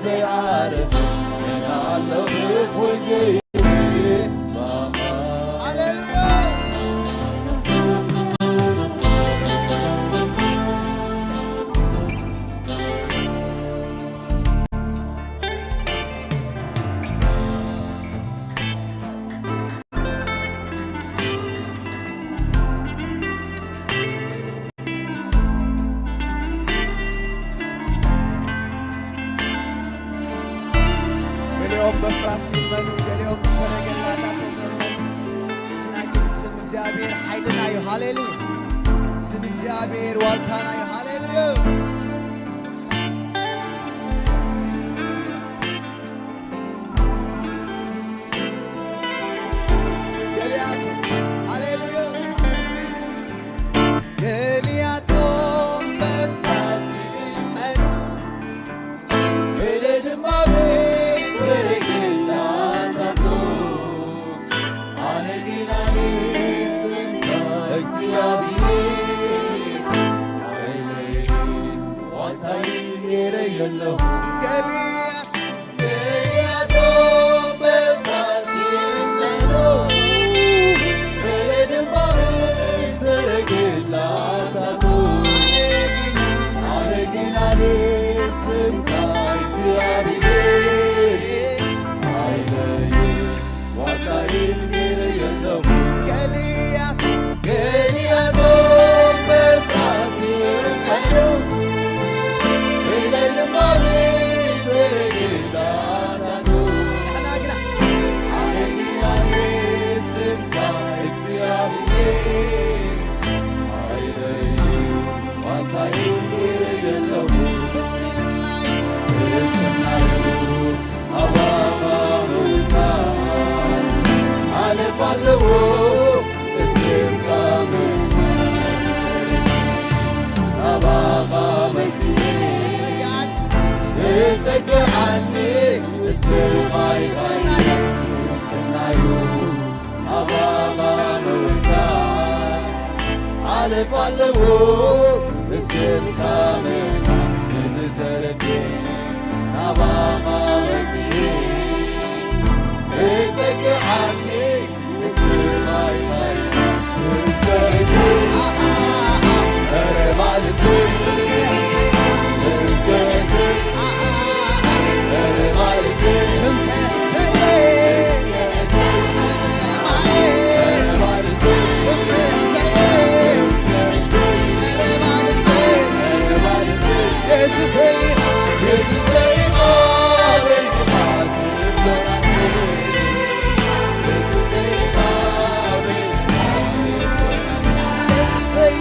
ዘይዓርፍ ገና ኣሎ እፎይ ዘይብል ሃሌሉያ። ገሊኦም በፍራስ ይእመኑ፣ ገሊኦም ብሰረገላታቶም ይእመኑ። ንሕና ግን ስም እግዚኣብሔር ሓይልና እዩ። ሃሌሉያ! ስም እግዚኣብሔር ዋልታና እዩ። ሃሌሉያ! ገሊኣቶም፣ ሃሌሉያ! ገሊኣቶም በፍራስ ይእመኑ፣ ገለ ድማ ብሰረገላታቱ። ኣነ ግን ኣነ ስምካ እግዚኣብሔር፣ ሓይለይን ዋልታይን ገይረዮ ኣለኹ። ገሊኣት ገሊኣቶም በፍራስ ይእመኑ፣ ገለ ድማ ብሰረገላታቱ። ኣነ ግን፣ ኣነ ግን ኣነ ስምካ እግዚኣብሔር፣ ሓይለይን ዋልታይን ገይረዮ ኣለኹ። ገሊኣት ገሊኣቶም በፍራስ ይእመኑ፣ ገለ ድማ ብሰረገላታቱ። ንሕና ግና ኣነ ግና ንስምካ እግዚኣብሔር፣ ሓይለይን ዋልታይን ገይረዮ ኣለኹ። ብጽናይ፣ ብጽናይ ኣባኻ ምውካል ሓለፋ ኣለዎ፣ እስምካ ምውካል። ኣባኻ መጺኤ፣ እጸግዓኒ፣ እስኻ ኢኻ ጽናዩ፣ ኣባኻ ምውካል ሓለፋ ኣለዎ፣ እስምካ ምውካል። እዚ ተረድኤ ናባኻ መጺኤ፣ እጸግዓኒ ንስኻ ኢኻ ጽንቀተይ፣ ቀረባ ልበይ፣ ጽንቀተይ፣ ቀረባ ልበይ፣ ጽንቀተይ፣ ቀረባ ልበይ፣ ጽንቀተይ፣ ቀረባ ልበይ፣ ቀረባ ልበይ፣ ኢየሱሰይ፣ ኢየሱሰይ፣ ኢየሱሰይ፣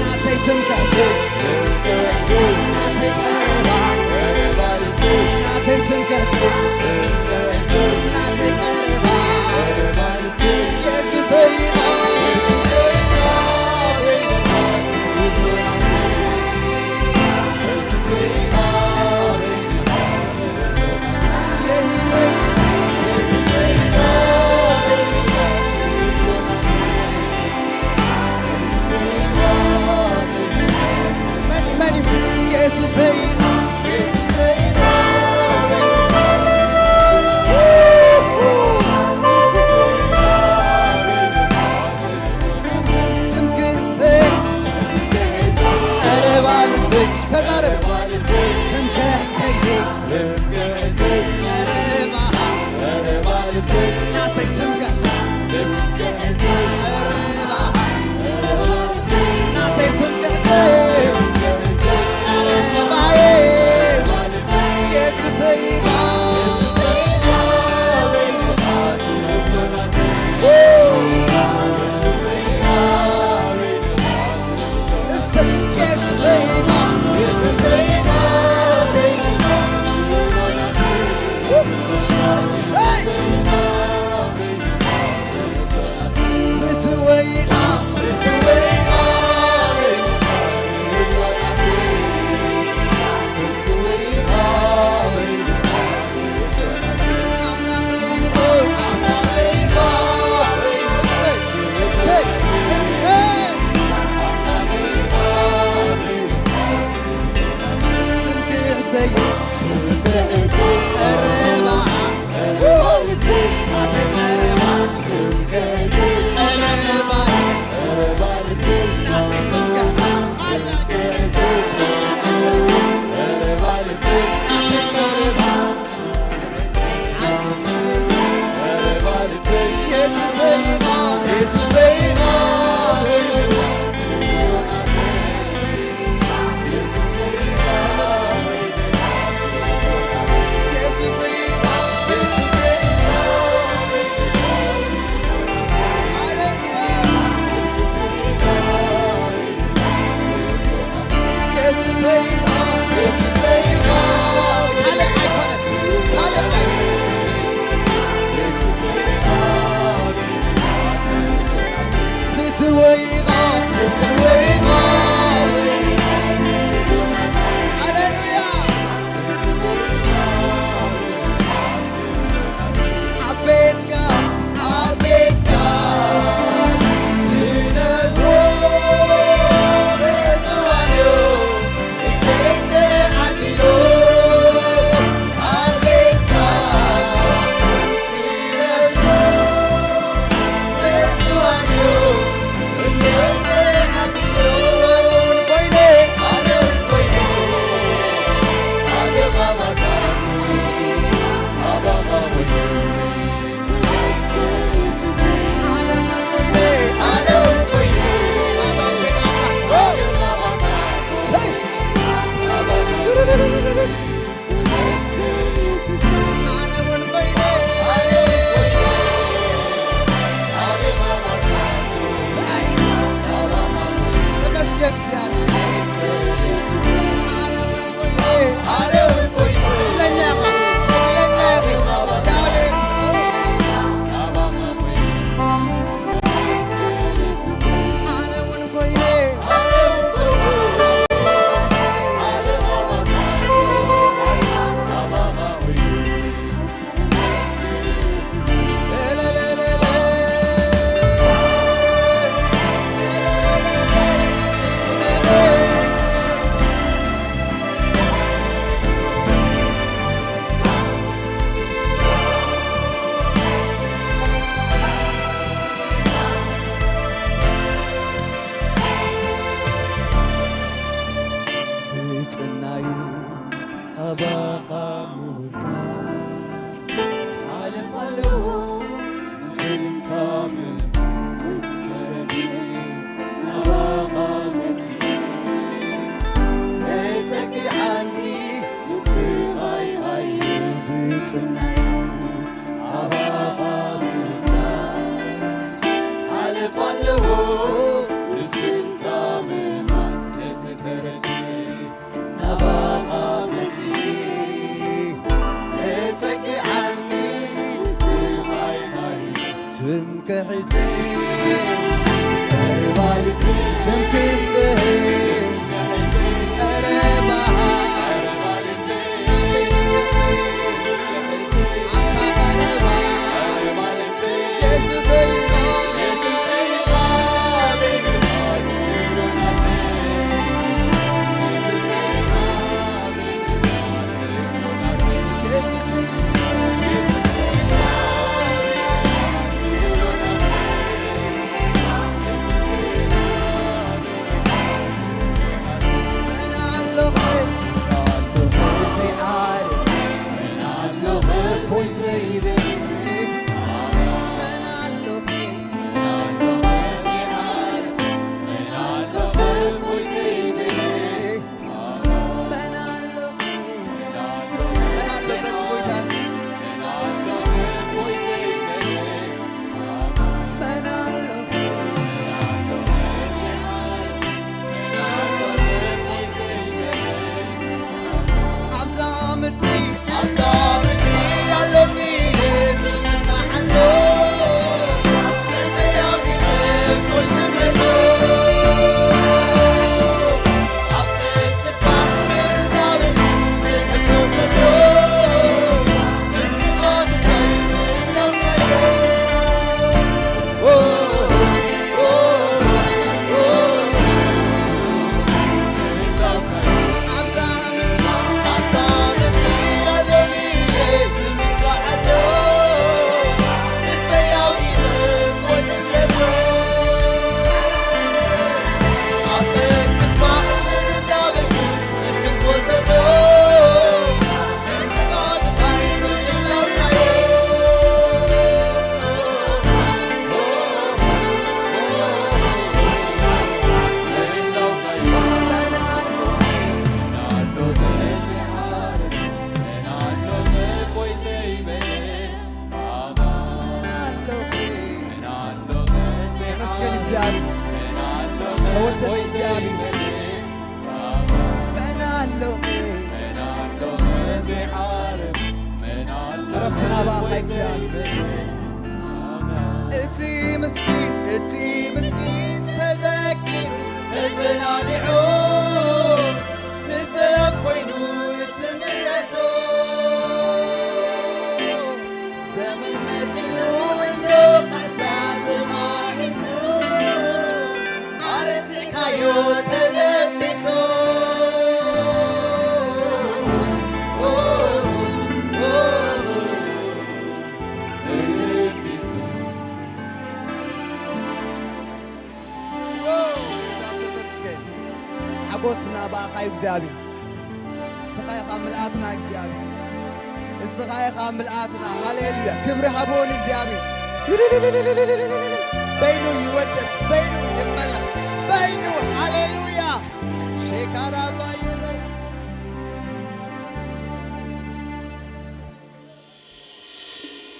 ናተይ ትምክሕቲ፣ ናተይ ቀረባ፣ ናተይ ትምክሕቲ፣ ናተይ ቀረባ፣ ኢየሱሰይ፣ ኢየሱሰይ፣ መን፣ መን እዩ? ኢየሱሰይ፣ ትምክሕተይ፣ ቀረባ ልበይ፣ ተዛረብ። ትምክሕተይ፣ ቀረባ፣ ናተይ ትምክሕተይ፣ ቀረባ፣ ናተይ ትምክሕተይ፣ ቀረባየ፣ ኢየሱሰይ፣ ካልእ ኣይኮነን። ካልእ ኣይኮነን። ፍትወይ ኢኻ፣ ፍትወይ ኢኻ። ሃሌሉያ። ኣብ ቤትካ፣ ኣብ ቤትካ ትነብሮ ብፁዓን እዮም። ብጽናዩ ኣባኻ ምውካል ሓለፍ ኣለዎ። ስምካ ምእማን ነዚ ተረዲኤ ናባኻ መጺኤ። ተጸጊዓኒ ንስኻ ኢኻ ብጽናዩ ኣባኻ ምውካል ሓለፍ ኣለዎ። ንስምካ ምእማን ነዚ ተረዲኤ ናባኻ መጺኤ። ተጸጊዓኒ ንስኻ ኢኻ ትምክሕተይ። ቀረባ ልቢ ትምክሕተይ። ቀረባ ናተይ ትምክሕተይ። ኣንታ ቀረባ የሱሰይ ኢኻ። ኣባኻ እግዚኣብሔር። እቲ ምስኪን፣ እቲ ምስኪን ተዘኪሩ ተጸናኒዑ፣ ንሰላም ኮይኑ እቲ ምሕረቱ። ዘመን መጺሉ እንዶ ካሕሳ ተማሕሱ፣ ኣረሲዕካዮ ተደቢሱ። ተደቢሱ። ጌታ ተመስገን። ሓጎስና ብኣኻ እዩ እግዚኣብሔር። እስኻ ኢኻ ምልኣትና እግዚኣብሔር። እስኻ ኢኻ ምልኣትና። ሃሌሉያ። ክብሪ ሃቦ ንእግዚኣብሔር። በይኑ ይወደስ፣ በይኑ ይመለኽ፣ በይኑ። ሃሌሉያ። ሼካራ ባየነ።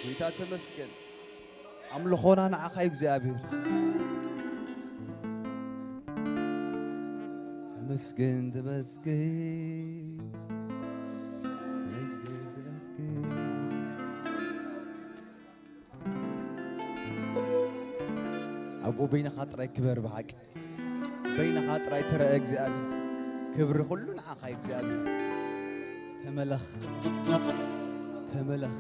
ጌታ ተመስገን። ኣምልኾና ንዓኻ እዩ እግዚኣብሔር። ተመስገን፣ ተመስገን፣ ተመስገን፣ ተመስገን። ኣቦ በይንኻ ጥራይ ክበር ብሓቂ። በይንኻ ጥራይ ትረአ እግዚኣብሔር። ክብሪ ኩሉ ንዓኻ እዩ እግዚኣብሔር። ተመለኽ፣ ተመለኽ።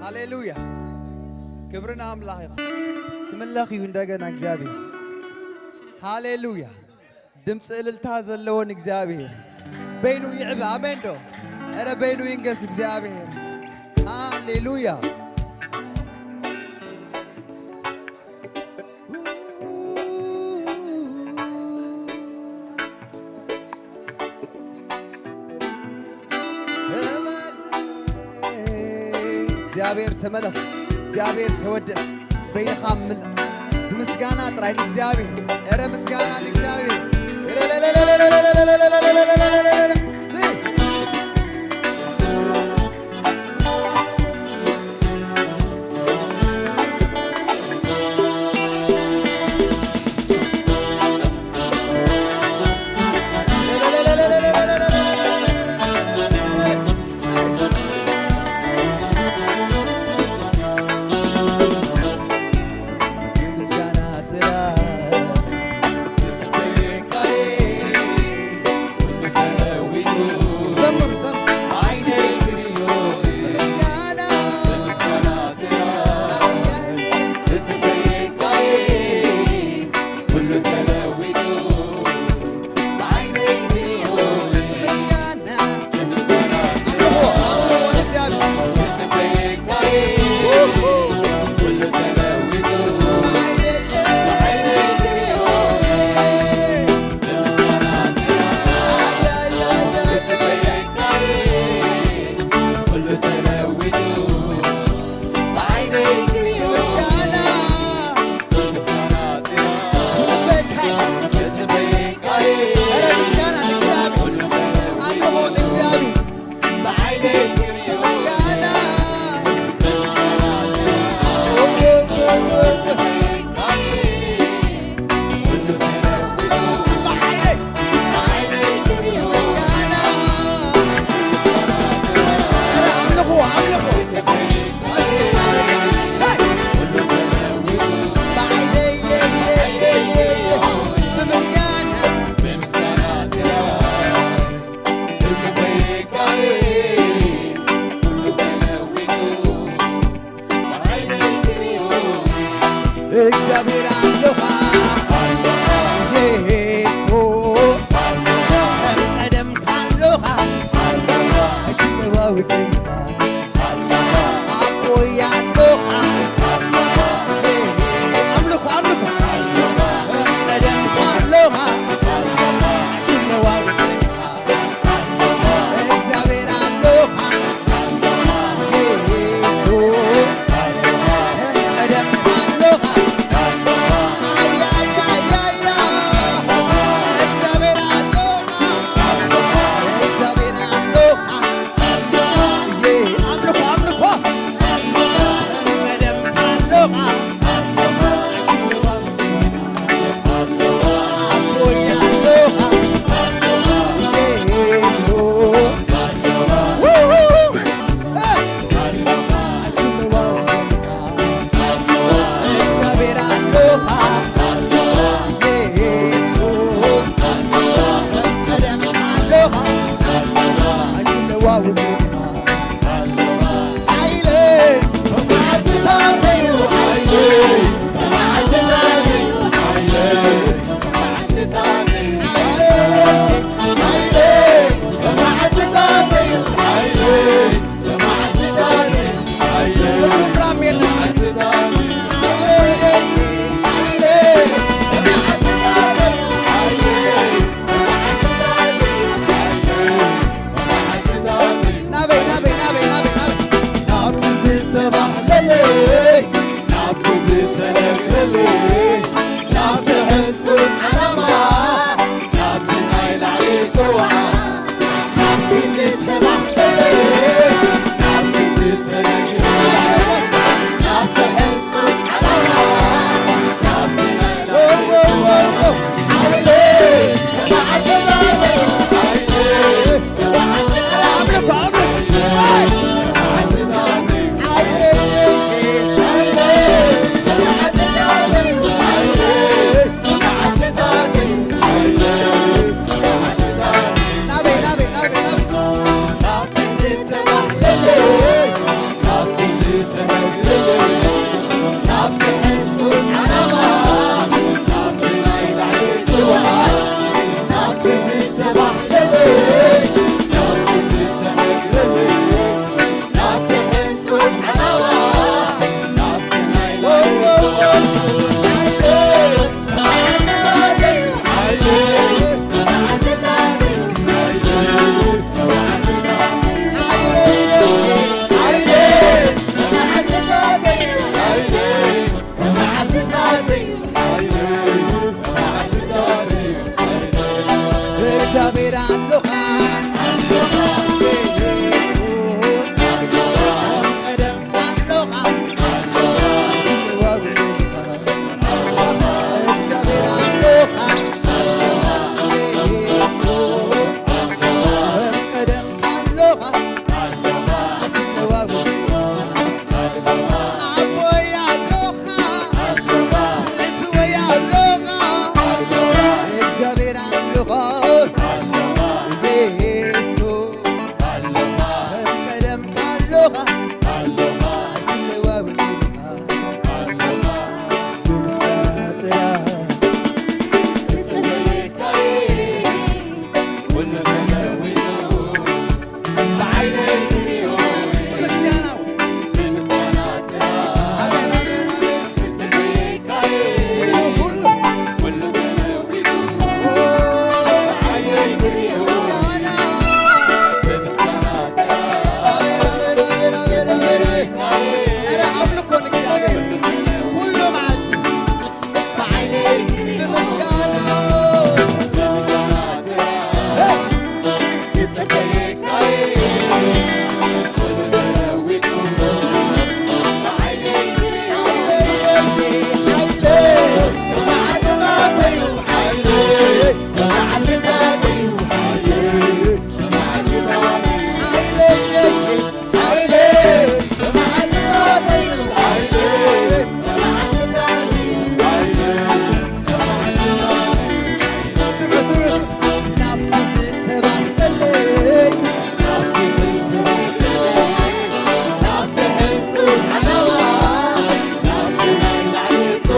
ሃሌሉያ። ክብሪ ንኣምላኽ ይኹን። ክምለኽ እዩ እንደገና እግዚኣብሔር። ሃሌሉያ። ድምፂ እልልታ ዘለዎ ንእግዚኣብሔር። በይኑ ይዕበ። ኣሜን ዶ? ኧረ በይኑ ይንገስ እግዚኣብሔር። ሃሌሉያ። እግዚኣብሔር ተመለኽ፣ እግዚኣብሔር ተወደስ፣ በይንኻ ምልእ። ብምስጋና ጥራይ ንእግዚኣብሔር። ኧረ ምስጋና ንእግዚኣብሔር። ሲ እግዚኣብሔር ኣለኻ የሱስ፣ ከም ቀደምካ ኣለኻ ኣይትለዋወጥን። ኣቦይ ኣለኻ ኣምልኾ ኣምልኾ፣ ከም ቀደምካ ኣለኻ ኣይትለዋወጥን። እግዚኣብሔር ኣለኻ የሱስ፣ ቀደም ኣለኻ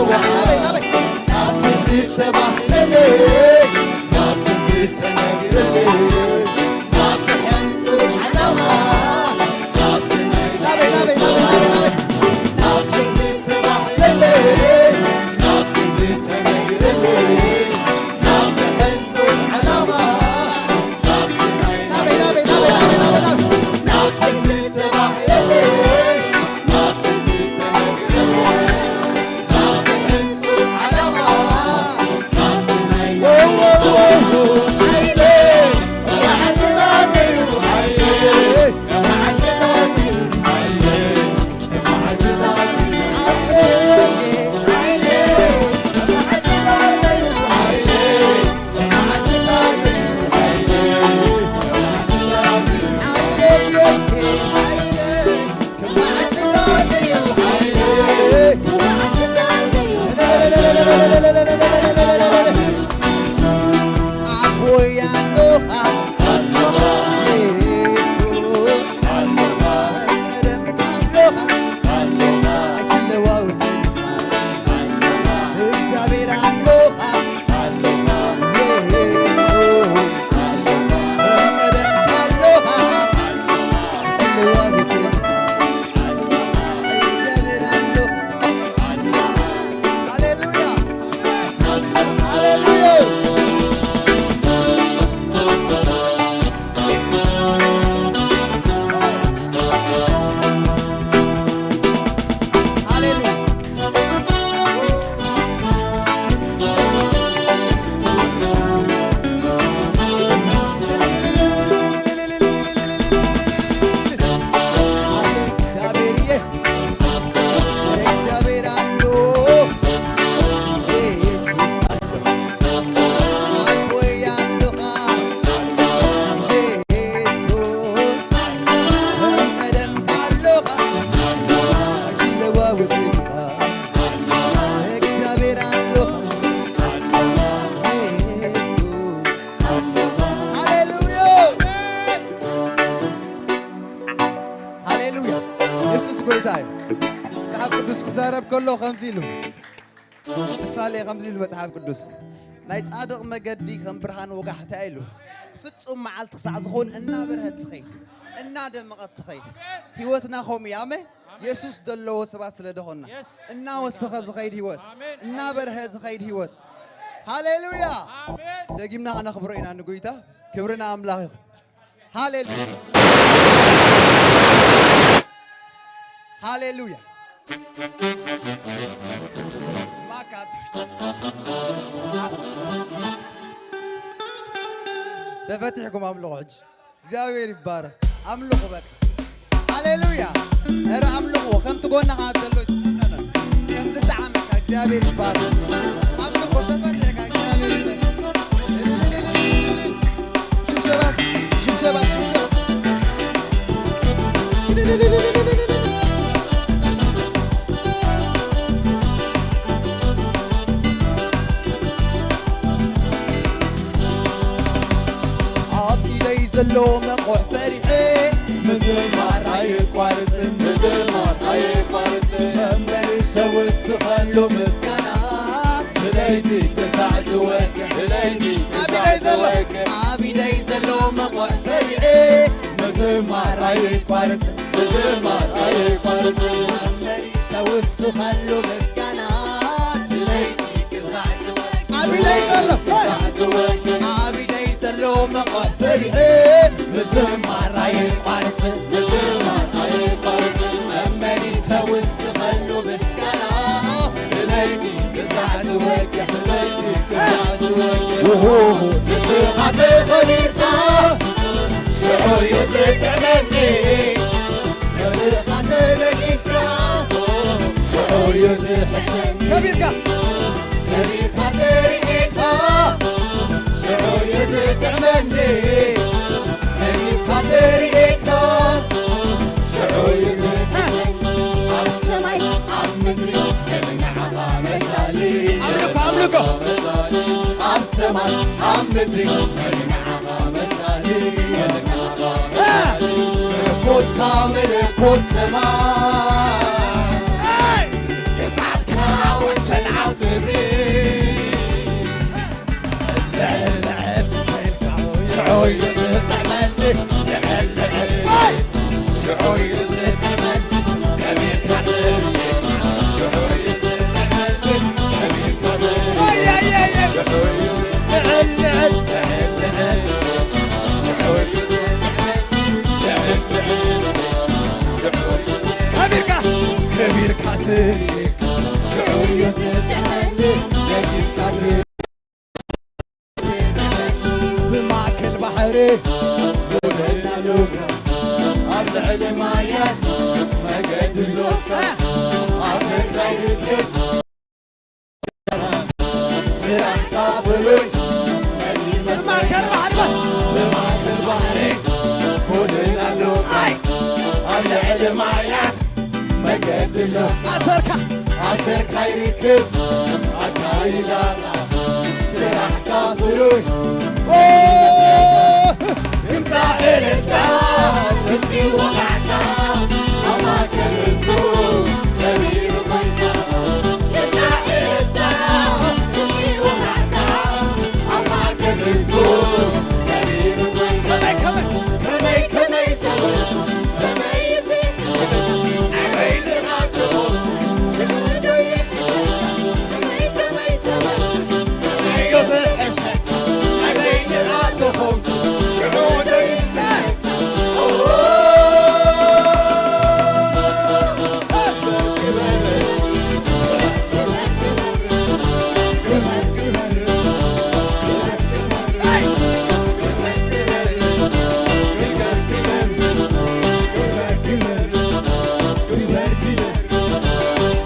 ናበይ፣ ናበይ? ናብቲ ዝተባህለለይ፣ ናብቲ ዝተነግረለይ፣ ናብቲ ሕንጹ ዓላማ፣ ናብቲ ናይ ናበይ፣ ናበይ፣ ናበይ፣ ናበይ፣ ናበይ? ናብቲ ዝተባህለለይ፣ ናብቲ ዝተነግረለይ፣ ናብቲ ሕንጹ ዓላማ፣ ናብቲ ናይ ናበይ፣ ናበይ፣ ናበይ፣ ናበይ፣ ናበይ፣ ናበይ? ናብቲ ዝተባህለለይ፣ ሃሌሉያ። የሱስ ጎይታ እዩ። መጽሓፍ ቅዱስ ክዛረብ ከሎ ከምዚ ኢሉ፣ ምሳሌ ከምዚ ኢሉ መጽሓፍ ቅዱስ፣ ናይ ጻድቕ መገዲ ከም ብርሃን ወጋሕታ ኢሉ፣ ፍጹም መዓልቲ ክሳዕ ዝኸውን እናበርሀት ትኸይድ፣ እናደመቐት ትኸይድ። ህይወትና ከምኡ እዩ። ኣሜን። የሱስ ዘለዎ ሰባት ስለ ደኾንና፣ እናወሰኸ ዝኸይድ ህይወት፣ እናበርሀ ዝኸይድ ህይወት። ሃሌሉያ። ደጊምና ከነኽብሮ ኢና ንጎይታ። ክብሪ ንኣምላኽ ይኹን። ሃሌሉያ። ሃሌሉያ። ማካቶች ተፈቲሕኩም ኣምልኹ ሕጂ። እግዚኣብሔር ይባረክ። ኣምልኹ በቃ። ሃሌሉያ። ኧረ ኣምልኹ። ከምቲ ጎንኻ ዘሎ ይጸነ። ከም ዝጠዓመካ እግዚኣብሔር ይባረክ። ኣምልኹ። ተፈቲሕካ እግዚኣብሔር ይመስገን። ሽብሸባ፣ ሽብሸባ፣ ሽብሸባ። ኣብ ኢደይ ዘሎ መቑሕ ፈሪሐ ምዝማር ኣይቋርጽን፣ ምዝማር ኣይቋርጽን። መመሊሰ ውስኸሉ ምስጋና፣ ስለይቲ ክሳዕ ዝወግሕ፣ ስለይቲ ኣብ ኢደይ ክሳዕ ዘሎ፣ ዝወግሕ። ኣብ ኢደይ ዘሎ መቑሕ ፈሪሐ ምዝማር ኣይቋርጽን፣ ምዝማር ኣይቋርጽን። መመሊሰ ውስኸሉ ምስጋና፣ ስለይቲ ክሳዕ ዝወግሕ፣ ኣብ ኢደይ ዘሎ፣ ክሳዕ ዝወግሕ። ኣብ ኢደይ ዘሎ መቑሕ ፈሪሐ ምዝማር ኣይቋርጽን፣ ምዝማር ኣይቋርጽን። መመሊሰ ውስኸሉ ምስጋና፣ ስለይቲ ክሳዕ ዝወግሕ፣ ስለይቲ ክሳዕ ዝወግሕ። ውሁ። ንስኻ ተኸቢርካ፣ ሽዑ እዩ ዝጥዕመኒ። ንስኻ ተነጊስካ፣ ሽዑ እዩ ዝሕሸኒ። ከቢርካ። ከቢርካ ተርእየካ፣ ሽዑ እዩ ዝጥዕመኒ። ነጊስካ ተርእየካ፣ ሽዑ እዩ ዝጥዕመኒ። ኣብ ሰማይ ኣብ ምድሪ፣ መን ንዓኻ መሳሊ? ኣምልኮ፣ ኣምልኮ። ኣብ ሰማይ ኣብ ምድሪ፣ መን ንዓኻ መሳሊ? መን ንዓኻ መሳሊ? መለኮትካ መለኮት ሰማይ፣ ግዝኣትካ ወሰን ሽዑ እዩ ዝጥዕመል፣ ከቢርካ ትርኢ። ሽዑ እዩ ዝጥዕመል፣ ከቢርካ ትርኢ። ኣይ፣ ኣይ፣ ኣይ፣ ኣይ። ሽዑ እዩ፣ ልዕል፣ ልዕል፣ ልዕል፣ ልዕል። ሽዑ እዩ ዝጥዕመል፣ ልዕል፣ ልዕል፣ ልዕል። ሽዑ እዩ ከቢርካ፣ ከቢርካ ትርኢ። ሽዑ እዩ ዝጥዕመል፣ ነጊስካ ትርኢ። ብማእከል ባሕሪ ጎደና ሎካ፣ ኣብ ልዕሊ ማያት መገዲ ሎካ። ኣሰርካ ይርከብ ስራሕካ ፍሉይ። ብማእከል ባሕሪ፣ ብማእከል ባሕሪ ጎደና ሎካ፣ ኣብ ልዕሊ ማያት መገዲ ኣሎ። ኣሰርካ፣ ኣሰርካ ይርክብ ኣካይዳኻ፣ ስራሕካ ፍሉይ። ኦ፣ ድምፃ እልልታ፣ ድምፂ ወቃዕታ፣ ኣብ ማእከል ህዝቡ ከቢሩ ኮይንካ። ድምፃ እልልታ፣ ድምፂ ወቃዕታ፣ ኣብ ማእከል ህዝቡ ከቢሩ ኮይንካ። ከመይ፣ ከመይ፣ ከመይ፣ ከመይ፣ ከመይ፣ ከመይ፣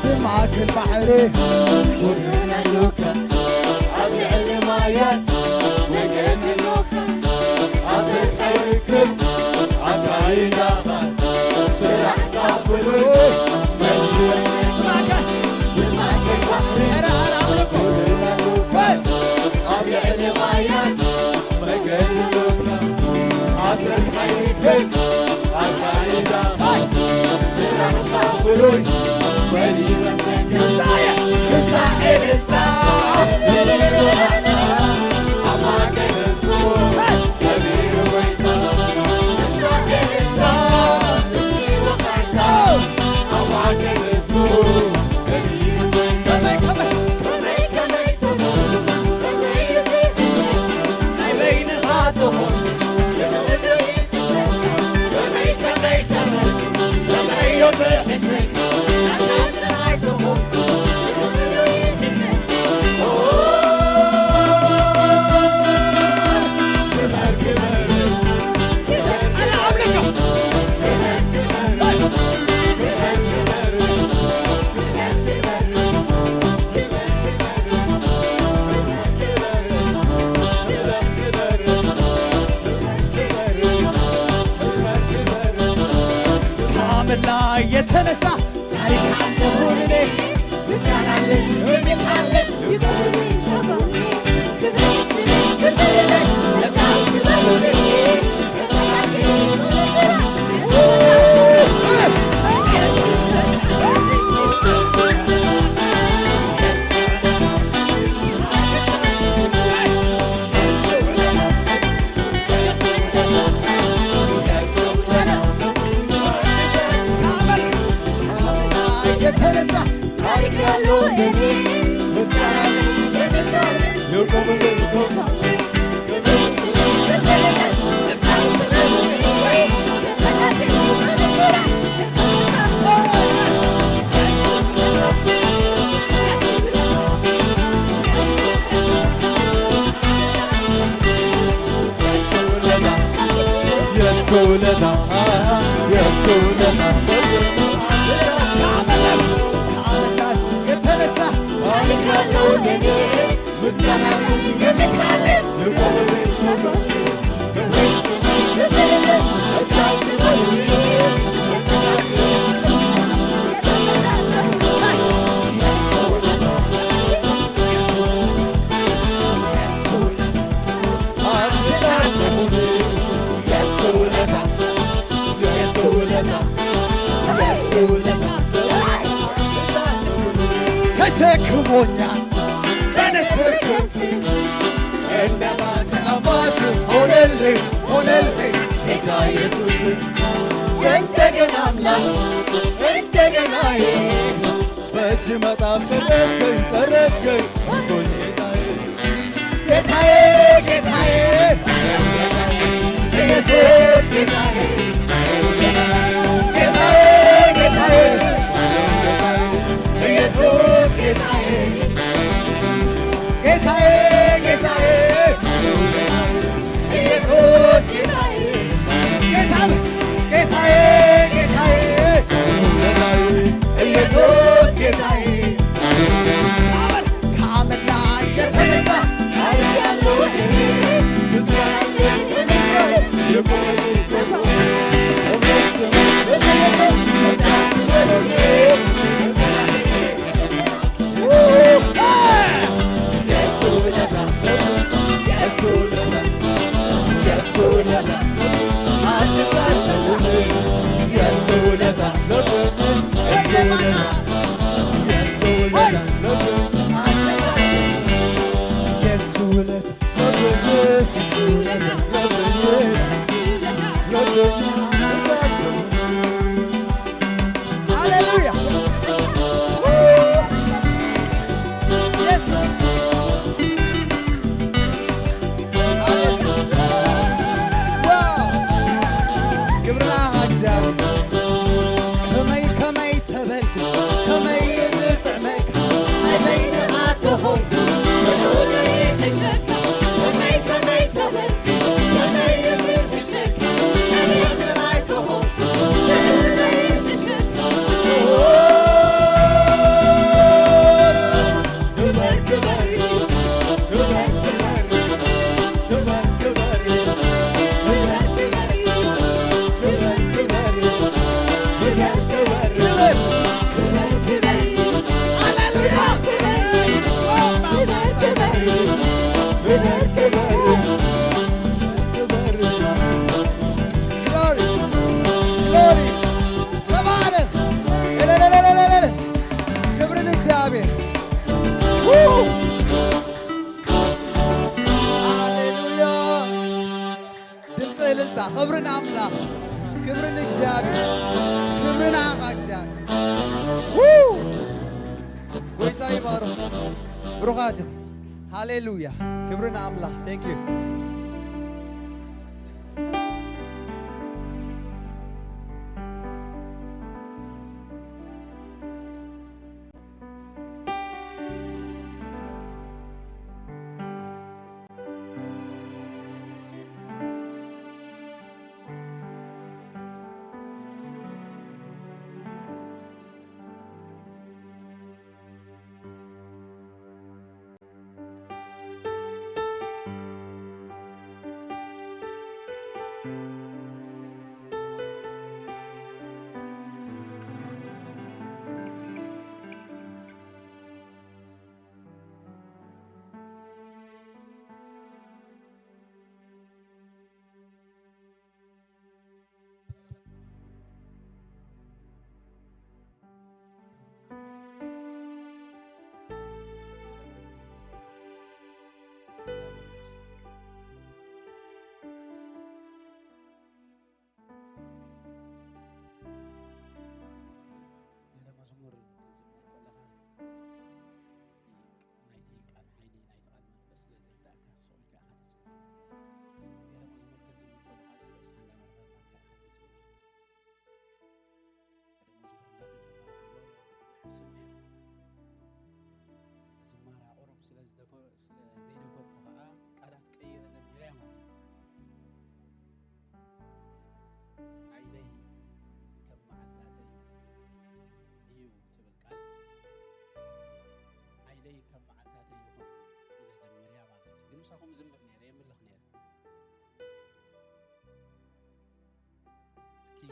ብማእከል ባሕሪ ጎደና ኣሎካ፣ ኣብ ልዕሊ ማያት መገዲ ኣሎካ። ኣሰርካ ይርክብ ኣካይዳኻ፣ ስራሕካ ፍሉይ። ብማእከል፣ ብማእከል ባሕሪ ጎደና ኣሎካ፣ ኣብ ልዕሊ ማያት መገዲ ኣሎካ። ኣሰርካ ይርክብ ኣካይዳ፣ ስራሕካ ፍሉይ። ከመላ የተነሳ ታሪክ አለሁኔ ምስጋና አለኝ የሚታለኝ ይቆምልኝ ከጎኔ። ክብር ይስጥልኝ፣ ክብር ይስጥልኝ፣ ለቃል ክብር ይስጥልኝ። የተነሳ ታሪክ ያለው እኔ ምስጋና የሱ ውለታ፣ የሱ ውለታ። የተነሳ ምስጋና ተሸክሞኛል በንስር ክንፍ እንደ ባተ አባት ሆነልኝ፣ ሆነልኝ ጌታ ኢየሱስ። እንደገና አምላክ እንደገና በእጅ መጣፍ ተረስከኝ ተረስከኝ ጌታዬ ጌታዬ ኢየሱስ ጌታዬ ጌታዬ ጌታዬ ኢየሱስ ጌታዬ ጌታዬ ጌታዬ ኢየሱስ ጌታዬ ጌታ ጌታዬ ጌታዬ ኢየሱስ ጌታዬ ከአመድ ላይ የተነሳ ሃሌሉያ ኢየሱስ ሃሌሉያ። ዋው! ክብርና ንእግዚኣብሔር። ከመይ ከመይ ተበልኩ ከመይ ዝጥዕመካ ኣበይ ንኣተኹም ከመይ ከመይ ተበልኩ ከመይ ዝጥዕመካ ክብሪ ንእግዚኣብሔር። ሃሌሉያ። ድምፂ እልልታ። ክብሪ ንኣምላኽ። ክብሪ ንእግዚኣብሔር። ክብሪ ንኣኻ እግዚኣብሔር። ጎይታ ይባርኽ። ብሩኻት። ሃሌሉያ። ክብሪ ንኣምላኽ። Thank you. ገለ መዝሙር ክትዝምር ከለኻ ናይቲ ቃል ሓይሊ ናይቲ ቃል መንፈስ ስለ ዝርዳእካ ስቕ ኢልካ ኢኻ ትዝምር። ገለ መዝሙር ክትዝምር ከለኻ ገለ ርእስኻ እንዳመርመርካ ኢኻ ትዝምር። ሓደ መዝሙር እንዳተዘመረ ከሎ ይሓስብ ነይረ። ዝማረ ቁሩብ ስለ ዝደፈ-፣ ስለ ዘይደፈርኩ ኸዓ ቃላት ቀይረ ዘሚረያ ማለት እዩ። ሓይለይ ከም መዓልታተይ እዩ ትብል ቃል፣ ሓይለይ ከም መዓልታተይ ይኹን ኢለ ዘሚረያ ማለት እዩ። ግን ምሳኹም ዝምር ነይረ፣ የምልኽ ነይረ። እስኪ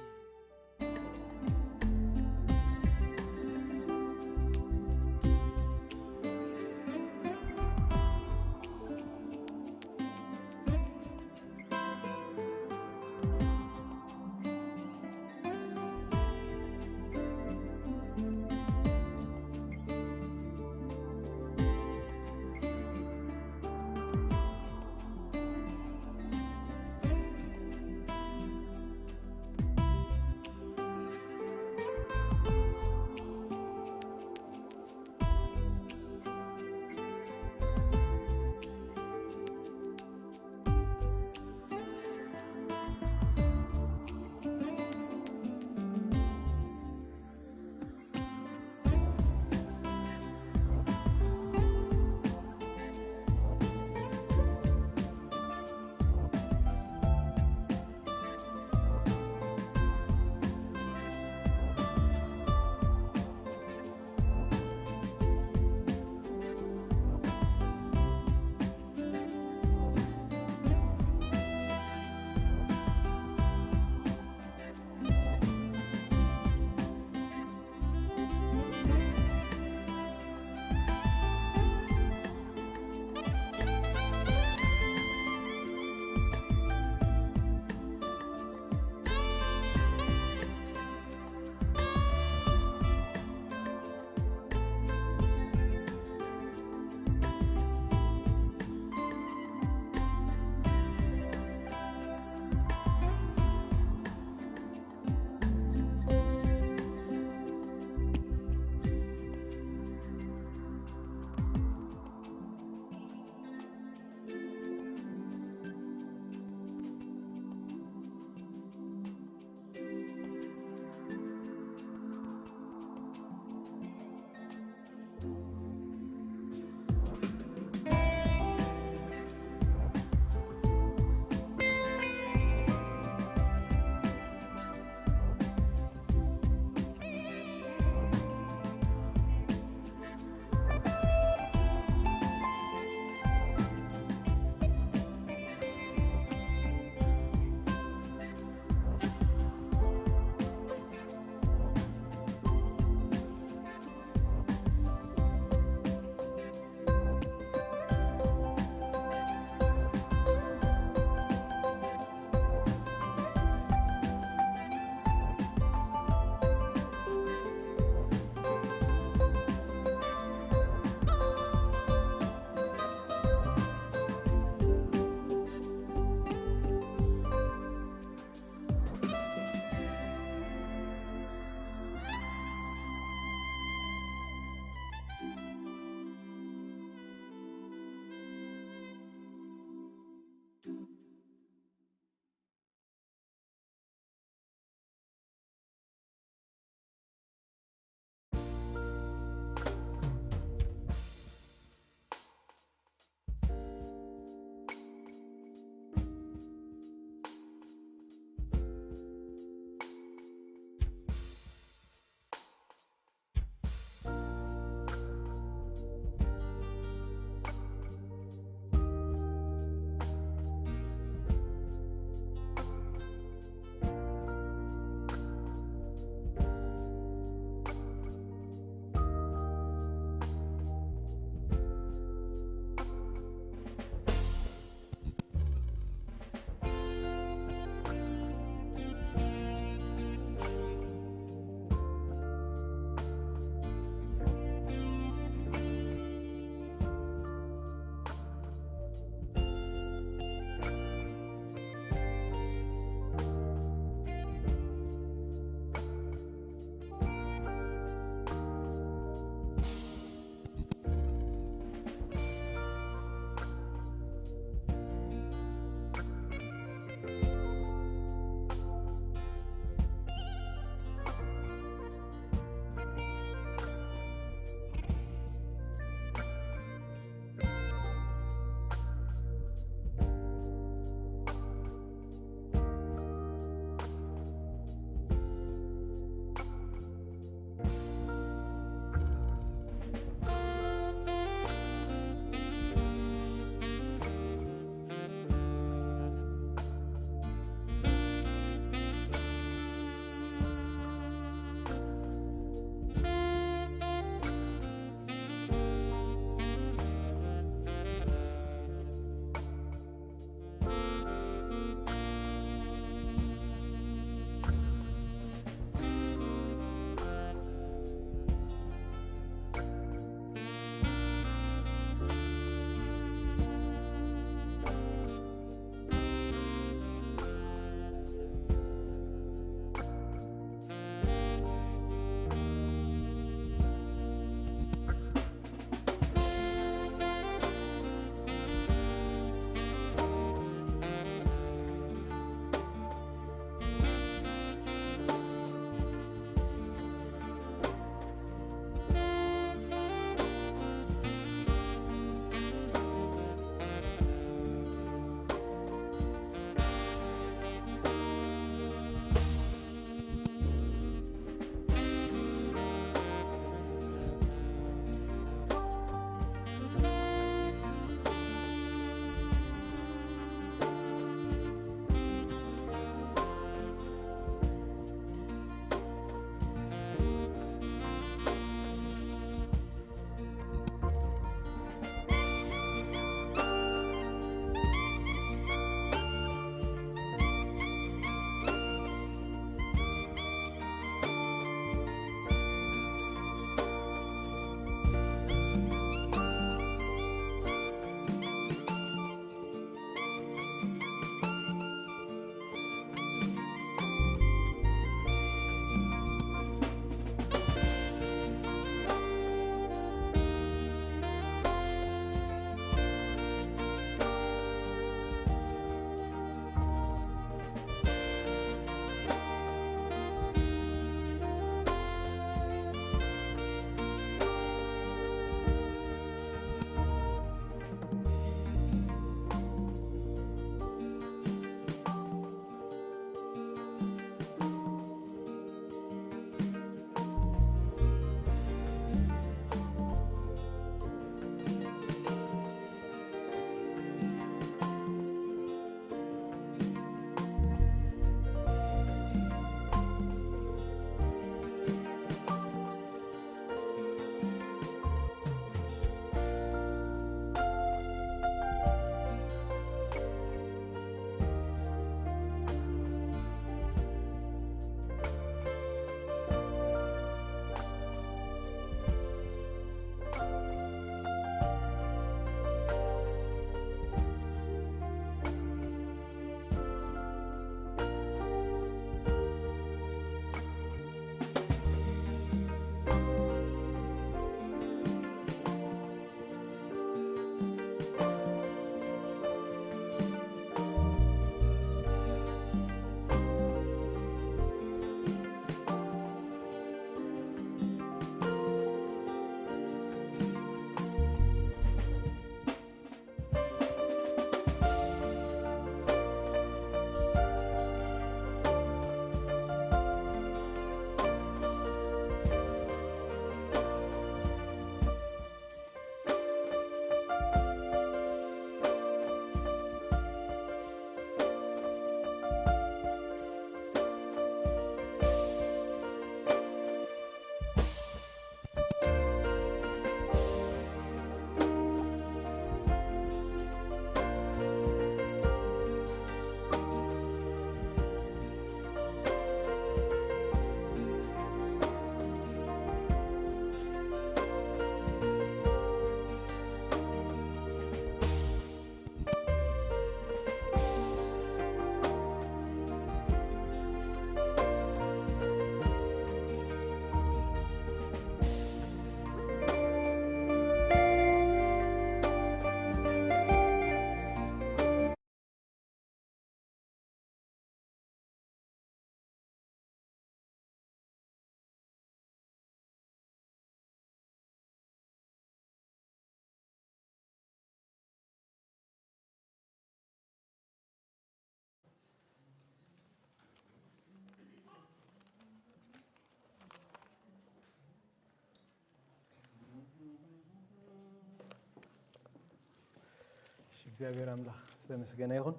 እግዚኣብሔር ኣምላኽ ዝተመስገነ ይኹን።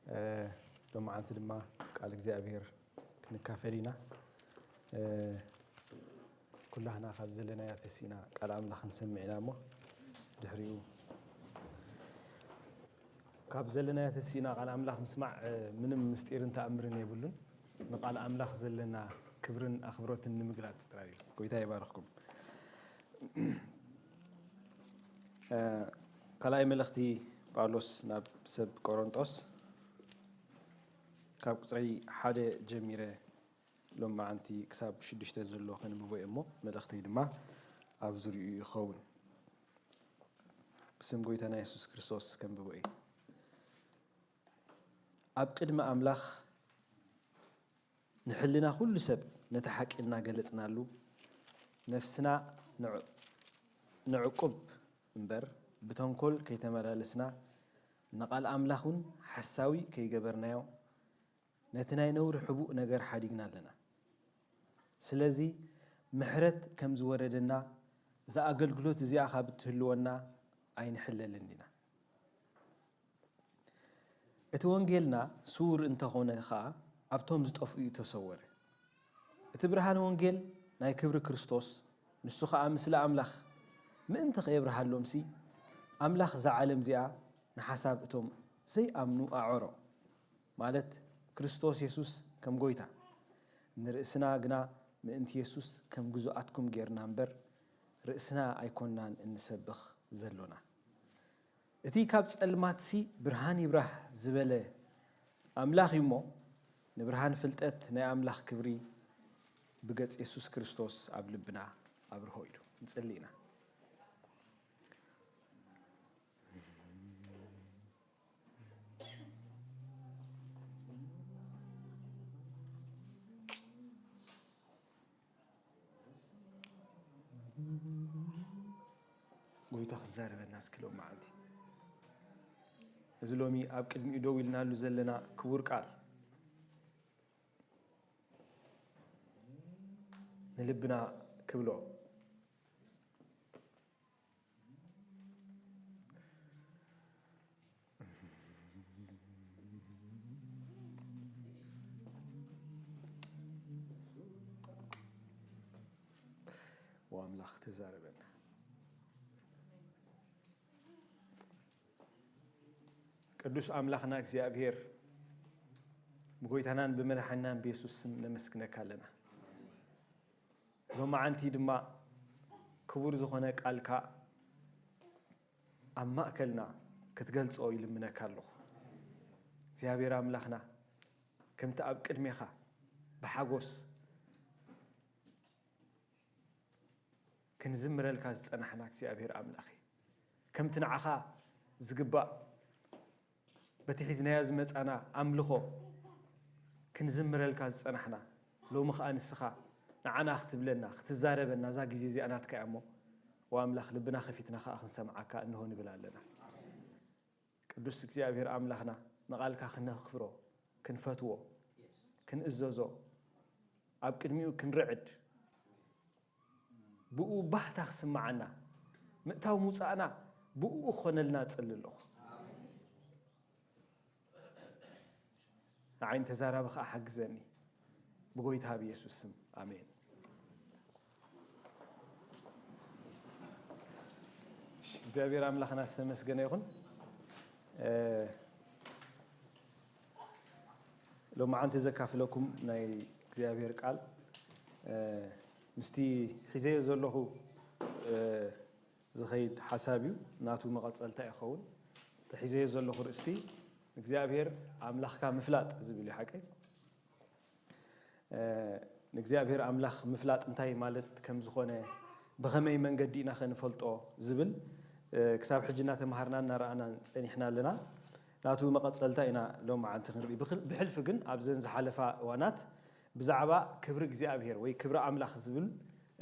እ፣ ሎማዓንቲ ድማ ቃል እግዚኣብሔር ክንካፈል ኢና። እ፣ ኩላህና ካብ ዘለናዮ ተሲእና ቃል ኣምላኽ ክንሰምዕ ኢና እሞ ድሕሪኡ ካብ ዘለናዮ ተሲእና ቃል ኣምላኽ ምስማዕ፣ እ፣ ምንም ምስጢርን ተኣምርን የብሉን። ንቃል ኣምላኽ ዘለና ክብርን ኣኽብሮትን ንምግላጽ ጥራይ እዩ። ጎይታ ይባርኽኩም። እ፣ ካልኣይ መልእኽቲ ጳውሎስ ናብ ሰብ ቆሮንጦስ ካብ ቁጽሪ ሓደ ጀሚረ ሎማዓንቲ ክሳብ ሽዱሽተ ዘሎ ከንብቦ እየ እሞ መልእኽተይ ድማ ኣብ ዙሪኡ ይኸውን። ብስም ጎይታና የሱስ ክርስቶስ ከንብቦ እየ። ኣብ ቅድሚ ኣምላኽ ንሕልና ኩሉ ሰብ ነቲ ሓቂ እናገለጽናሉ፣ ነፍስና ንዕ-፣ ንዕቁብ እምበር፣ ብተንኮል ከይተመላለስና፣ ንቓል ኣምላኽ እውን ሓሳዊ ከይገበርናዮ፣ ነቲ ናይ ነውሪ ሕቡእ ነገር ሓዲግና ኣለና። ስለዚ ምሕረት ከም ዝወረደና፣ እዛ ኣገልግሎት እዚኣ ካብ እትህልወና ኣይንሕለልን ዲና። እቲ ወንጌልና ስዉር እንተኾነ ኸኣ፣ ኣብቶም ዝጠፍኡ እዩ ተሰወረ። እቲ ብርሃን ወንጌል ናይ ክብሪ ክርስቶስ፣ ንሱ ኸኣ ምስሊ ኣምላኽ ምእንቲ ኸየብርሃሎምሲ፣ ኣምላኽ እዛ ዓለም እዚኣ ንሓሳብ እቶም ዘይኣምኑ ኣዖሮ። ማለት ክርስቶስ የሱስ ከም ጐይታ፣ ንርእስና ግና ምእንቲ የሱስ ከም ግዙኣትኩም ጌርና እምበር፣ ርእስና ኣይኮንናን እንሰብኽ ዘሎና። እቲ ካብ ጸልማትሲ ብርሃን ይብራህ ዝበለ ኣምላኽ እዩ እሞ፣ ንብርሃን ፍልጠት ናይ ኣምላኽ ክብሪ ብገጽ የሱስ ክርስቶስ ኣብ ልብና ኣብርሆ ኢሉ። ንጽሊ ኢና። ጎይታ ክዛረበና እስኪ ሎማዓንቲ። እዚ ሎሚ ኣብ ቅድሚኡ ደው ኢልናሉ ዘለና ክቡር ቃል ንልብና ክብሎ። ወኣምላኽ ተዛረበና። ቅዱስ ኣምላኽና እግዚኣብሔር፣ ብጎይታናን ብመድሓኒናን ብየሱስ ስም ነመስግነካ ኣለና። ሎማዓንቲ ድማ ክቡር ዝኾነ ቃልካ ኣብ ማእከልና ክትገልጾ ይልምነካ ኣለኹ። እግዚኣብሔር ኣምላኽና፣ ከምቲ ኣብ ቅድሜኻ ብሓጎስ ክንዝምረልካ ዝጸናሕና እግዚኣብሔር ኣምላኽ፣ ከምቲ ንዓኻ ዝግባእ በቲ ሒዝናዮ ዝመጻና ኣምልኾ ክንዝምረልካ ዝጸናሕና፣ ሎሚ ኸኣ ንስኻ ንዓና ክትብለና፣ ክትዛረበና፣ እዛ ግዜ እዚኣ ናትካ እያ እሞ፣ ወኣምላኽ ልብና ከፊትና ኸኣ ክንሰምዓካ እንሆ ንብል ኣለና። ቅዱስ እግዚኣብሔር ኣምላኽና፣ ንቓልካ ክነኽብሮ፣ ክንፈትዎ፣ ክንእዘዞ፣ ኣብ ቅድሚኡ ክንርዕድ፣ ብኡ ባህታ ክስምዓና፣ ምእታው ምውጻእና ብኡ ክኾነልና እጽሊ ኣለኹ። ንዓይን ተዛራቢ ኸኣ ሓግዘኒ። ብጎይታ ብየሱስ ስም፣ ኣሜን። እሺ፣ እግዚኣብሔር ኣምላኽና ዝተመስገነ ይኹን። እ፣ ሎማዓንቲ ዘካፍለኩም ናይ እግዚኣብሔር ቃል፣ እ፣ ምስቲ ሒዘዮ ዘለኹ፣ እ፣ ዝኸይድ ሓሳብ እዩ። ናቱ መቐጸልታ ይኸውን። እቲ ሒዘዮ ዘለኹ ርእስቲ እግዚኣብሔር ኣምላኽካ ምፍላጥ ዝብል እዩ። ሓቀይ? እ፣ ንእግዚኣብሔር ኣምላኽ ምፍላጥ እንታይ ማለት ከም ዝኾነ፣ ብኸመይ መንገዲ ኢና ኸ ንፈልጦ ዝብል፣ እ፣ ክሳብ ሕጂ እናተምሃርና እናረኣናን ጸኒሕና ኣለና። ናቱ መቐጸልታ ኢና ሎማዓንቲ ክንርኢ። ብኽል-፣ ብሕልፊ ግን ኣብዘን ዝሓለፋ እዋናት ብዛዕባ ክብሪ እግዚኣብሔር ወይ ክብሪ ኣምላኽ ዝብል፣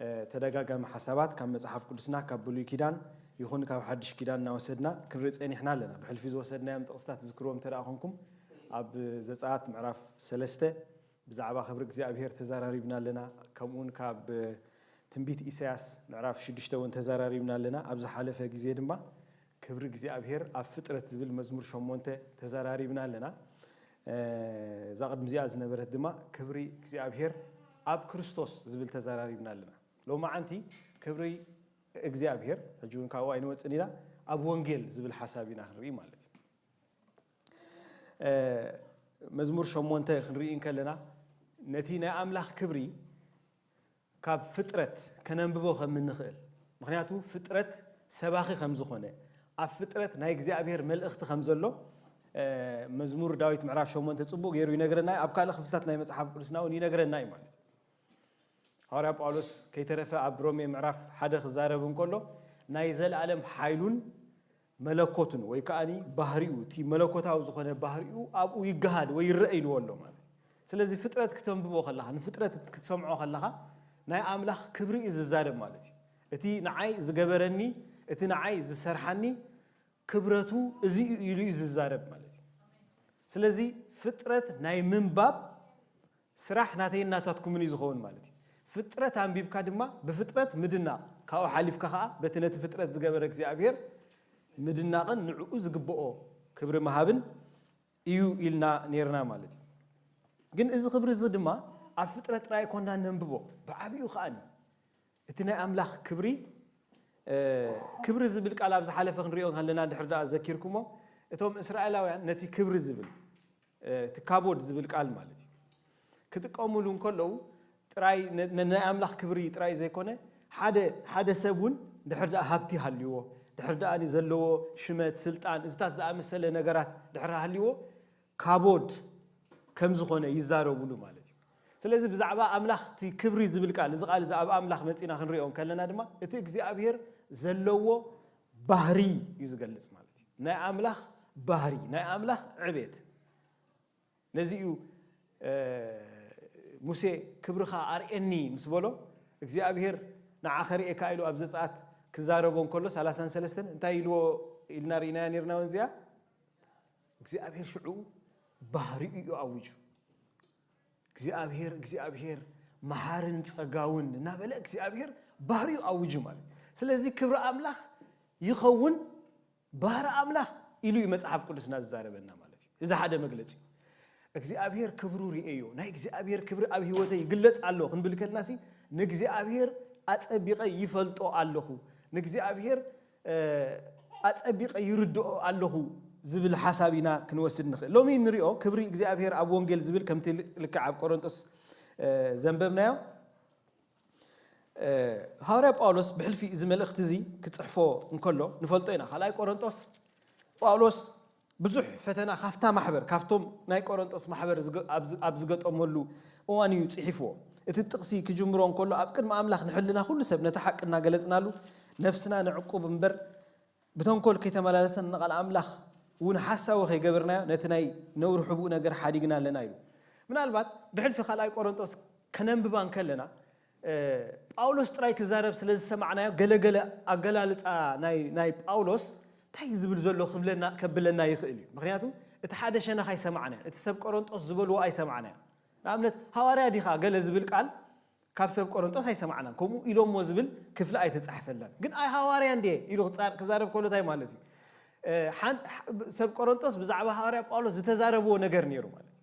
እ፣ ተደጋጋሚ ሓሳባት ካብ መጽሓፍ ቅዱስና፣ ካብ ብሉይ ኪዳን ይኹን ካብ ሓድሽ ኪዳን እናወሰድና ክንርኢ ጸኒሕና ኣለና። ብሕልፊ ዝወሰድናዮም ጥቕስታት ትዝክርዎም እንተ ደኣ ኾንኩም፣ ኣብ ዘጸኣት ምዕራፍ ሰለስተ ብዛዕባ ክብሪ እግዚኣብሔር ተዘራሪብና ኣለና። ከምኡውን ካብ ትንቢት ኢሳያስ ምዕራፍ ሽዱሽተ እውን ተዘራሪብና ኣለና። ኣብ ዝሓለፈ ግዜ ድማ ክብሪ እግዚኣብሔር ኣብ ፍጥረት ዝብል መዝሙር ሸሞንተ ተዘራሪብና ኣለና። እዛ ቅድሚ እዚኣ ዝነበረት ድማ ክብሪ እግዚኣብሔር ኣብ ክርስቶስ ዝብል ተዘራሪብና ኣለና። ሎማዓንቲ ክብሪ እግዚኣብሔር፣ ሕጂ እውን ካብኡ ኣይንወፅን ኢና፣ ኣብ ወንጌል ዝብል ሓሳብ ኢና ክንርኢ ማለት እዩ። መዝሙር ሸሞንተ ክንርኢ እንከለና ነቲ ናይ ኣምላኽ ክብሪ ካብ ፍጥረት ከነንብቦ ከም እንኽእል፣ ምኽንያቱ ፍጥረት ሰባኺ ከም ዝኾነ፣ ኣብ ፍጥረት ናይ እግዚኣብሔር መልእኽቲ ከም ዘሎ መዝሙር ዳዊት ምዕራፍ ሸሞንተ ጽቡቕ ገይሩ ይነግረና እዩ። ኣብ ካልእ ክፍልታት ናይ መጽሓፍ ቅዱስና እውን ይነግረና እዩ ማለት እዩ። ሃዋርያ ጳውሎስ ከይተረፈ ኣብ ሮሜ ምዕራፍ ሓደ ክዛረብ እንከሎ ናይ ዘለኣለም ሓይሉን መለኮቱን ወይ ከዓኒ ባህሪኡ፣ እቲ መለኮታዊ ዝኾነ ባህሪኡ ኣብኡ ይገሃድ ወይ ይረአ ኢልዎ ኣሎ ማለት እዩ። ስለዚ ፍጥረት ክተንብቦ ከለኻ፣ ንፍጥረት ክትሰምዖ ከለኻ ናይ ኣምላኽ ክብሪ እዩ ዝዛረብ ማለት እዩ። እቲ ንዓይ ዝገበረኒ፣ እቲ ንዓይ ዝሰርሓኒ ክብረቱ እዚ እዩ ኢሉ እዩ ዝዛረብ ማለት እዩ። ስለዚ ፍጥረት ናይ ምንባብ ስራሕ ናተይን ናታትኩምን እዩ ዝኸውን ማለት እዩ። ፍጥረት ኣንቢብካ ድማ ብፍጥረት ምድናቕ፣ ካብኡ ሓሊፍካ ከዓ በቲ ነቲ ፍጥረት ዝገበረ እግዚኣብሔር ምድናቕን ንዕኡ ዝግብኦ ክብሪ ምሃብን እዩ ኢልና ነይርና ማለት እዩ። ግን እዚ ክብሪ እዚ ድማ ኣብ ፍጥረት ጥራይ ኣይኮንና ነንብቦ፣ ብዓቢኡ ከዓኒ እቲ ናይ ኣምላኽ ክብሪ፣ ክብሪ ዝብል ቃል ኣብ ዝሓለፈ ክንሪኦ ከለና ድሕር ደኣ ዘኪርኩሞ፣ እቶም እስራኤላውያን ነቲ ክብሪ ዝብል፣ እቲ ካቦድ ዝብል ቃል ማለት እዩ፣ ክጥቀሙሉ እንከለዉ ጥራይ ነ-፣ ነ-፣ ናይ ኣምላኽ ክብሪ ጥራይ ዘይኮነ፣ ሓደ፣ ሓደ ሰብ እውን ድሕር ደኣ ሃብቲ ሃልይዎ፣ ድሕር ደኣ ዘለዎ ሽመት፣ ስልጣን፣ እዚታት ዝኣመሰለ ነገራት ድሕር ሃልይዎ፣ ካቦድ ከም ዝኾነ ይዛረቡሉ ማለት እዩ። ስለዚ ብዛዕባ ኣምላኽ እቲ ክብሪ ዝብል ቃል፣ እዚ ቃል እዚ ኣብ ኣምላኽ መጺና ክንሪኦ ከለና ድማ እቲ እግዚኣብሔር ዘለዎ ባህሪ እዩ ዝገልጽ ማለት እዩ። ናይ ኣምላኽ ባህሪ፣ ናይ ኣምላኽ ዕቤት። ነዚ እዩ፣ እ፣ ሙሴ ክብርኻ ኣርእየኒ ምስ በሎ፣ እግዚኣብሔር ንዓኻ ርእየካ ኢሉ ኣብ ዘጸኣት ክዛረቦ እንከሎ፣ ሰላሳን ሰለስተን እንታይ ኢልዎ ኢልና ርኢናያ ነይርና እውን እዚኣ? እግዚኣብሔር ሽዑ ባህሪኡ እዩ ኣዊጁ። እግዚኣብሔር፣ እግዚኣብሔር መሓርን ጸጋውን እናበለ እግዚኣብሔር ባህሪኡ ኣዊጁ ማለት እዩ። ስለዚ ክብሪ ኣምላኽ ይኸውን፣ ባህሪ ኣምላኽ ኢሉ እዩ መጽሓፍ ቅዱስና ዝዛረበና ማለት እዩ። እዚ ሓደ መግለጺ እዩ። እግዚኣብሔር ክብሩ ርእየዮ፣ ናይ እግዚኣብሔር ክብሪ ኣብ ህይወተይ ይግለጽ ኣሎ ክንብል ከለናሲ ንእግዚኣብሔር ኣጸቢቐ ይፈልጦ ኣለኹ፣ ንእግዚኣብሔር፣ እ፣ ኣጸቢቐ ይርድኦ ኣለኹ ዝብል ሓሳብ ኢና ክንወስድ ንኽእል። ሎሚ ንሪኦ ክብሪ እግዚኣብሔር ኣብ ወንጌል ዝብል ከምቲ ልክዕ ኣብ ቆሮንጦስ፣ እ፣ ዘንበብናዮ፣ እ፣ ሃዋርያ ጳውሎስ ብሕልፊ እዚ መልእኽቲ እዚ ክጽሕፎ እንከሎ ንፈልጦ ኢና። ካልኣይ ቆሮንጦስ ጳውሎስ ብዙሕ ፈተና ካብታ ማሕበር፣ ካብቶም ናይ ቆሮንጦስ ማሕበር ዝገ-፣ ኣብ ዝ-፣ ኣብ ዝገጠመሉ እዋን እዩ ጽሒፍዎ። እቲ ጥቕሲ ክጅምሮ እንከሎ፣ "ኣብ ቅድሚ ኣምላኽ ንሕልና ኩሉ ሰብ ነቲ ሓቂ እናገለጽናሉ፣ ነፍስና ነዕቁብ እምበር፣ ብተንኮል ከይተመላለስና ንቓል ኣምላኽ እውን ሓሳዊ ከይገበርናዮ፣ ነቲ ናይ ነውሪ ሕቡእ ነገር ሓዲግና ኣለና" ኢሉ። ምናልባት ብሕልፊ ካልኣይ ቆሮንጦስ ከነንብባ እንከለና፣ እ፣ ጳውሎስ ጥራይ ክዛረብ ስለ ዝሰማዕናዮ፣ ገለገለ ኣገላልጻ ናይ፣ ናይ ጳውሎስ እንታይ እዩ ዝብል ዘሎ ክብለና፣ ከብለና ይኽእል እዩ። ምኽንያቱ እቲ ሓደ ሸነኽ ኣይሰማዕናዮን፣ እቲ ሰብ ቆሮንጦስ ዝበልዎ ኣይሰማዕናዮን። ንኣብነት፣ "ሃዋርያ ዲኻ?" ገለ ዝብል ቃል ካብ ሰብ ቆሮንጦስ ኣይሰማዕናን። ከምኡ ኢሎሞ ዝብል ክፍሊ ኣይተጻሕፈላን። ግን "ኣይ ሃዋርያ እንድየ" ኢሉ ክጻ-፣ ክዛረብ ከሎ እንታይ ማለት እዩ? እ፣ ሓን-፣ ሕ-፣ ሰብ ቆሮንጦስ ብዛዕባ ሃዋርያ ጳውሎስ ዝተዛረብዎ ነገር ነይሩ ማለት እዩ።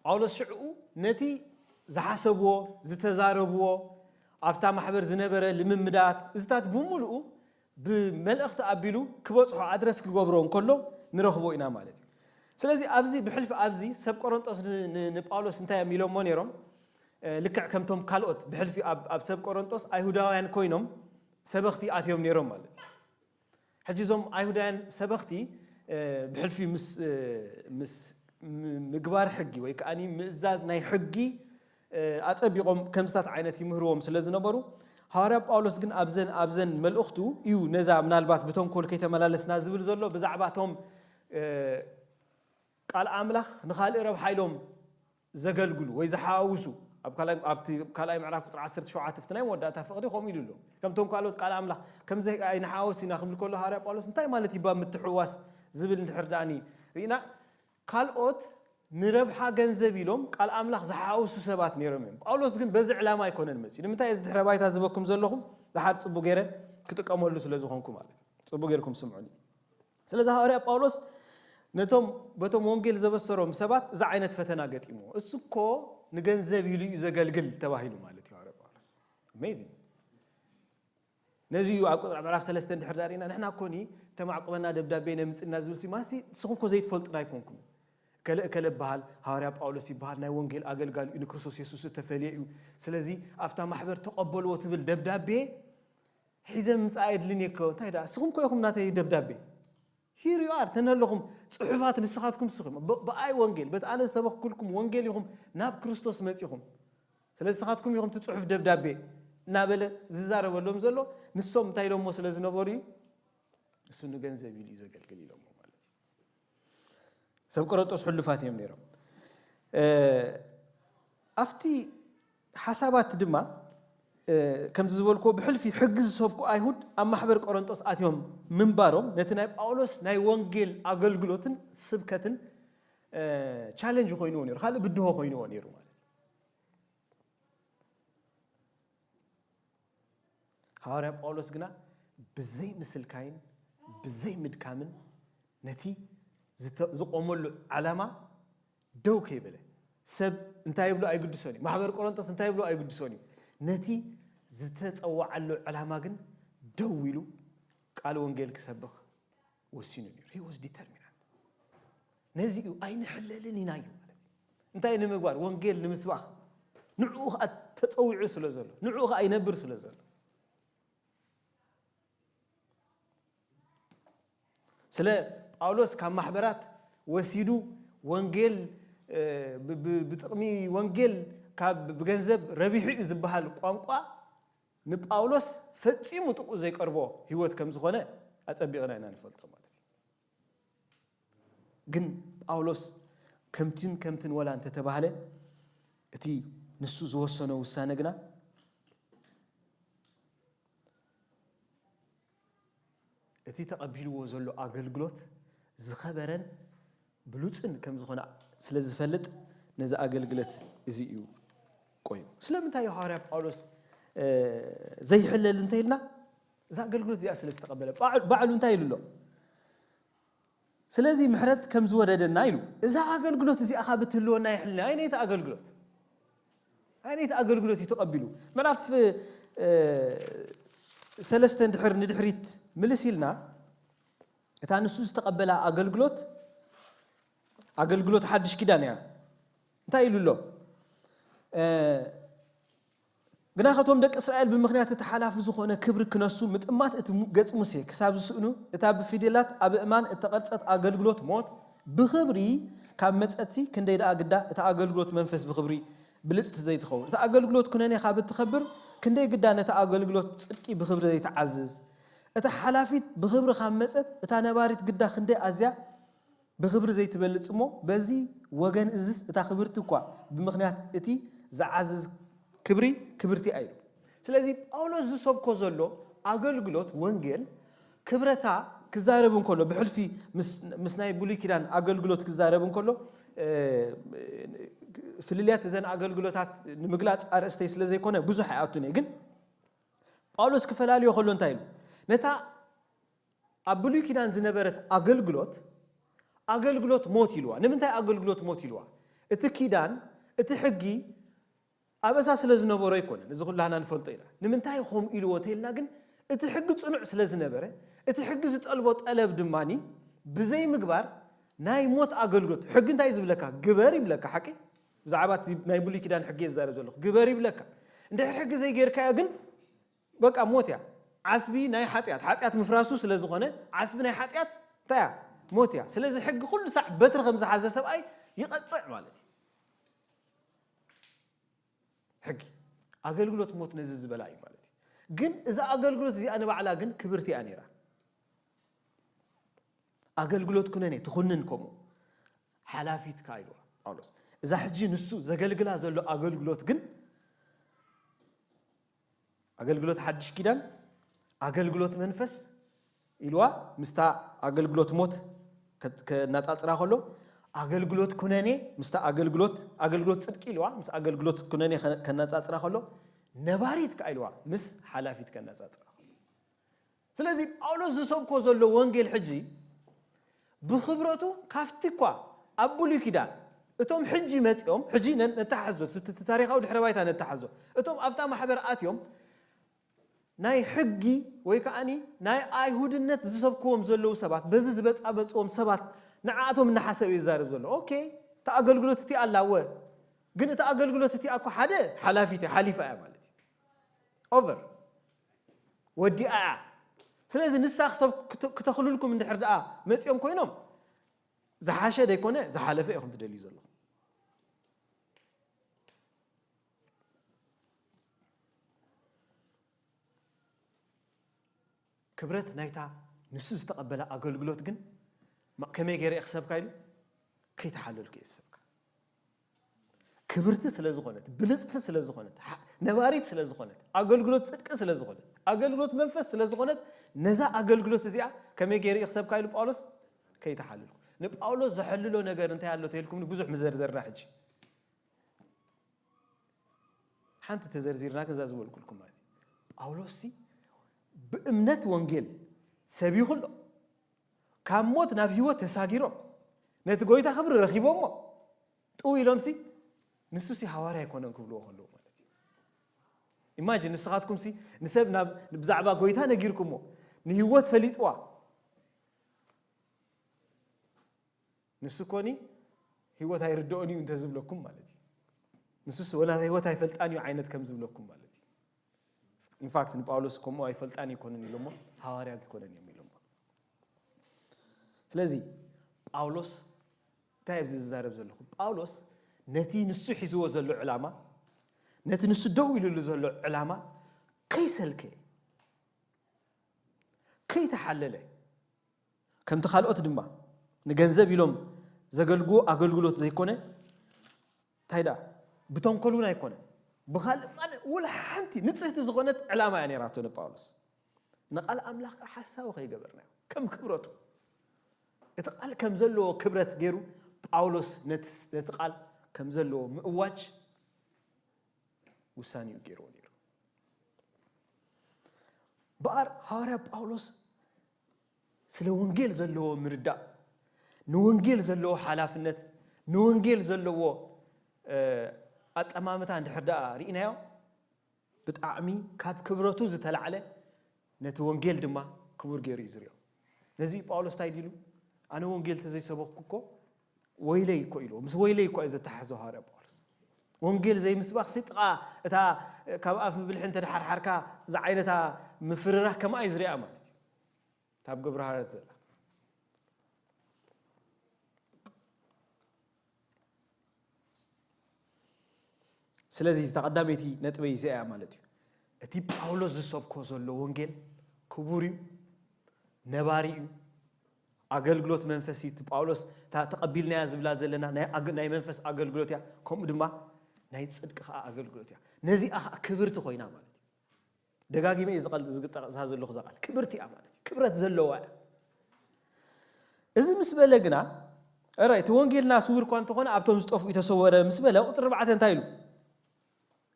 ጳውሎስ ሽዕኡ ነቲ ዝሓሰብዎ፣ ዝተዛረብዎ፣ ኣብታ ማሕበር ዝነበረ ልምምዳት፣ እዚታት ብምሉኡ ብመልእኽቲ ኣቢሉ ክበጽሖ፣ ኣድረስ ክገብሮ እንከሎ ንረኽቦ ኢና ማለት እዩ። ስለዚ ኣብዚ ብሕልፊ ኣብዚ ሰብ ቆሮንጦስ ን-፣ ን-፣ ንጳውሎስ እንታይ እዮም ኢሎሞ ነይሮም? እ፣ ልክዕ ከምቶም ካልኦት ብሕልፊ ኣብ፣ ኣብ ሰብ ቆሮንጦስ ኣይሁዳውያን ኮይኖም ሰበኽቲ ኣትዮም ነይሮም ማለት እዩ። ሕጂ እዞም ኣይሁዳውያን ሰበኽቲ፣ እ፣ ብሕልፊ ምስ፣ እ፣ ምስ ም-፣ ምግባር ሕጊ ወይ ከኣ ምእዛዝ ናይ ሕጊ፣ እ፣ ኣጸቢቖም ከምዚታት ዓይነት ይምህርዎም ስለ ዝነበሩ፣ ሃዋርያ ጳውሎስ ግን ኣብዘን፣ ኣብዘን መልእኽቱ እዩ ነዛ ምናልባት ብተንኮል ከይተመላለስና ዝብል ዘሎ ብዛዕባ እቶም፣ እ፣ ቃል ኣምላኽ ንኻልእ ረብሓ ኢሎም ዘገልግሉ ወይ ዝሓዋውሱ፣ ኣብ ካልኣይ፣ ኣብቲ ካልኣይ ምዕራፍ ቁጽሪ ዓሰርተ ሸውዓተ፣ ኣብቲ ናይ መወዳእታ ፍቕዲ ከምኡ ኢሉ ኣሎ። ከምቶም ካልኦት ቃል ኣምላኽ ከምዚ ኣይንሓወስ ኢና ክብል ከሎ ሃዋርያ ጳውሎስ እንታይ ማለት እዩ ባ ምትሕውዋስ ዝብል እንድሕር ደኣ ርኢና፣ ካልኦት ንረብሓ ገንዘብ ኢሎም ቃል ኣምላኽ ዝሓወሱ ሰባት ነይሮም እዮም። ጳውሎስ ግን በዚ ዕላማ ኣይኮነን መጺኡ። ንምንታይ እዚ ድሕረ ባይታ ዝበኩም ዘለኹም? ደሓር ጽቡቕ ገይረ ክጥቀመሉ ስለ ዝኾንኩ ማለት እዩ። ጽቡቅ ጌርኩም ስምዑኒ። ስለዚ ሃዋርያ ጳውሎስ ነቶም በቶም ወንጌል ዘበሰሮም ሰባት እዚ ዓይነት ፈተና ገጢምዎ። እሱ እኮ ንገንዘብ ኢሉ እዩ ዘገልግል ተባሂሉ ማለት እዩ። ሃዋርያ ጳውሎስ ኣሜዚንግ። ነዚ እዩ ኣብ ቁጥሪ ምዕራፍ ሰለስተ እንድሕር ዳሪና ንሕና እኮ ኒ ተማዕቁበና ደብዳቤ ነምጽና ዝብል ሲ ማሲ ንስኹም እኮ ዘይትፈልጡና ኣይኮንኩም። ከለ ከለ በሃል ሃዋርያ ጳውሎስ ይበሃል፣ ናይ ወንጌል ኣገልጋሊ እዩ፣ ንክርስቶስ የሱስ እተፈልየ እዩ። ስለዚ ኣብታ ማሕበር ተቐበልዎ ትብል ደብዳቤ ሒዘ ምምጻእ ኣየድልን እኮ። እንታይ ደኣ ንስኹም እኮ ኢኹም ናተይ ደብዳቤ። Here you are፣ ተነለኹም ጽሑፋት ንስኻትኩም ስኹም ብኣይ ወንጌል በቲ ኣነ ዝሰበኽኩልኩም ወንጌል ኢኹም ናብ ክርስቶስ መጺኹም። ስለዚ ንስኻትኩም ኢኹም እቲ ጽሑፍ ደብዳቤ እናበለ ዝዛረበሎም ዘሎ። ንሶም እንታይ ኢሎሞ ስለ ዝነበሩ እዩ? እሱ ንገንዘብ ኢሉ እዩ ዘገልግል ኢሎሞ ማለት እዩ። ሰብ ቆሮንጦስ ሕሉፋት እዮም ነይሮም። ኣብቲ ሓሳባት ድማ ከምዚ ዝበልክዎ ብሕልፊ ሕጊ ዝሰብኩ ኣይሁድ ኣብ ማሕበር ቆሮንጦስ ኣትዮም ምንባሮም ነቲ ናይ ጳውሎስ ናይ ወንጌል ኣገልግሎትን ስብከትን ቻለንጅ ኮይንዎ ነይሩ፣ ካልእ ብድሆ ኮይንዎ ነይሩ ማለት እዩ። ሃዋርያ ጳውሎስ ግና ብዘይ ምስልካይን ብዘይ ምድካምን ነቲ ዝተ- ዝቆመሉ ዓላማ ደው ከይበለ፣ ሰብ እንታይ ይብሎ ኣይግድሶን እዩ፣ ማሕበር ቆሮንቶስ እንታይ ይብሎ ኣይግድሶን እዩ። ነቲ ዝተጸዋዓሉ ዕላማ ግን ደው ኢሉ ቃል ወንጌል ክሰብኽ ወሲኑ ነይሩ። He was determined። ነዚ እዩ ኣይንሕለልን ኢና እዩ ማለት እዩ። እንታይ ንምግባር? ወንጌል ንምስባኽ። ንዕኡ ከዓ ተጸዊዑ ስለ ዘሎ፣ ንዕኡ ከዓ ይነብር ስለ ዘሎ። ስለ ጳውሎስ ካብ ማሕበራት ወሲዱ ወንጌል ብጥቕሚ ወንጌል ካብ ብገንዘብ ረቢሑ እዩ ዝበሃል ቋንቋ ንጳውሎስ ፈጺሙ ጥቕኡ ዘይቀርቦ ህይወት ከም ዝኾነ ኣጸቢቕና ኢና ንፈልጦ ማለት እዩ። ግን ጳውሎስ ከምቲን ከምትን ወላ እንተተባህለ እቲ ንሱ ዝወሰኖ ውሳነ ግና እቲ ተቐቢልዎ ዘሎ ኣገልግሎት ዝኸበረን ብሉጽን ከም ዝኾነ ስለ ዝፈልጥ ነዚ ኣገልግለት እዚ እዩ ቆይሙ። ስለምንታይ እዩ ሃዋርያ ጳውሎስ ዘይሕለል እንተ ኢልና እዛ ኣገልግሎት እዚኣ ስለ ዝተቐበለ ባዕሉ እንታይ ኢሉ ኣሎ? ስለዚ ምሕረት ከም ዝወረደና ኢሉ እዛ ኣገልግሎት እዚኣ ካብ እትህልወና ይሕልና። ኣይነይቲ ኣገልግሎት ኣይነይቲ ኣገልግሎት እዩ ተቐቢሉ። ምዕራፍ ሰለስተ እንድሕር ንድሕሪት ምልስ ኢልና እታ ንሱ ዝተቐበላ ኣገልግሎት ኣገልግሎት ሓድሽ ኪዳን እያ። እንታይ ኢሉ ኣሎ? ግና ከቶም ደቂ እስራኤል ብምኽንያት እቲ ሓላፊ ዝኾነ ክብሪ ክነሱ ምጥማት እቲ ገጽ ሙሴ ክሳብ ዝስእኑ እታ ብፊደላት ኣብ እማን እተቐርጸት ኣገልግሎት ሞት ብኽብሪ ካብ መጸትሲ ክንደይ ደኣ ግዳ እታ ኣገልግሎት መንፈስ ብኽብሪ ብልጽቲ ዘይትኸውን እታ ኣገልግሎት ኩነኔ ካብ እትኸብር ክንደይ ግዳ ነታ ኣገልግሎት ጽድቂ ብኽብሪ ዘይትዓዝዝ እታ ሓላፊት ብኽብሪ ካብ መጸት እታ ነባሪት ግዳ ክንደይ ኣዝያ ብኽብሪ ዘይትበልጽ እሞ በዚ ወገን እዝስ እታ ክብርቲ እኳ ብምኽንያት እቲ ዝዓዝዝ ክብሪ ክብርቲ ኣይሉ። ስለዚ ጳውሎስ ዝሰብኮ ዘሎ ኣገልግሎት ወንጌል ክብረታ ክዛረብ እንከሎ ብሕልፊ ምስ ናይ ብሉይ ኪዳን ኣገልግሎት ክዛረብ እንከሎ ፍልልያት እዘን ኣገልግሎታት ንምግላፅ ኣርእስተይ ስለ ዘይኮነ ብዙሕ ኣይኣቱን እየ። ግን ጳውሎስ ክፈላልዮ ከሎ እንታይ ኢሉ? ነታ ኣብ ብሉይ ኪዳን ዝነበረት ኣገልግሎት ኣገልግሎት ሞት ኢልዋ። ንምንታይ ኣገልግሎት ሞት ኢልዋ? እቲ ኪዳን እቲ ሕጊ ኣበሳ ስለ ዝነበሮ ኣይኮነን። እዚ ኩላህና ንፈልጦ ኢና። ንምንታይ ከምኡ ኢልዎ ተይልና ግን እቲ ሕጊ ጽኑዕ ስለ ዝነበረ እቲ ሕጊ ዝጠልቦ ጠለብ ድማ ብዘይምግባር ናይ ሞት ኣገልግሎት ሕጊ እንታይ ዝብለካ ግበር ይብለካ። ሓቂ ብዛዕባ ናይ ብሉይ ኪዳን ሕጊ የዛረብ ዘለኹ ግበር ይብለካ። እንድሕር ሕጊ ዘይጌርካዮ ግን በቃ ሞት እያ። ዓስቢ ናይ ሓጢኣት፣ ሓጢኣት ምፍራሱ ስለ ዝኾነ ዓስቢ ናይ ሓጢኣት እንታይ እያ? ሞት እያ። ስለዚ ሕጊ ኩሉ ሳዕ በትሪ ከም ዝሓዘ ሰብኣይ ይቐፅዕ ማለት እዩ። ሕጊ ኣገልግሎት ሞት ነዚ ዝበላ እዩ ማለት እዩ። ግን እዛ ኣገልግሎት እዚኣ ንባዕላ ግን ክብርቲ እያ ነይራ። ኣገልግሎት ኩነኔ ትኹንን ከምኡ ሓላፊት ከኣ ኢልዋ ጳውሎስ። እዛ ሕጂ ንሱ ዘገልግላ ዘሎ ኣገልግሎት ግን ኣገልግሎት ሓድሽ ኪዳን ኣገልግሎት መንፈስ ኢልዋ ምስታ ኣገልግሎት ሞት ከናጻጽራ ከሎ ኣገልግሎት ኩነኔ ምስታ ኣገልግሎት ኣገልግሎት ጽድቂ ኢልዋ ምስ ኣገልግሎት ኩነኔ ከናጻጽራ ከሎ ነባሪት ከኣ ኢልዋ ምስ ሓላፊት ከናጻጽራ ከሎ ስለዚ ጳውሎስ ዝሰብኮ ዘሎ ወንጌል ሕጂ ብኽብረቱ ካብቲ እኳ ኣብ ብሉይ ኪዳን እቶም ሕጂ መጺኦም፣ ሕጂ ነ-፣ ነተሓሕዞ፣ እቲ፣ እቲ ታሪኻዊ ድሕረ ባይታ ነተሓሕዞ፣ እቶም ኣብታ ማሕበር ኣትዮም ናይ ሕጊ ወይ ከዓኒ ናይ ኣይሁድነት ዝሰብክዎም ዘለዉ ሰባት፣ በዚ ዝበጻበጽዎም ሰባት ንዓኣቶም እናሓሰብ እዩ ዝዛረብ ዘሎ። ኦኬ፣ እታ ኣገልግሎት እቲኣ ኣላ፣ እወ፣ ግን እታ ኣገልግሎት እቲኣ እኮ ሓደ ሓላፊት እያ፣ ሓሊፋ እያ ማለት እዩ። ኦቨር። ወዲኣ እያ። ስለዚ ንሳ ክተብ-፣ ክተ-፣ ክተኽልልኩም እንድሕር ደኣ መጺኦም ኮይኖም፣ ዝሓሸ ደይኮነ ዝሓለፈ ኢኹም ትደልዩ ዘለኹም። ክብረት ናይታ ንሱ ዝተቐበለ ኣገልግሎት ግን ማ-፣ ከመይ ገይረ እየ ክሰብካ ኢሉ? ከይተሓለልኩ እየ ዝሰብካ። ክብርቲ ስለ ዝኾነት፣ ብልጽቲ ስለ ዝኾነት፣ ሓ-፣ ነባሪት ስለ ዝኾነት፣ ኣገልግሎት ጽድቂ ስለ ዝኾነት፣ ኣገልግሎት መንፈስ ስለ ዝኾነት፣ ነዛ ኣገልግሎት እዚኣ ከመይ ገይረ እየ ክሰብካ ኢሉ ጳውሎስ? ከይተሓለልኩ። ንጳውሎስ ዘሐልሎ ነገር እንታይ ኣሎ ተልኩም ብዙሕ ምዘርዘርና ሕጂ። ሓንቲ ተዘርዚርና ግን እዛ ዝበልኩልኩም ማለት እዩ። ጳውሎስ ሲ ብእምነት ወንጌል ሰቢኹ ኣሎ። ካብ ሞት ናብ ህይወት ተሳጊሮም ነቲ ጎይታ ክብሪ ረኺቦሞ ጥው ኢሎም ሲ ንሱ ሲ ሃዋርያ ኣይኮነን ክብልዎ ከለዉ ማለት እዩ። ኢማጂን ንስኻትኩም ሲ ንሰብ ናብ ብዛዕባ ጎይታ ነጊርኩሞ ንህይወት ፈሊጥዋ ንሱ ኮኒ ህይወት ኣይርድኦን እዩ እንተዝብለኩም ማለት እዩ። ንሱስ ወላ ህይወት ኣይፈልጣን እዩ ዓይነት ከም ዝብለኩም ማለት እዩ። ኢንፋክት ንጳውሎስ ከምኡ ኣይፈልጣን ኣይኮነን ኢሎሞ፣ ሃዋርያ ኣይኮነን እዮም ኢሎሞ። ስለዚ ጳውሎስ እንታይ ኣብዚ ዝዛረብ ዘለኹ? ጳውሎስ ነቲ ንሱ ሒዝዎ ዘሎ ዕላማ፣ ነቲ ንሱ ደው ኢሉሉ ዘሎ ዕላማ ከይሰልከ፣ ከይተሓለለ፣ ከምቲ ካልኦት ድማ ንገንዘብ ኢሎም ዘገልግዎ ኣገልግሎት ዘይኮነ፣ እንታይ ደኣ ብተንኮል እውን ኣይኮነን፣ ብኻልእ ማለ-፣ ወላ ሓንቲ ንጽህቲ ዝኾነት ዕላማ እያ ነይራቶ ንጳውሎስ። ንቓል ኣምላኽ ከዓ ሓሳዊ ከይገበርናዮ፣ ከም ክብረቱ፣ እቲ ቃል ከም ዘለዎ ክብረት ገይሩ ጳውሎስ ነቲ ስ-፣ ነቲ ቃል ከም ዘለዎ ምእዋጅ ውሳኔኡ ገይርዎ ነይሩ። እምበኣር ሃዋርያ ጳውሎስ ስለ ወንጌል ዘለዎ ምርዳእ፣ ንወንጌል ዘለዎ ሓላፍነት፣ ንወንጌል ዘለዎ፣ እ፣ ኣጠማምታ እንድሕር ደኣ ርኢናዮ፣ ብጣዕሚ ካብ ክብረቱ ዝተላዕለ ነቲ ወንጌል ድማ ክቡር ገይሩ እዩ ዝሪኦ። ነዚ እዩ ጳውሎስ እንታይ ኢሉ? ኣነ ወንጌል ተዘይሰበኽኩ እኮ ወይለይ እኮ ኢሉ። ምስ ወይለይ እኮ እዩ ዘተሓሕዞ ሃዋርያ ጳውሎስ። ወንጌል ዘይምስባኽ ሲ ጥቓ እታ ካብ ኣፍ ብልሒ እንተደሓርሓርካ ዝዓይነታ ምፍርራህ ከምኣ እዩ ዝሪኣ ማለት እዩ። እታ ኣብ ግብረ ሃዋርያት ዘላ። ስለዚ እታ ቀዳመይቲ ነጥበይ እዚኣ እያ ማለት እዩ። እቲ ጳውሎስ ዝሰብኮ ዘሎ ወንጌል ክቡር እዩ፣ ነባሪ እዩ። ኣገልግሎት መንፈስ እዩ። እቲ ጳውሎስ እታ ተቐቢልናያ ዝብላ ዘለና ናይ ኣግ-፣ ናይ መንፈስ ኣገልግሎት እያ። ከምኡ ድማ ናይ ጽድቂ ኸዓ ኣገልግሎት እያ። ነዚኣ ኸዓ ክብርቲ ኮይና ማለት እዩ። ደጋጊመ እየ ዝቐል-፣ ዝግጠቕሳ ዘለኹ እዛ ቃል። ክብርቲ እያ ማለት እዩ። ክብረት ዘለዋ እያ። እዚ ምስ በለ ግና፣ እረ፣ እቲ ወንጌልና ስዉር እኳ እንተኾነ ኣብቶም ዝጠፍኡ ተሰወረ ምስ በለ፣ ቁጽሪ ኣርባዕተ እንታይ ኢሉ?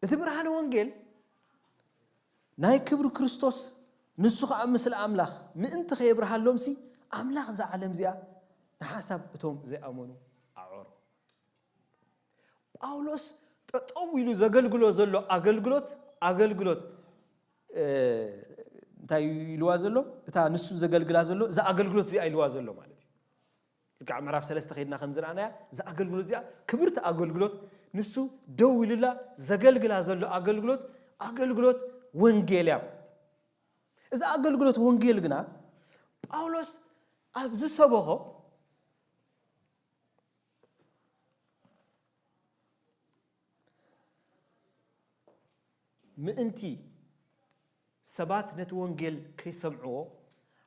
እቲ ብርሃን ወንጌል ናይ ክብሪ ክርስቶስ፣ ንሱ ኸዓ ምስሊ ኣምላኽ ምእንቲ ከየብርሃሎምሲ፣ ኣምላኽ እዛ ዓለም እዚኣ ንሓሳብ እቶም ዘይኣመኑ ኣዕወሮ። ጳውሎስ ጠጠው ኢሉ ዘገልግሎ ዘሎ ኣገልግሎት፣ ኣገልግሎት፣ እ፣ እንታይ ኢልዋ ዘሎ? እታ ንሱ ዘገልግላ ዘሎ፣ እዛ ኣገልግሎት እዚኣ ኢልዋ ዘሎ ማለት እዩ። ልክዕ ምዕራፍ ሰለስተ ከይድና ከም ዝረኣናያ፣ እዛ ኣገልግሎት እዚኣ ክብርቲ ኣገልግሎት፣ ንሱ ደው ኢሉላ ዘገልግላ ዘሎ ኣገልግሎት፣ ኣገልግሎት ወንጌል እያ። እዛ ኣገልግሎት ወንጌል ግና ጳውሎስ ኣብ ዝሰበኾ ምእንቲ ሰባት ነቲ ወንጌል ከይሰምዕዎ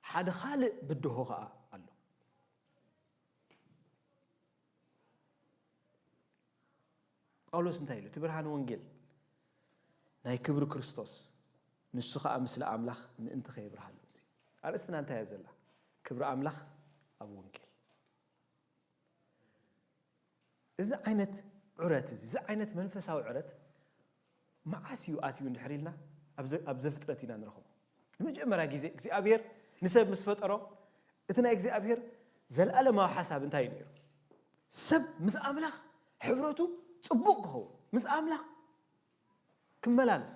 ሓደ ካልእ ብድሆ ኸኣ ኣሎ። ጳውሎስ እንታይ ኢሉ? እቲ ብርሃን ወንጌል ናይ ክብሪ ክርስቶስ፣ ንሱ ኸኣ ምስሊ ኣምላኽ ምእንቲ ከየብርሃሎም ሲ። ኣርእስትና እንታይ እያ ዘላ? ክብሪ ኣምላኽ ኣብ ወንጌል። እዚ ዓይነት ዑረት እዚ፣ እዚ ዓይነት መንፈሳዊ ዑረት መዓስ እዩ ኣትዩ እንድሕር ኢልና፣ ኣብ ዘ-፣ ኣብ ዘፍጥረት ኢና ንረኽቦ። ንመጀመርያ ግዜ እግዚኣብሔር ንሰብ ምስ ፈጠሮ እቲ ናይ እግዚኣብሔር ዘለኣለማዊ ሓሳብ እንታይ እዩ ነይሩ? ሰብ ምስ ኣምላኽ ሕብረቱ ጽቡቕ ክኸውን፣ ምስ ኣምላኽ ክመላለስ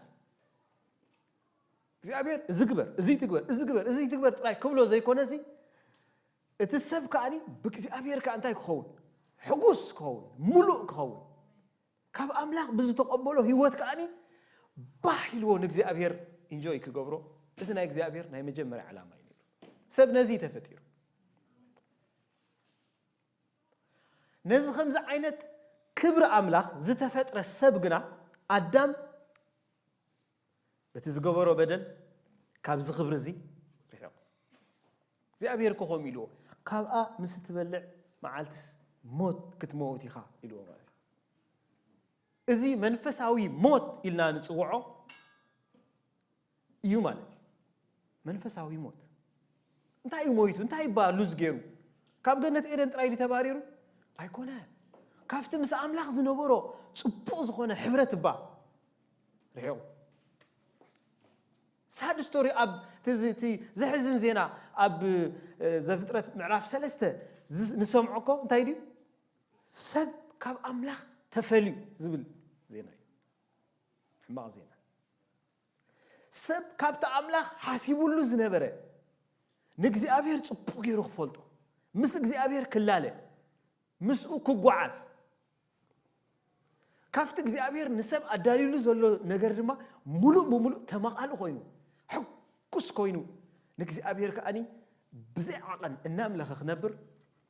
እግዚኣብሔር እዚ ግበር፣ እዚ ትግበር፣ እዚ ግበር፣ እዚ ትግበር ጥራይ ክብሎ ዘይኮነሲ እቲ ሰብ ከኣኒ ብእግዚኣብሔር ከኣ እንታይ ክኸውን? ሕጉስ ክኸውን፣ ሙሉእ ክኸውን፣ ካብ ኣምላኽ ብዝተቐበሎ ህይወት ከኣኒ ባህ ኢልዎ ንእግዚኣብሔር ኢንጆይ ክገብሮ፣ እዚ ናይ እግዚኣብሔር ናይ መጀመርያ ዕላማ እዩ ነይሩ። ሰብ ነዚ እዩ ተፈጢሩ። ነዚ ከምዚ ዓይነት ክብሪ ኣምላኽ ዝተፈጥረ ሰብ ግና ኣዳም በቲ ዝገበሮ በደል ካብዚ ክብሪ እዚ ርሒቑ። እግዚኣብሔር እኮ ከምኡ ኢልዎ፣ ካብኣ ምስ ትበልዕ መዓልትስ ሞት ክትመውት ኢኻ ኢልዎ ማለት እዩ። እዚ መንፈሳዊ ሞት ኢልና ንጽውዖ እዩ ማለት እዩ። መንፈሳዊ ሞት እንታይ እዩ ሞይቱ? እንታይ እባ ሉዝ ገይሩ? ካብ ገነት ኤደን ጥራይ ድዩ ተባሪሩ? ኣይኮነ። ካብቲ ምስ ኣምላኽ ዝነበሮ ጽቡቕ ዝኾነ ሕብረት እባ ርሒቑ። ሳድ ስቶሪ ኣብ እቲ ዚ- እቲ ዘሕዝን ዜና ኣብ እ፣ ዘፍጥረት ምዕራፍ ሰለስተ ዝ- ንሰምዖ እኮ እንታይ ድዩ? ሰብ ካብ ኣምላኽ ተፈልዩ ዝብል ዜና እዩ። ሕማቕ ዜና። ሰብ ካብቲ ኣምላኽ ሓሲቡሉ ዝነበረ ንእግዚኣብሔር ጽቡቕ ገይሩ ክፈልጦ፣ ምስ እግዚኣብሔር ክላለ፣ ምስኡ ክጓዓዝ፣ ካብቲ እግዚኣብሔር ንሰብ ኣዳልዩሉ ዘሎ ነገር ድማ ሙሉእ ብሙሉእ ተማቓሊ ኮይኑ፣ ሕጉስ ኮይኑ፣ ንእግዚኣብሔር ከኣኒ ብዘይ ዓቐን እናምለኸ ክነብር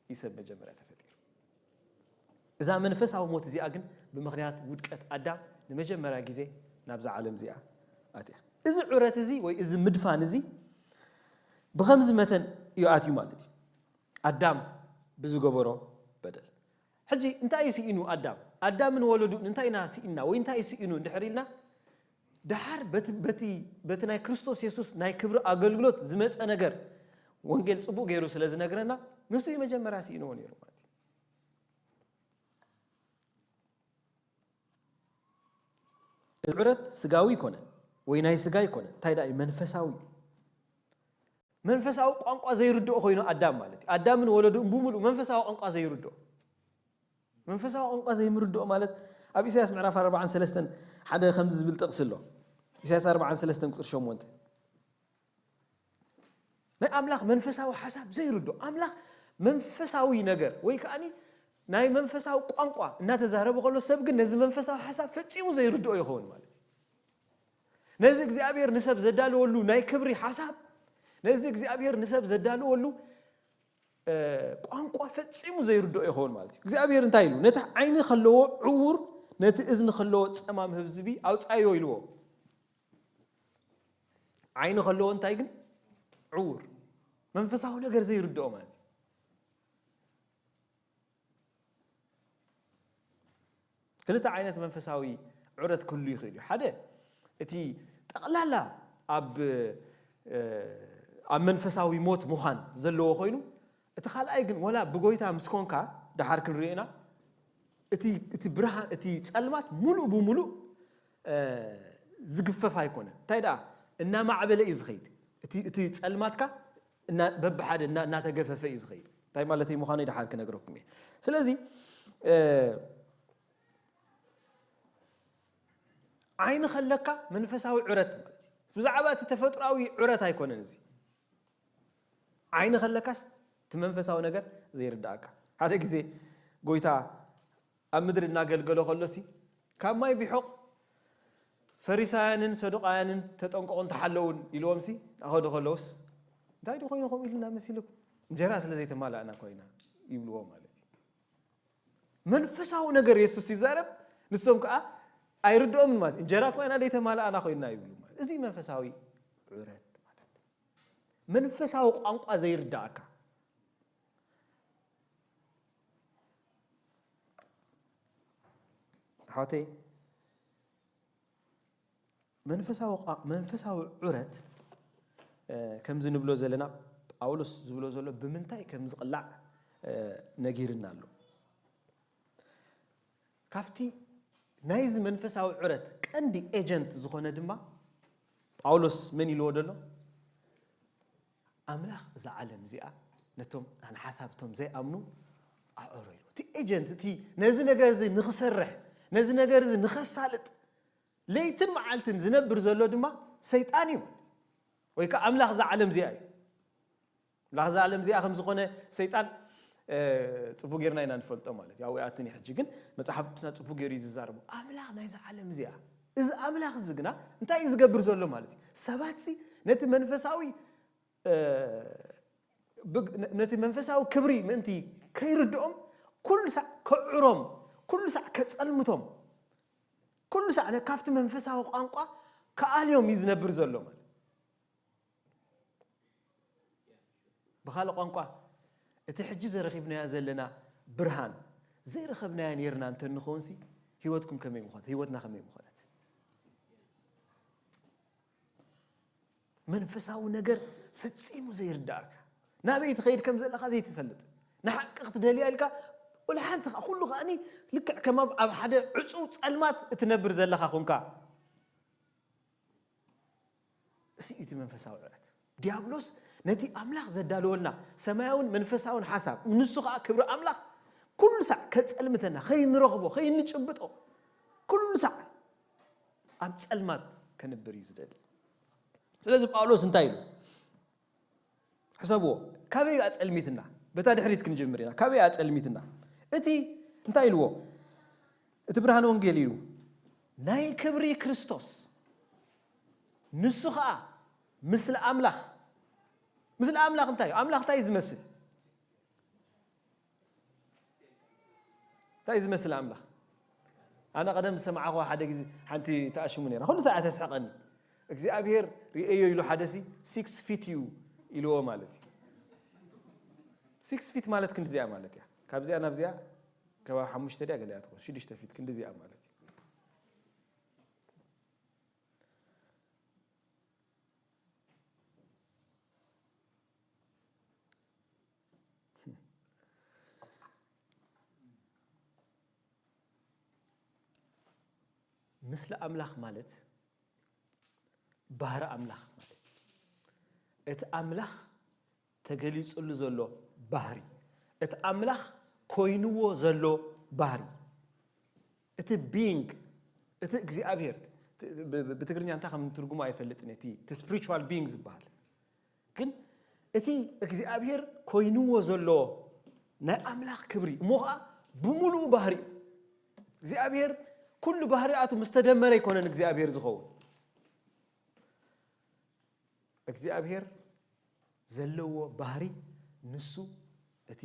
እዩ ሰብ መጀመርያ ተፈጢሩ። እዛ መንፈሳዊ ሞት እዚኣ ግን ብምኽንያት ውድቀት ኣዳም ንመጀመርያ ግዜ ናብዛ ዓለም እዚኣ ኣትያ። እዚ ዑረት እዚ ወይ እዚ ምድፋን እዚ ብኸምዚ መተን እዩ ኣትዩ ማለት እዩ። ኣዳም ብዝገበሮ በደል። ሕጂ እንታይ እዩ ስኢኑ ኣዳም? ኣዳምን ወለዱን እንታይ ኢና ስኢንና ወይ እንታይ እዩ ስኢኑ እንድሕር ኢልና፣ ደሓር በቲ በቲ በቲ ናይ ክርስቶስ የሱስ ናይ ክብሪ ኣገልግሎት ዝመጸ ነገር ወንጌል ጽቡቕ ገይሩ ስለ ዝነግረና፣ ንሱ እዩ መጀመርያ ስኢንዎ ነይሩ ማለት እዩ። እዚ ዑረት ስጋዊ ኣይኮነን ወይ ናይ ስጋ ኣይኮነን፣ እንታይ ደኣ እዩ? መንፈሳዊ እዩ። መንፈሳዊ ቋንቋ ዘይርድኦ ኮይኑ ኣዳም ማለት እዩ። ኣዳምን ወለዱን ብምሉእ መንፈሳዊ ቋንቋ ዘይርድኦ። መንፈሳዊ ቋንቋ ዘይምርድኦ ማለት ኣብ ኢሳያስ ምዕራፍ ኣርባዓን ሰለስተን ሓደ ከምዚ ዝብል ጥቕሲ ኣሎ። ኢሳያስ ኣርባዓን ሰለስተን ቁጽሪ ሸሞንተ። ናይ ኣምላኽ መንፈሳዊ ሓሳብ ዘይርድኦ፣ ኣምላኽ መንፈሳዊ ነገር ወይ ከኣኒ ናይ መንፈሳዊ ቋንቋ እናተዛረበ ከሎ ሰብ ግን ነዚ መንፈሳዊ ሓሳብ ፈጺሙ ዘይርድኦ ይኸውን ማለት እዩ። ነዚ እግዚኣብሔር ንሰብ ዘዳለወሉ ናይ ክብሪ ሓሳብ፣ ነዚ እግዚኣብሔር ንሰብ ዘዳለወሉ እ፣ ቋንቋ ፈጺሙ ዘይርድኦ ይኸውን ማለት እዩ። እግዚኣብሔር እንታይ ኢሉ? ነቲ ዓይኒ ከለዎ ዕዉር፣ ነቲ እዝኒ ከለዎ ጸማም ህዝቢ ኣውጻዮ ኢልዎ። ዓይኒ ከለዎ እንታይ ግን? ዕዉር። መንፈሳዊ ነገር ዘይርድኦ ማለት እዩ። ክልተ ዓይነት መንፈሳዊ ዑረት ክህሉ ይኽእል እዩ። ሓደ፣ እቲ ጠቕላላ ኣብ እ፣ ኣብ መንፈሳዊ ሞት ምዃን ዘለዎ ኮይኑ፣ እቲ ካልኣይ ግን ወላ ብጎይታ ምስ ኮንካ ደሓር ክንሪኦ ኢና፣ እቲ እቲ ብርሃን፣ እቲ ጸልማት ሙሉእ ብሙሉእ እ፣ ዝግፈፍ ኣይኮነን። እንታይ ደኣ እናማዕበለ እዩ ዝኸይድ። እቲ እቲ ጸልማትካ እና በብሓደ እና እናተገፈፈ እዩ ዝኸይድ። እንታይ ማለተይ ምዃኑ ደሓር ክነግረኩም እየ። ስለዚ እ፣ ዓይኒ ከለካ መንፈሳዊ ዑረት ማለት እዩ። ብዛዕባ እቲ ተፈጥሮኣዊ ዑረት ኣይኮነን እዚ። ዓይኒ ከለካስ እቲ መንፈሳዊ ነገር ዘይርድኣካ። ሓደ ግዜ ጎይታ ኣብ ምድሪ እናገልገሎ ከሎሲ ካብ ማይ ቢሖቕ ፈሪሳውያንን ሰዱቃውያንን ተጠንቀቑን ተሓለውን ኢልዎምሲ ኣኸዱ ከለውስ እንታይ ዶ ኮይኑ ከምኡ ኢሉና መሲልኩም? እንጀራ ስለ ዘይተማላእና ኮይና ይብልዎ ማለት እዩ። መንፈሳዊ ነገር የሱስ ይዛረብ፣ ንሶም ከዓ ኣይርድኦምን ማለት እዩ። እንጀራ ኮይና ዘይተማላእና ኮይና ይብሉ ማለት እዩ። እዚ መንፈሳዊ ዑረት ማለት እዩ። መንፈሳዊ ቋንቋ ዘይርዳእካ። ኣሕዋተይ፣ መንፈሳዊ ቋ-፣ መንፈሳዊ ዑረት፣ እ፣ ከምዚ ንብሎ ዘለና፣ ጳውሎስ ዝብሎ ዘሎ ብምንታይ ከም ዝቕላዕ፣ እ፣ ነጊርና ኣሎ። ካብቲ ናይዚ መንፈሳዊ ዑረት ቀንዲ ኤጀንት ዝኾነ ድማ ጳውሎስ መን ኢልዎ ደሎ? ኣምላኽ እዛ ዓለም እዚኣ ነቶም ንሓሳብ እቶም ዘይኣምኑ ኣዕሮ ኢሉ። እቲ ኤጀንት፣ እቲ ነዚ ነገር እዚ ንኽሰርሕ፣ ነዚ ነገር እዚ ንኸሳልጥ፣ ለይትን መዓልትን ዝነብር ዘሎ ድማ ሰይጣን እዩ። ወይ ከዓ ኣምላኽ እዛ ዓለም እዚኣ እዩ። ኣምላኽ እዛ ዓለም እዚኣ ከም ዝኾነ ሰይጣን፣ እ፣ ጽቡቕ ጌርና ኢና ንፈልጦ ማለት እዩ። ኣብኡ ኣይኣቱን እዩ ሕጂ፣ ግን መጽሓፍ ቅዱስና ጽቡቕ ገይሩ እዩ ዝዛረቡ። ኣምላኽ ናይዛ ዓለም እዚኣ፣ እዚ ኣምላኽ እዚ ግና እንታይ እዩ ዝገብር ዘሎ ማለት እዩ? ሰባትሲ ነቲ መንፈሳዊ፣ እ፣ ብግ-፣ ነ-፣ ነቲ መንፈሳዊ ክብሪ ምእንቲ ከይርድኦም፣ ኩሉ ሳዕ ከዕሮም፣ ኩሉ ሳዕ ከጸልምቶም፣ ኩሉ ሳዕ ነ-፣ ካብቲ መንፈሳዊ ቋንቋ ከኣልዮም እዩ ዝነብር ዘሎ ማለት እዩ። ብኻልእ ቋንቋ፣ እቲ ሕጂ ዘረኺብናዮ ዘለና ብርሃን ዘይረኸብናዮ ኔርና እንተ ንኸውንሲ፣ ህይወትኩም ከመይ ምኾነት? ህይወትና ከመይ ምኾነት? መንፈሳዊ ነገር ፈጺሙ ዘይርዳእካ፣ ናበይ ትኸይድ ከም ዘለኻ ዘይትፈልጥ፣ ንሓቂ ክትደልያ ኢልካ፣ ወላ ሓንቲ ኸ-፣ ኩሉ ከኣኒ ልክዕ ከም ኣብ፣ ኣብ ሓደ ዕጹው ጸልማት እትነብር ዘለኻ ኾንካ። እዚ እዩ እቲ መንፈሳዊ ዕረት። ዲያብሎስ ነቲ ኣምላኽ ዘዳለወልና ሰማያውን መንፈሳውን ሓሳብ፣ ንሱ ኸኣ ክብሪ ኣምላኽ፣ ኩሉ ሳዕ ከጸልምተና፣ ከይንረኽቦ፣ ከይንጭብጦ፣ ኩሉ ሳዕ ኣብ ጸልማት ከንብር እዩ ዝደሊ። ስለዚ ጳውሎስ እንታይ ኢሉ? ሕሰብዎ። ካበይ እያ ጸልሚትና? በታ ድሕሪት ክንጅምር ኢና። ካበይ እያ ጸልሚትና? እቲ እንታይ ኢልዎ? እቲ ብርሃን ወንጌል እዩ። ናይ ክብሪ ክርስቶስ፣ ንሱ ኸኣ ምስለ ኣምላኽ። ምስለ ኣምላኽ እንታይ እዩ? ኣምላኽ እንታይ እዩ ዝመስል? እንታይ እዩ ዝመስል ኣምላኽ? ኣነ ቀደም ዝሰማዕኹ ሓደ ግዜ ሓንቲ ተኣሽሙ ነይራ። ኩሉ ሰዓት ተስሕቐኒ። እግዚኣብሔር ርእየዮ ኢሉ ሓደሲ፣ "ሲክስ ፊት እዩ" ኢልዎ ማለት እዩ። ሲክስ ፊት ማለት ክንድዚኣ ማለት እያ። ካብዚኣ ናብዚኣ ከባቢ ሓሙሽተ ድያ ገሊኣ ትኾን፣ ሽዱሽተ ፊት ክንድዚኣ ማለት እዩ። ምስለ ኣምላኽ ማለት ባህሪ ኣምላኽ ማለት እዩ። እቲ ኣምላኽ ተገሊጹሉ ዘሎ ባህሪ፣ እቲ ኣምላኽ ኮይንዎ ዘሎ ባህሪ፣ እቲ ቢንግ፣ እቲ እግዚኣብሔር፣ ብ-፣ ብ-፣ ብትግርኛ እንታይ ከም ትርጉሙ ኣይፈልጥን፣ እቲ፣ እቲ ስፒሪቹዋል ቢንግ ዝበሃል። ግን እቲ እግዚኣብሔር ኮይንዎ ዘሎ ናይ ኣምላኽ ክብሪ፣ እሞ ኸኣ ብምሉኡ ባህሪኡ፣ እግዚኣብሔር ኩሉ ባህሪኣቱ ምስ ተደመረ ኣይኮነን እግዚኣብሔር ዝኸውን። እግዚኣብሔር ዘለዎ ባህሪ፣ ንሱ እቲ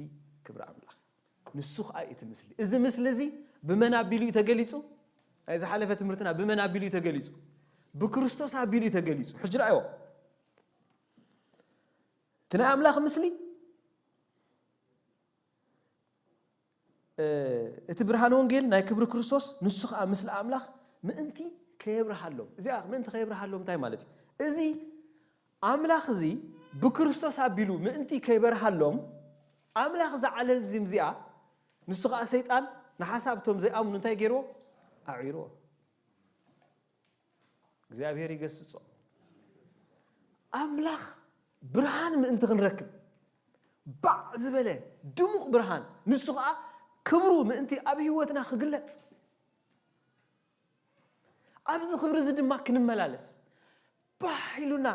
ክብሪ ኣምላኽ፣ ንሱ ኸኣ እቲ ምስሊ። እዚ ምስሊ እዚ ብመን ኣቢሉ እዩ ተገሊጹ? ናይ ዝሓለፈ ትምህርትና ብመን ኣቢሉ እዩ ተገሊጹ? ብክርስቶስ ኣቢሉ እዩ ተገሊጹ። ሕጂ ረኣይዎ። እቲ ናይ ኣምላኽ ምስሊ፣ እ፣ እቲ ብርሃን ወንጌል ናይ ክብሪ ክርስቶስ፣ ንሱ ኸኣ ምስሊ ኣምላኽ ምእንቲ ከየብርሃሎም። እዚኣ ምእንቲ ከየብርሃሎም እንታይ ማለት እዩ? እዚ ኣምላኽ እዚ ብክርስቶስ ኣቢሉ ምእንቲ ከይበርሃሎም፣ ኣምላኽ እዛ ዓለም እዚ እዚኣ፣ ንሱ ኸኣ ሰይጣን ንሓሳብ እቶም ዘይኣምኑ እንታይ ገይርዎ? ኣዕይርዎ። እግዚኣብሔር ይገስጾ። ኣምላኽ ብርሃን ምእንቲ ክንረክብ፣ ባዕ ዝበለ ድሙቕ ብርሃን፣ ንሱ ኸኣ ክብሩ ምእንቲ ኣብ ህይወትና ክግለጽ፣ ኣብዚ ክብሪ እዚ ድማ ክንመላለስ፣ ባሕ ኢሉና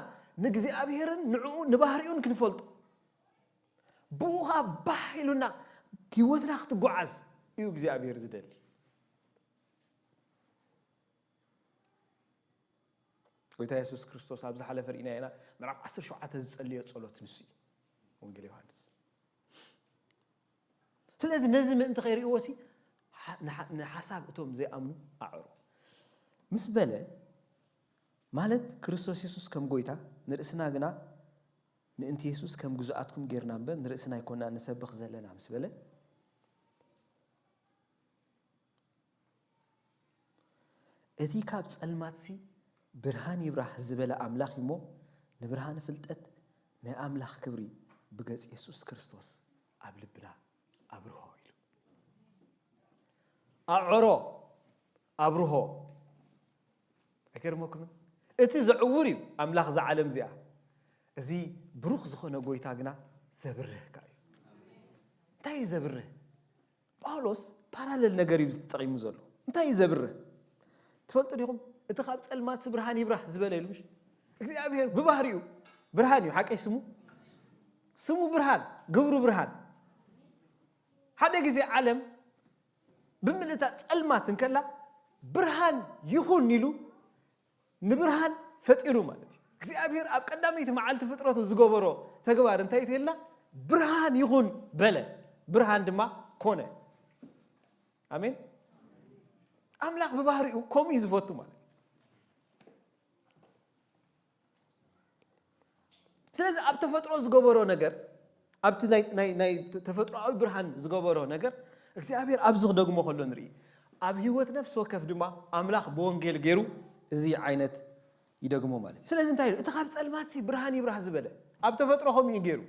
ንእግዚኣብሔርን ንዕኡ ንባህሪኡን ክንፈልጦ፣ ብኡ ኸኣ ባሕ ኢሉና ህይወትና ክትጓዓዝ እዩ እግዚኣብሔር ዝደሊ። ጎይታ የሱስ ክርስቶስ ኣብ ዝሓለፈ ርኢናዮ ኢና፣ ምዕራፍ ዓሰርተ ሸውዓተ ዝጸለዮ ጸሎት ንሱ እዩ። ወንጌል ዮሃንስ። ስለዚ ነዚ ምእንቲ ከይርእይዎ ሲ፣ ሓ-፣ ንሓ-፣ ንሓሳብ እቶም ዘይኣምኑ ኣዕሩ። ምስ በለ፣ ማለት ክርስቶስ የሱስ ከም ጎይታ፣ ንርእስና ግና ምእንቲ የሱስ ከም ግዙኣትኩም ጌርና እምበር፣ ንርእስና ኣይኮንና ንሰብኽ ዘለና ምስ በለ፣ እቲ ካብ ጸልማትሲ ብርሃን ይብራህ ዝበለ ኣምላኽ እሞ፣ ንብርሃን ፍልጠት ናይ ኣምላኽ ክብሪ ብገጽ የሱስ ክርስቶስ ኣብ ልብና ኣብርሆ ኢሉ። ኣዕሮ፣ ኣብርሆ። ኣይገርመኩምን? እቲ ዘዕውር እዩ ኣምላኽ እዛ ዓለም እዚኣ። እዚ ብሩኽ ዝኾነ ጎይታ ግና ዘብርህ ከኣ እዩ። እንታይ እዩ ዘብርህ? ጳውሎስ ፓራለል ነገር እዩ ተጠቒሙ ዘሎ። እንታይ እዩ ዘብርህ? ትፈልጡ ዲኹም? እቲ ካብ ጸልማት ብርሃን ይብራህ ዝበለ ኢሉ ምሽ? እግዚኣብሔር ብባህሪኡ ብርሃን እዩ። ሓቀይ ስሙ? ስሙ ብርሃን፣ ግብሩ ብርሃን። ሓደ ግዜ ዓለም ብምልእታ ጸልማት እንከላ ብርሃን ይኹን ኢሉ ንብርሃን ፈጢሩ ማለት እዩ። እግዚኣብሔር ኣብ ቀዳመይቲ መዓልቲ ፍጥረቱ ዝገበሮ ተግባር እንታይ ተልና? ብርሃን ይኹን በለ፣ ብርሃን ድማ ኮነ። ኣሜን። ኣምላኽ ብባህሪኡ ከምኡ እዩ ዝፈቱ ማለት እዩ። ስለዚ ኣብ ተፈጥሮ ዝገበሮ ነገር፣ ኣብቲ ናይ ናይ ናይ ተፈጥሮኣዊ ብርሃን ዝገበሮ ነገር እግዚኣብሔር ኣብዚ ክደግሞ ከሎ ንርኢ። ኣብ ህይወት ነፍሲ ወከፍ ድማ ኣምላኽ ብወንጌል ገይሩ እዚ ዓይነት ይደግሞ ማለት እዩ። ስለዚ እንታይ ኢሉ? እቲ ካብ ጸልማት ሲ ብርሃን ይብራህ ዝበለ ኣብ ተፈጥሮ ከምኡ እዩ ገይሩ።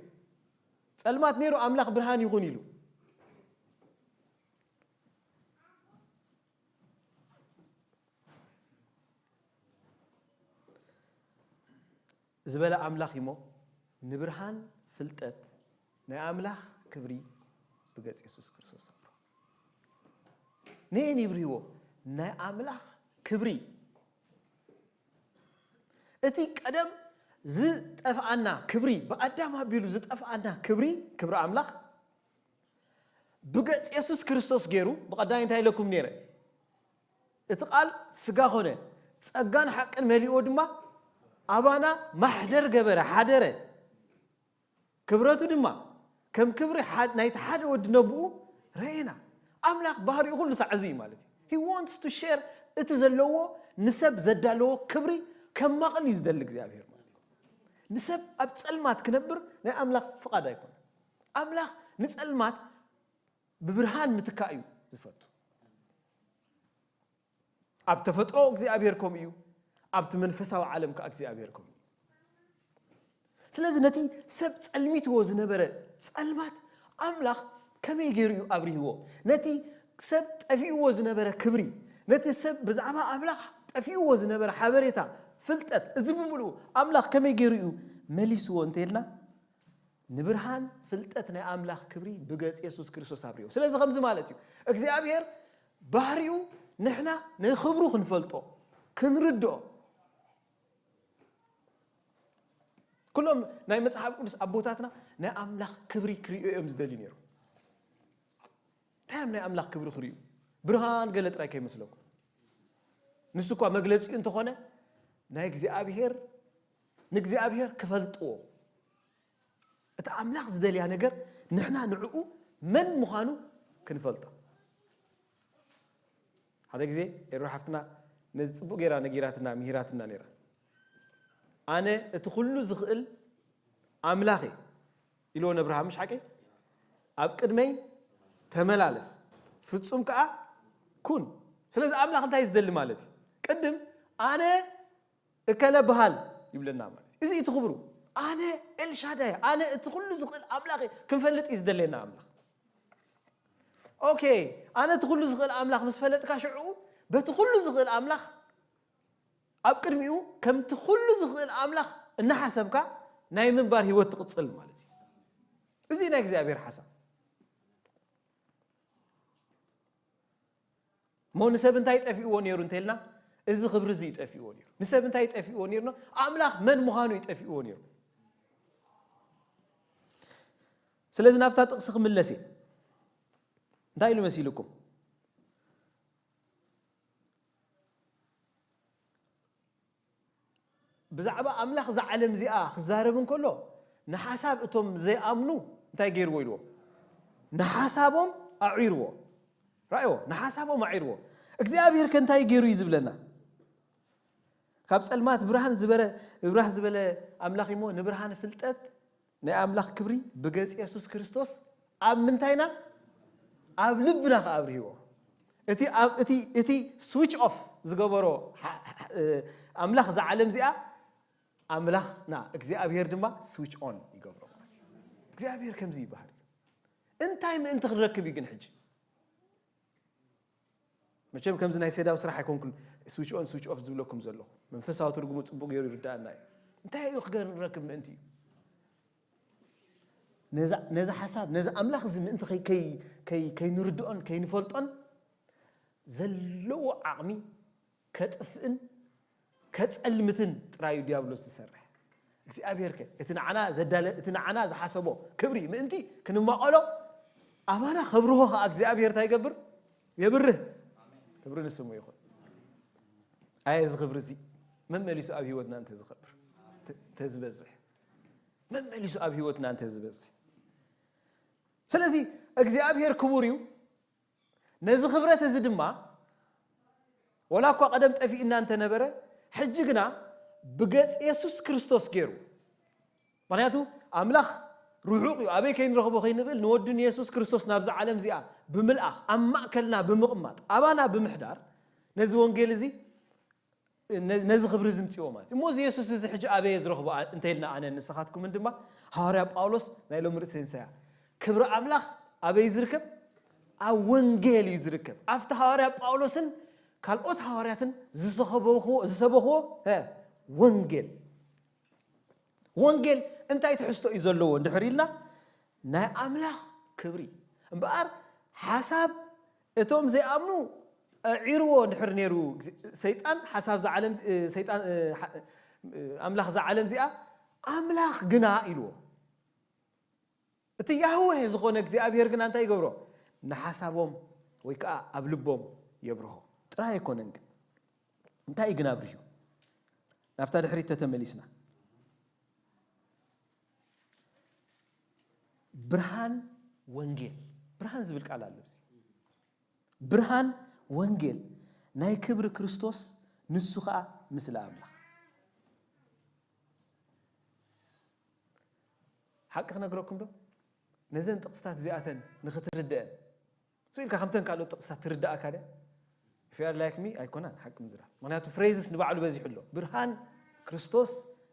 ጸልማት ነይሩ ኣምላኽ ብርሃን ይኹን ኢሉ። ዝበለ ኣምላኽ እሞ ንብርሃን ፍልጠት ናይ ኣምላኽ ክብሪ ብገጽ የሱስ ክርስቶስ ኣብርሆ። ንየን ይብርህዎ? ናይ ኣምላኽ ክብሪ። እቲ ቀደም ዝጠፍኣና ክብሪ፣ ብኣዳም ኣቢሉ ዝጠፍኣና ክብሪ፣ ክብሪ ኣምላኽ ብገጽ የሱስ ክርስቶስ ገይሩ። ብቐዳይ እንታይ ኢለኩም ነይረ? እቲ ቃል ስጋ ኾነ፣ ጸጋን ሓቅን መሊኦ ድማ ኣባና ማሕደር ገበረ፣ ሓደረ። ክብረቱ ድማ ከም ክብሪ ሓድ-፣ ናይቲ ሓደ ወዲ ነብኡ ረኤና። ኣምላኽ ባህሪኡ ኩሉ ሳዕ እዚ እዩ ማለት እዩ። He wants to share እቲ ዘለዎ ንሰብ ዘዳለዎ ክብሪ ከማቕል እዩ ዝደሊ እግዚኣብሔር ማለት እዩ። ንሰብ ኣብ ጸልማት ክነብር ናይ ኣምላኽ ፍቓድ ኣይኮነን። ኣምላኽ ንጸልማት ብብርሃን ምትካእ እዩ ዝፈቱ። ኣብ ተፈጥሮ እግዚኣብሔር ከምኡ እዩ፣ ኣብቲ መንፈሳዊ ዓለም ከኣ እግዚኣብሔር ከምኡ እዩ። ስለዚ ነቲ ሰብ ጸልሚትዎ ዝነበረ ጸልማት ኣምላኽ ከመይ ገይሩ እዩ ኣብሪህዎ? ነቲ ሰብ ጠፊእዎ ዝነበረ ክብሪ፣ ነቲ ሰብ ብዛዕባ ኣምላኽ ጠፊእዎ ዝነበረ ሓበሬታ፣ ፍልጠት፣ እዚ ብምሉኡ ኣምላኽ ከመይ ገይሩ እዩ መሊስዎ እንተኢልና፣ ንብርሃን ፍልጠት ናይ ኣምላኽ ክብሪ ብገጽ የሱስ ክርስቶስ ኣብሪዎ። ስለዚ ከምዚ ማለት እዩ፣ እግዚኣብሔር ባህሪኡ ንሕና ንኽብሩ ክንፈልጦ፣ ክንርድኦ። ኩሎም ናይ መጽሓፍ ቅዱስ ኣቦታትና ናይ ኣምላኽ ክብሪ ክርእዩ እዮም ዝደልዩ ነይሮም። እንታይ እዮም ናይ ኣምላኽ ክብሪ ክርእዩ? ብርሃን ገለ ጥራይ ከይመስለኩም። ንሱ እኳ መግለጺኡ እንተኾነ፣ ናይ እግዚኣብሔር፣ ንእግዚኣብሔር ክፈልጥዎ፣ እቲ ኣምላኽ ዝደልያ ነገር ንሕና ንዕኡ መን ምዃኑ ክንፈልጦ። ሓደ ግዜ ኤሮ ሓፍትና ነዚ ጽቡቕ ገይራ ነጊራትና፣ ምሂራትና ነይራ። "ኣነ እቲ ኩሉ ዝኽእል ኣምላኽ እየ" ኢልዎ ነብርሃም፣ ምሽ ሓቀይ? "ኣብ ቅድመይ ተመላለስ፣ ፍጹም ከኣ ኩን።" ስለዚ ኣምላኽ እንታይ እዩ ዝደሊ ማለት እዩ? ቅድም "ኣነ እከለ በሃል" ይብለና ማለት እዩ። እዚ እቲ ክብሩ። "ኣነ ኤልሻዳይ፣ ኣነ እቲ ኩሉ ዝኽእል ኣምላኽ እየ" ክንፈልጥ እዩ ዝደልየና ኣምላኽ። ኦኬ፣ ኣነ እቲ ኩሉ ዝኽእል ኣምላኽ ምስ ፈለጥካ፣ ሽዑ በቲ ኩሉ ዝኽእል ኣምላኽ ኣብ ቅድሚኡ ከምቲ ኩሉ ዝኽእል ኣምላኽ እናሓሰብካ ናይ ምንባር ህይወት ትቕጽል ማለት እዩ። እዚ ናይ እግዚኣብሔር ሓሳብ። እሞ ንሰብ እንታይ ጠፊእዎ ነይሩ እንተኢልና፣ እዚ ክብሪ እዚ ይጠፊእዎ ነይሩ። ንሰብ እንታይ ጠፊእዎ ነይሩ? ኣምላኽ መን ምዃኑ ይጠፊእዎ ነይሩ። ስለዚ ናብታ ጥቕሲ ክምለስ እየ። እንታይ ኢሉ መሲልኩም? ብዛዕባ ኣምላኽ እዛ ዓለም እዚኣ ክዛረብ እንከሎ፣ ንሓሳብ እቶም ዘይኣምኑ እንታይ ገይርዎ ኢልዎም? ንሓሳቦም ኣዒርዎ። ራእይዎ፣ ንሓሳቦም ኣዒርዎ። እግዚኣብሔር ከ እንታይ ገይሩ እዩ ዝብለና? ካብ ጸልማት ብርሃን ዝበረ፣ ብራህ ዝበለ ኣምላኽ እሞ ንብርሃን ፍልጠት ናይ ኣምላኽ ክብሪ ብገጽ የሱስ ክርስቶስ ኣብ ምንታይና? ኣብ ልብና ከኣ ኣብርህዎ። እቲ ኣብ፣ እቲ፣ እቲ ስዊች ኦፍ ዝገበሮ ሓ-፣ ሓ-፣ እ፣ ኣምላኽ እዛ ዓለም እዚኣ፣ ኣምላኽና እግዚኣብሔር ድማ ስዊች ኦን ይገብሮ። እግዚኣብሔር ከምዚ ይበሃል። እንታይ ምእንቲ ክንረክብ እዩ ግን ሕጂ? መቸም ከምዚ ናይ ሴዳው ስራሕ ኣይኮንኩን ስዊች ኦን ስዊች ኦፍ ዝብለኩም ዘለኹ። መንፈሳዊ ትርጉሙ ጽቡቕ ገይሩ ይርዳእና እዩ። እንታይ እዩ ክገር-፣ ንረክብ ምእንቲ እዩ? ነዚ ሓሳብ ነዚ ኣምላኽ እዚ ምእንቲ ከይንርድኦን ከይንፈልጦን ዘለዎ ዓቕሚ ከጥፍእን ከጸልምትን ጥራዩ ዲያብሎስ ዝሰርሕ። እግዚኣብሔር ከ እቲ ንዓና ዘዳለ እቲ ንዓና ዝሓሰቦ ክብሪ ምእንቲ ክንማቐሎ ኣባና ከብርሆ ከኣ እግዚኣብሔር እንታይ ይገብር? የብርህ። ክብሪ ንስሙ ይኹን። ኣየ እዚ ክብሪ እዚ መመሊሱ ኣብ ህይወትና እንተዝኸብር እንተዝበዝሕ መመሊሱ ኣብ ህይወትና እንተዝበዝሕ። ስለዚ እግዚኣብሔር ክቡር እዩ። ነዚ ክብረት እዚ ድማ ወላ እኳ ቀደም ጠፊእና እንተነበረ ሕጂ ግና ብገጽ የሱስ ክርስቶስ ገይሩ። ምክንያቱ ኣምላኽ ርሑቕ እዩ፣ ኣበይ ከይንረኽቦ ከይንብል ንወዱ ንየሱስ ክርስቶስ ናብዛ ዓለም እዚኣ ብምልኣኽ ኣብ ማእከልና ብምቕማጥ ኣባና ብምሕዳር ነዚ ወንጌል እዚ ነዚ ክብሪ ዝምፅዎ ማለት እሞ እዚ የሱስ እዚ ሕጂ ኣበየ ዝረኽቦ እንተኢልና ኣነ ንስኻትኩምን ድማ ሃዋርያ ጳውሎስ ናይ ሎም ርእሲ ንሳያ ክብሪ ኣምላኽ ኣበይ ዝርከብ ኣብ ወንጌል እዩ ዝርከብ ኣብቲ ሃዋርያ ጳውሎስን ካልኦት ሃዋርያትን ዝሰበኽዎ ወንጌል ወንጌል እንታይ ትሕዝቶ እዩ ዘለዎ እንድሕር ኢልና ናይ ኣምላኽ ክብሪ እምበኣር ሓሳብ እቶም ዘይኣምኑ ዒርዎ እንድሕር ነይሩ ሰይጣን ሓሳብ ሰይጣን ኣምላኽ እዛ ዓለም እዚኣ ኣምላኽ ግና ኢልዎ እቲ ያህዌ ዝኾነ እግዚኣብሔር ግና እንታይ ይገብሮ ንሓሳቦም ወይ ከዓ ኣብ ልቦም የብርሆ ጥራይ ኣይኮነን ግን እንታይ ግን ኣብርሁ ናብታ ድሕሪት ተተመሊስና ብርሃን ወንጌል ብርሃን ዝብል ቃል ኣሎ ብርሃን ወንጌል ናይ ክብሪ ክርስቶስ ንሱ ከዓ ምስለ ኣምላኽ ሓቂ ክነግረኩም ዶ ነዘን ጥቕስታት እዚኣተን ንኽትርድአን ስኢልካ ከምተን ካልኦት ጥቕስታት ትርድኣካ ደ if you are like me ኣይኮናን ሓቂ ምዝራብ ምክንያቱ ፍሬዝስ ንባዕሉ በዚሑ ኣሎ ብርሃን ክርስቶስ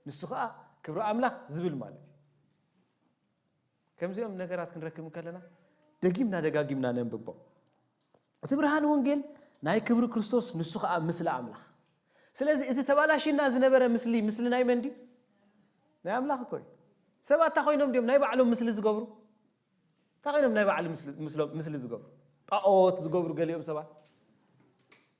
ንሱ ከዓ ክብሪ ኣምላኽ ዝብል ማለት እዩ ከምዚኦም ነገራት ክንረክብ እንከለና ደጊምና ደጋጊምና ነንብቦም እቲ ብርሃን ወንጌል ናይ ክብሪ ክርስቶስ ንሱ ከዓ ምስሊ ኣምላኽ ስለዚ እቲ ተባላሽና ዝነበረ ምስሊ ምስሊ ናይ መን ድዩ ናይ ኣምላኽ እኮ እዩ ሰባት እንታይ ኮይኖም ድዮም ናይ ባዕሎም ምስሊ ዝገብሩ እንታይ ኮይኖም ናይ ባዕሉ ምስሊ ዝገብሩ ጣኦት ዝገብሩ ገሊኦም ሰባት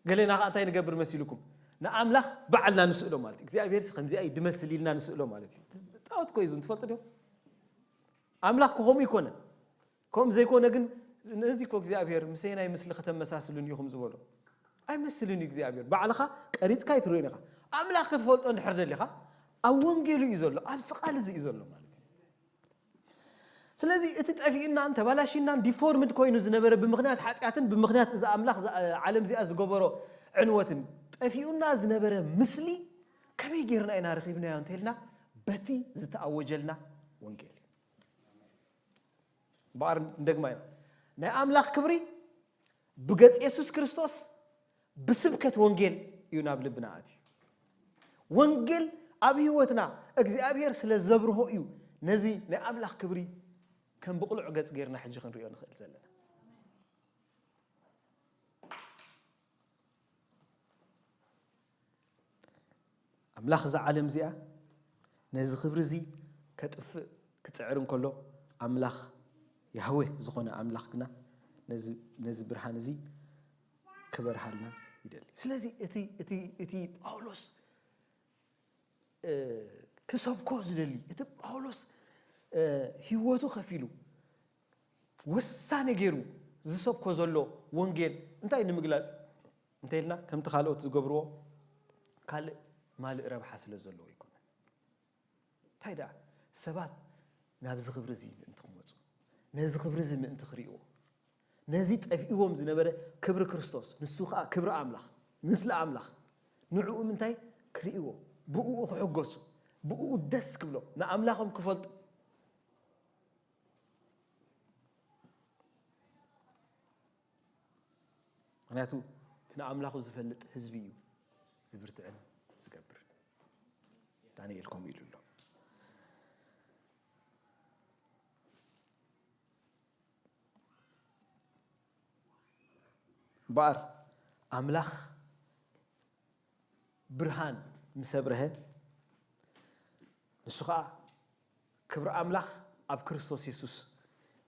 ገሌና ከዓ እንታይ ንገብር መሲልኩም ንኣምላኽ ባዕልና ንስእሎ ማለት እዩ እግዚኣብሔር ከምዚኣ እዩ ድመስል ኢልና ንስእሎ ማለት እዩ ጣኦት እኮ እዩ ትፈልጡ ዲም ኣምላኽ ከምኡ ይኮነ ከም ዘይኮነ ግን ነዚ እኮ እግዚኣብሔር ምሰይ ናይ ምስሊ ከተመሳስሉን ኢኹም ዝበሎ ኣይመስልን እዩ እግዚኣብሔር ባዕልኻ ቀሪፅካ ይትርእዮን ኢኻ ኣምላኽ ክትፈልጦ እንድሕር ደሊኻ ኣብ ወንጌሉ እዩ ዘሎ ኣብዚ ቃል እዚ እዩ ዘሎ ማለት እዩ ስለዚ እቲ ጠፊኡናን ተባላሽናን ዲፎርምድ ኮይኑ ዝነበረ ብምኽንያት ሓጢኣትን ብምኽንያት እዚ ኣምላኽ ዓለም እዚኣ ዝገበሮ ዕንወትን ጠፊኡና ዝነበረ ምስሊ ከመይ ጌርና ኢና ረኺብናዮ እንተልና በቲ ዝተኣወጀልና ወንጌል እዩ በኣር እንደግማ ኢና ናይ ኣምላኽ ክብሪ ብገጽ የሱስ ክርስቶስ ብስብከት ወንጌል እዩ ናብ ልብና ኣትዩ ወንጌል ኣብ ህይወትና እግዚኣብሔር ስለ ዘብርሆ እዩ ነዚ ናይ ኣምላኽ ክብሪ ከም ብቕሉዕ ገጽ ጌርና ሕጂ ክንሪኦ ንኽእል ዘለና ኣምላኽ እዛ ዓለም እዚኣ ነዚ ክብሪ እዚ ከጥፍእ ክፅዕር እንከሎ ኣምላኽ ያህዌ ዝኾነ ኣምላኽ ግና ነዚ ብርሃን እዚ ክበርሃልና ይደሊ ስለዚ እቲ ጳውሎስ ክሰብኮ ዝደሊ እቲ ጳውሎስ ህይወቱ ከፊሉ ወሳኒ ገይሩ ዝሰብኮ ዘሎ ወንጌል እንታይ ንምግላፅ እንተ ኢልና ከምቲ ካልኦት ዝገብርዎ ካልእ ማልእ ረብሓ ስለ ዘለዎ ኣይኮነን እንታይ ደኣ ሰባት ናብዚ ክብሪ እዚ ምእንቲ ክመፁ ነዚ ክብሪ እዚ ምእንቲ ክርእይዎ ነዚ ጠፊእዎም ዝነበረ ክብሪ ክርስቶስ ንሱ ከዓ ክብሪ ኣምላኽ ምስሊ ኣምላኽ ንዕኡ ምንታይ ክርእይዎ ብእኡ ክሕጎሱ ብእኡ ደስ ክብሎም ንኣምላኾም ክፈልጡ ምክንያቱ እቲ ንኣምላኹ ዝፈልጥ ህዝቢ እዩ ዝብርትዕን ዝገብርን ዳንኤል ከምኡ ኢሉ ኣሎ እምበኣር ኣምላኽ ብርሃን ምስ ኣብርሀ ንሱ ኸዓ ክብሪ ኣምላኽ ኣብ ክርስቶስ የሱስ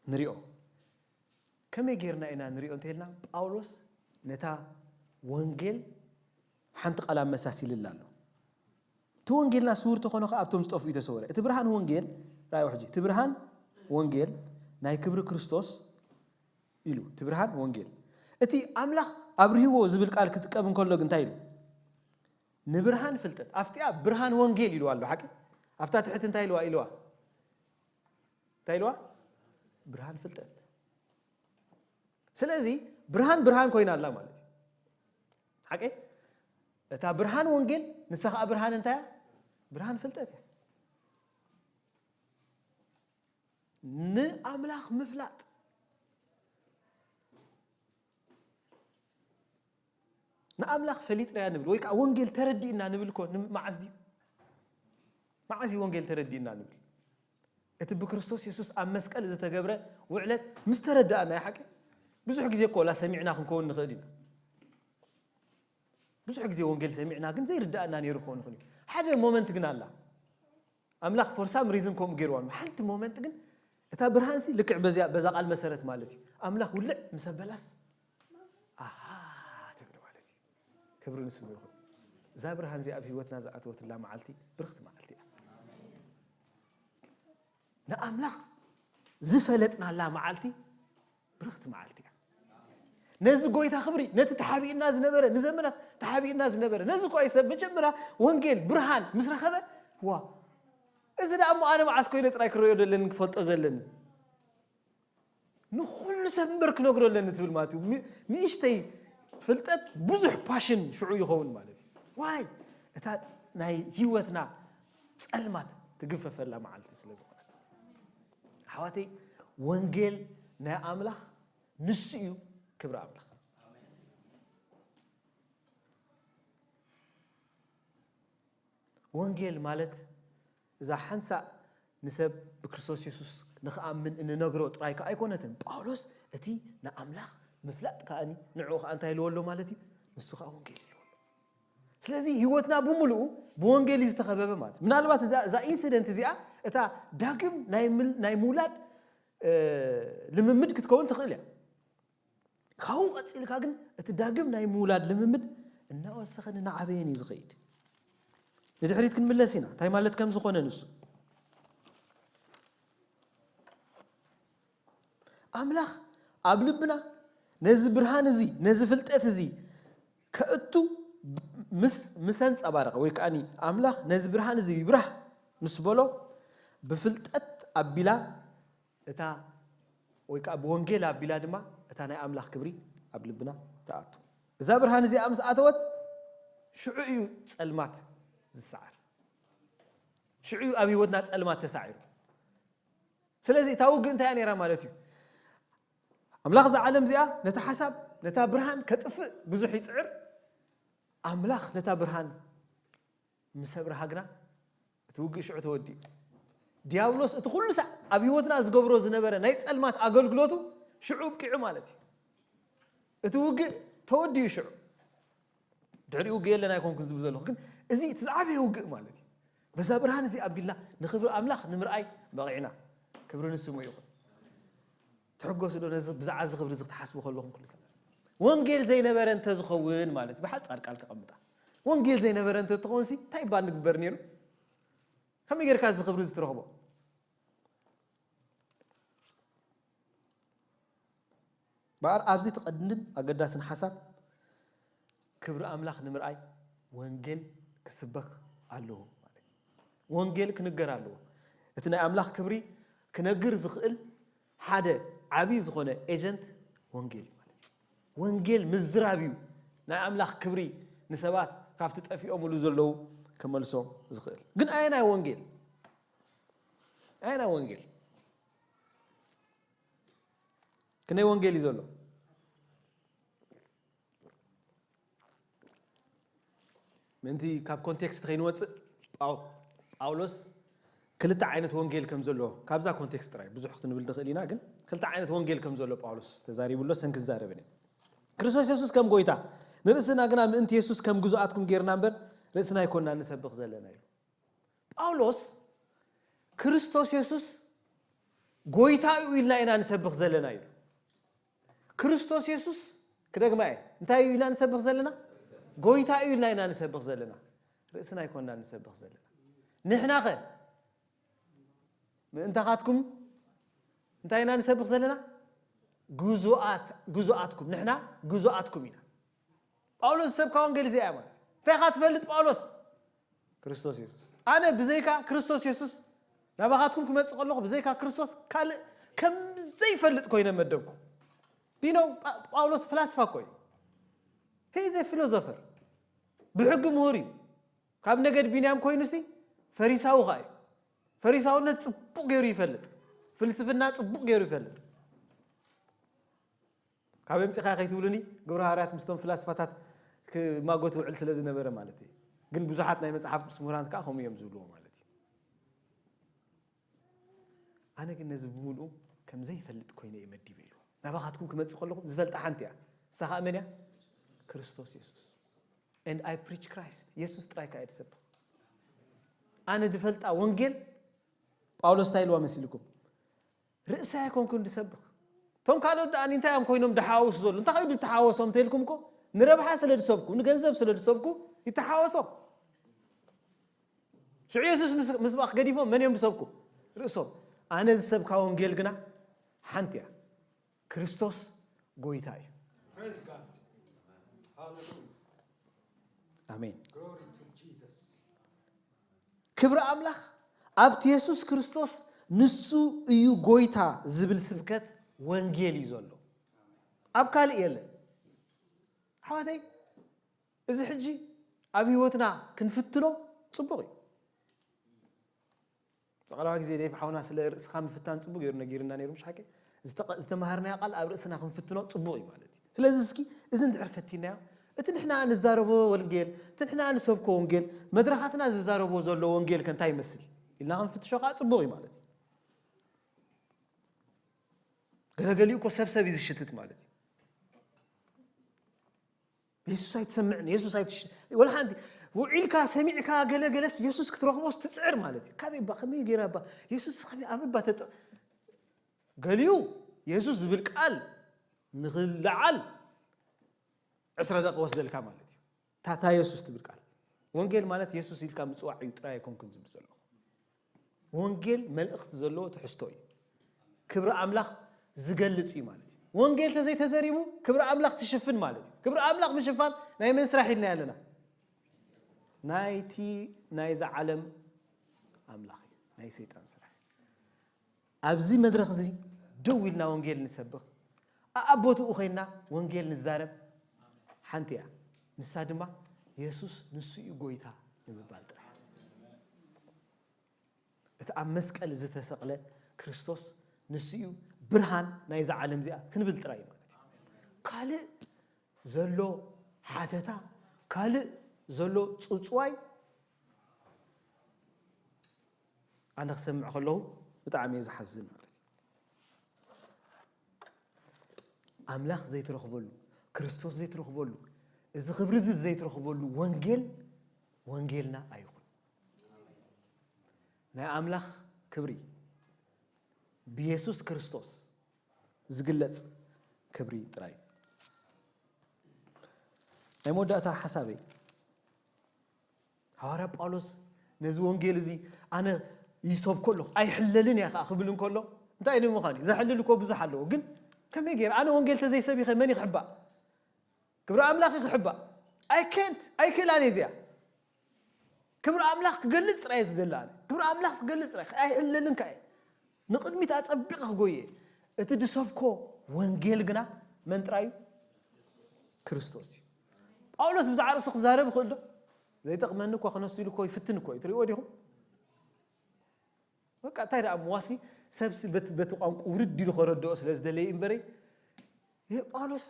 ንሪኦ። ከመይ ጌርና ኢና ንሪኦ እንተልና፣ ጳውሎስ ነታ ወንጌል ሓንቲ ቃል ኣመሳሲልላ ኣሎ። እቲ ወንጌልና ስውር ተኾነ ኸዓ ኣብቶም ዝጠፍኡ ተሰወረ። እቲ ብርሃን ወንጌል፣ ራእዮ ሕጂ፣ እቲ ብርሃን ወንጌል ናይ ክብሪ ክርስቶስ ኢሉ፣ እቲ ብርሃን ወንጌል። እቲ ኣምላኽ ኣብርህዎ ዝብል ቃል ክጥቀም እንከሎ ግን እንታይ ኢሉ? ንብርሃን ፍልጠት። ኣብቲኣ ብርሃን ወንጌል ኢልዋ ኣሎ፣ ሓቂ? ኣብታ ትሕቲ እንታይ ኢልዋ? ኢልዋ? እንታይ ኢልዋ? ብርሃን ፍልጠት። ስለዚ ብርሃን ብርሃን ኮይና ኣላ ማለት እዩ። ሓቂ? እታ ብርሃን ወንጌል ንሳ ኸዓ ብርሃን እንታይ እያ? ብርሃን ፍልጠት እያ። ንኣምላኽ ምፍላጥ። ንኣምላኽ ፈሊጥናያ ንብል ወይ ከዓ ወንጌል ተረዲእና ንብል እኮ ን-፣ መዓዝ ድዩ? መዓዝ እዩ ወንጌል ተረዲእና ንብል? እቲ ብክርስቶስ የሱስ ኣብ መስቀል ዝተገብረ ውዕለት ምስ ተረዳእና እዩ ሓቂ። ብዙሕ ግዜ እኮ ላ ሰሚዕና ክንከውን ንኽእል ኢና። ብዙሕ ግዜ ወንጌል ሰሚዕና ግን ዘይርዳእና ነይሩ ክኸውን ይኽእል እዩ። ሓደ ሞመንት ግን ኣላ። ኣምላኽ for some reason ከምኡ ገይርዋ። ሓንቲ ሞመንት ግን እታ ብርሃንሲ ልክዕ በዚያ፣ በዛ ቃል መሰረት ማለት እዩ። ኣምላኽ ውልዕ ምስ ኣበላስ፣ ኣሃ ትብል ማለት እዩ። ክብሪ ንስሙ ይኹን። እዛ ብርሃን እዚኣ ኣብ ህይወትና ዝኣተወትላ መዓልቲ ብርኽቲ መዓልቲ እያ። ንኣምላኽ ዝፈለጥናላ መዓልቲ ብርኽቲ መዓልቲ እያ። ነዚ ጎይታ ክብሪ፣ ነቲ ተሓቢእና ዝነበረ፣ ንዘመናት ተሓቢእና ዝነበረ፣ ነዚ እኮ እዩ ሰብ መጀመርያ ወንጌል ብርሃን ምስ ረኸበ፣ ዋ፣ እዚ ደኣ እሞ ኣነ መዓስ ኮይነ ጥራይ ክረዮ ዘለኒ፣ ክፈልጦ ዘለኒ፣ ንኹሉ ሰብ እምበር ክነግሮ ኣለኒ ትብል ማለት እዩ። ሚ-፣ ንእሽተይ ፍልጠት ብዙሕ ፓሽን ሽዑ ይኸውን ማለት እዩ። ዋይ፣ እታ ናይ ህይወትና ጸልማት ትግፈፈላ መዓልቲ ስለ ዝኾነት። ኣሕዋተይ፣ ወንጌል ናይ ኣምላኽ ንሱ እዩ፣ ክብሪ ኣምላኽ። ወንጌል ማለት እዛ ሓንሳእ ንሰብ ብክርስቶስ የሱስ ንኽኣምን እንነግሮ ጥራይ ከኣ ኣይኮነትን። ጳውሎስ እቲ ንኣምላኽ ምፍላጥ ከኣኒ ንዕኡ ከኣ እንታይ ኢልዎ ኣሎ ማለት እዩ? ንሱ ከኣ ወንጌል ኢልዎ ኣሎ። ስለዚ ህይወትና ብምሉኡ ብወንጌል እዩ ዝተኸበበ ማለት እዩ። ምናልባት እዛ፣ እዛ ኢንሲደንት እዚኣ እታ ዳግም ናይ ምል-፣ ናይ ምውላድ፣ እ፣ ልምምድ ክትከውን ትኽእል እያ። ካብኡ ቀጺልካ ግን እቲ ዳግም ናይ ምውላድ ልምምድ እናወሰኸን እናዓበየን እዩ ዝኸይድ። ንድሕሪት ክንምለስ ኢና፣ እንታይ ማለት ከም ዝኾነ ንሱ። ኣምላኽ ኣብ ልብና ነዚ ብርሃን እዚ፣ ነዚ ፍልጠት እዚ ከእቱ ምስ፣ ምስ ኣንጸባረቐ፣ ወይ ከኣኒ ኣምላኽ ነዚ ብርሃን እዚ ይብራህ ምስ በሎ፣ ብፍልጠት ኣቢላ እታ፣ ወይ ከኣ ብወንጌል ኣቢላ ድማ እታ ናይ ኣምላኽ ክብሪ ኣብ ልብና ትኣቱ። እዛ ብርሃን እዚኣ ምስ ኣተወት፣ ሽዑ እዩ ጸልማት ዝሰዓር። ሽዑ እዩ ኣብ ህይወትና ጸልማት ተሳዒሩ። ስለዚ እታ ውግእ እንታይ እያ ነይራ ማለት እዩ? ኣምላኽ እዛ ዓለም እዚኣ ነታ ሓሳብ፣ ነታ ብርሃን ከጥፍእ ብዙሕ ይጽዕር። ኣምላኽ ነታ ብርሃን ምስ ኣብርሃ ግና እቲ ውግእ ሽዑ ተወዲኡ። ዲያብሎስ እቲ ኩሉ ሳዕ ኣብ ህይወትና ዝገብሮ ዝነበረ ናይ ጸልማት ኣገልግሎቱ ሽዑ ኣብቂዑ ማለት እዩ። እቲ ውግእ ተወዲኡ ሽዑ። ድሕሪኡ ውግእ የለን ኣይኮንኩን ዝብል ዘለኹ፣ ግን እዚ እቲ ዝዓበየ ውግእ ማለት እዩ። በዛ ብርሃን እዚ ኣቢልና ንኽብሪ ኣምላኽ ንምርኣይ በቒዕና። ክብሪ ንስሙ ይኹን። ትሕጎሱ ዶ ነዚ ብዛዕባ እዚ ክብሪ እዚ ክትሓስቡ ከለኹም ኩሉ ሰዓት? ወንጌል ዘይነበረ እንተዝኸውን ማለት ብሓጻር ቃል ከቐምጣ። ወንጌል ዘይነበረ እንተትኸውን ሲ እንታይ እባ ንግበር ነይሩ? ከመይ ጌርካ እዚ ክብሪ እዚ ትረኽቦ? በኣር ኣብዚ እቲ ቀንድን ኣገዳስን ሓሳብ ክብሪ ኣምላኽ ንምርኣይ ወንጌል ክስበኽ ኣለዎ ማለት እዩ። ወንጌል ክንገር ኣለዎ። እቲ ናይ ኣምላኽ ክብሪ ክነግር ዝኽእል ሓደ ዓቢ ዝኾነ ኤጀንት ወንጌል እዩ ማለት እዩ። ወንጌል ምዝራብ እዩ ናይ ኣምላኽ ክብሪ ንሰባት ካብቲ ጠፊኦምሉ ዘለዉ ክመልሶም ዝኽእል። ግን ኣየናይ ወንጌል? ኣየናይ ወንጌል? ክንደይ ወንጌል እዩ ዘሎ? ምእንቲ ካብ ኮንቴክስት ከይንወጽእ፣ ጳው-፣ ጳውሎስ ክልተ ዓይነት ወንጌል ከም ዘሎ፣ ካብዛ ኮንቴክስት ጥራይ ብዙሕ ክንብል ንኽእል ኢና፣ ግን ክልተ ዓይነት ወንጌል ከም ዘሎ ጳውሎስ ተዛሪቡ ኣሎ፣ ሰን ክንዛረብን ኢና። ክርስቶስ የሱስ ከም ጎይታ፣ ንርእስና ግና ምእንቲ የሱስ ከም ግዙኣትኩም ጌርና እምበር፣ ርእስና ኣይኮንና ንሰብኽ ዘለና ኢሉ። ጳውሎስ ክርስቶስ የሱስ ጎይታ እዩ ኢልና ኢና ንሰብኽ ዘለና ኢሉ። ክርስቶስ የሱስ፣ ክደግማ እየ፣ እንታይ እዩ ኢልና ንሰብኽ ዘለና? ጎይታ እዩ ኢልና ኢና ንሰብኽ ዘለና። ርእስና ኣይኮንና ንሰብኽ ዘለና። ንሕናኸ ምእንታኻትኩም እንታይ ኢና ንሰብኽ ዘለና? ግዙኣት፣ ግዙኣትኩም፣ ንሕና ግዙኣትኩም ኢና። ጳውሎስ ዝሰብካ ወንጌል እዚኣ እያ ማለት። እንታይ ኢኻ ትፈልጥ ጳውሎስ? ክርስቶስ የሱስ። ኣነ ብዘይካ ክርስቶስ የሱስ ናባኻትኩም ክመጽእ ከለኹ ብዘይካ ክርስቶስ ካልእ ከም ዘይፈልጥ ኮይነ መደብኩ። ዲኖ ጳውሎስ ፍላስፋ እኮ እዩ። He is a philosopher። ብሕጊ ምሁር እዩ። ካብ ነገድ ቢንያም ኮይኑሲ ፈሪሳዊ ኸኣ እዩ። ፈሪሳውነት ጽቡቕ ገይሩ ይፈልጥ። ፍልስፍና ጽቡቕ ገይሩ ይፈልጥ። ካብ ኣምጺኻ ከይትብሉኒ ግብረ ሃዋርያት ምስቶም ፍላስፋታት ክማጎት ውዕል ስለ ዝነበረ ማለት እዩ። ግን ብዙሓት ናይ መጽሓፍ ቅዱስ ምሁራን ከኣ ከምኡ እዮም ዝብልዎ ማለት እዩ። ኣነ ግን ነዚ ብምሉኡ ከም ዘይፈልጥ ኮይነ እየ መዲበ ኢሉ። ናባኻትኩም ክመጽእ ከለኹ ዝፈልጣ ሓንቲ እያ። ንሳ ኸኣ መን እያ? ክርስቶስ የሱስ። And I preach Christ። የሱስ ጥራይ ከኣ እየ ዝሰብኽ። ኣነ ዝፈልጣ ወንጌል ጳውሎስ እንታይ ኢልዋ መሲልኩም? ርእሰ ኣይኮንኩን ዝሰብኽ። እቶም ካልኦት ደኣ እንታይ እዮም ኮይኖም ዝሓወሱ ዘለዉ? እንታይ ከይዱ ተሓወሶም እንተልኩም እኮ ንረብሓ ስለ ዝሰብኩ፣ ንገንዘብ ስለ ዝሰብኩ ይተሓወሶም። ሽዑ የሱስ ምስ- ምስባኽ ገዲፎም መን እዮም ዝሰብኩ? ርእሶም። ኣነ ዝሰብካ ወንጌል ግና ሓንቲ እያ። ክርስቶስ ጎይታ እዩ። Praise God. Hallelujah. ኣሜን። Glory to Jesus. ክብሪ ኣምላኽ ኣብቲ የሱስ ክርስቶስ ንሱ እዩ ጎይታ ዝብል ስብከት ወንጌል እዩ ዘሎ። ኣብ ካልእ የለን። ኣሕዋተይ፣ እዚ ሕጂ ኣብ ህይወትና ክንፍትኖ ጽቡቕ እዩ። ዝቐረባ ግዜ ዴቭ ሓውና ስለ ርእስኻ ምፍታን ጽቡቕ ገይሩ ነጊርና ነይሩ፣ ምሽ ሓቂ? ዝተቐ- ዝተማሃርናዮ ቃል ኣብ ርእስና ክንፍትኖ ጽቡቕ እዩ ማለት እዩ። ስለዚ እስኪ እዚ እንድሕር ፈቲናዮ፣ እቲ ንሕና ንዛረቦ ወንጌል፣ እቲ ንሕና ንሰብኮ ወንጌል፣ መድረኻትና ዝዛረቦ ዘሎ ወንጌል ከ እንታይ ይመስል ኢልና ክንፍትሾ ከዓ ጽቡቕ እዩ ማለት እዩ። ገለገሊኡ እኮ ሰብ ሰብ እዩ ዝሽትት ማለት እዩ። የሱስ ኣይትሰምዕን፣ የሱስ ኣይትሽ- ወላ ሓንቲ ውዒልካ ሰሚዕካ ገለገለስ የሱስ ክትረኽቦስ ትጽዕር ማለት እዩ። ካበይ እባ ከመይ ገይራ እባ የሱስ ከመይ ኣበይ እባ ተጠ- ገሊኡ የሱስ ዝብል ቃል ንኽለዓል ዕስራ ደቂቕ ወስደልካ ማለት እዩ። ታታ የሱስ ትብል ቃል ወንጌል ማለት የሱስ ኢልካ ምጽዋዕ እዩ ጥራይ ኣይኮንኩን ዝብል ዘለኹ። ወንጌል መልእኽቲ ዘለዎ ትሕዝቶ እዩ። ክብሪ ኣምላኽ ዝገልጽ እዩ ማለት እዩ። ወንጌል ተዘይተዘሪቡ ክብሪ ኣምላኽ ትሽፍን ማለት እዩ። ክብሪ ኣምላኽ ምሽፋን ናይ መን ስራሕ ኢልና ኣለና? ናይቲ ናይዛ ዓለም ኣምላኽ እዩ፣ ናይ ሰይጣን ስራሕ እዩ። ኣብዚ መድረኽ እዚ ደው ኢልና ወንጌል ንሰብኽ፣ ኣኣቦትኡ ኮይንና ወንጌል ንዛረብ ሓንቲ እያ። ንሳ ድማ የሱስ ንሱ እዩ ጎይታ ንምባል ጥራሕ። እቲ ኣብ መስቀል ዝተሰቕለ ክርስቶስ ንሱ እዩ ብርሃን ናይዛ ዓለም እዚኣ ክንብል ጥራይ እዩ ማለት እዩ። ካልእ ዘሎ ሓተታ፣ ካልእ ዘሎ ጽውጽዋይ ኣነ ክሰምዕ ከለኹ ብጣዕሚ እየ ዝሓዝን ማለት እዩ። ኣምላኽ ዘይትረኽበሉ፣ ክርስቶስ ዘይትረኽበሉ፣ እዚ ክብሪ እዚ ዘይትረኽበሉ ወንጌል ወንጌልና ኣይኹን። ናይ ኣምላኽ ክብሪ ብየሱስ ክርስቶስ ዝግለጽ ክብሪ ጥራይ። ናይ መወዳእታ ሓሳበይ፣ ሃዋርያ ጳውሎስ ነዚ ወንጌል እዚ ኣነ ይሰብኮ ኣለኹ ኣይሕለልን እያ ከዓ ክብል እንከሎ እንታይ ንምዃን እዩ? ዘሕልል እኮ ብዙሕ ኣለዎ። ግን ከመይ ገይረ ኣነ ወንጌል ተዘይሰቢኸ መን እዩ ክሕባእ? ክብሪ ኣምላኽ እዩ ክሕባእ። ኣይከንት ኣይክእላን እየ እዚኣ። ክብሪ ኣምላኽ ክገልጽ ጥራይ እየ ዝደሊ ኣነ። ክብሪ ኣምላኽ ክገልጽ ጥራይ ኣይሕለልን ከኣ እየ። ንቕድሚት ኣጸቢቐ ክጎየ። እቲ ዝሰብኮ ወንጌል ግና መን ጥራይ እዩ? ክርስቶስ እዩ። ጳውሎስ ብዛዕባ ርእሱ ክዛረብ ይኽእል ዶ? ዘይጠቕመኒ እኮ ክነሱ ኢሉ እኮ ይፍትን እኮ እዩ። ትሪእዎ ዲኹም? በቃ እንታይ ደኣ ምዋሲ ሰብሲ በቲ በቲ ቋንቋ ውርድ ኢሉ ከረድኦ ስለ ዝደለየ እምበረይ፣ ይህ ጳውሎስ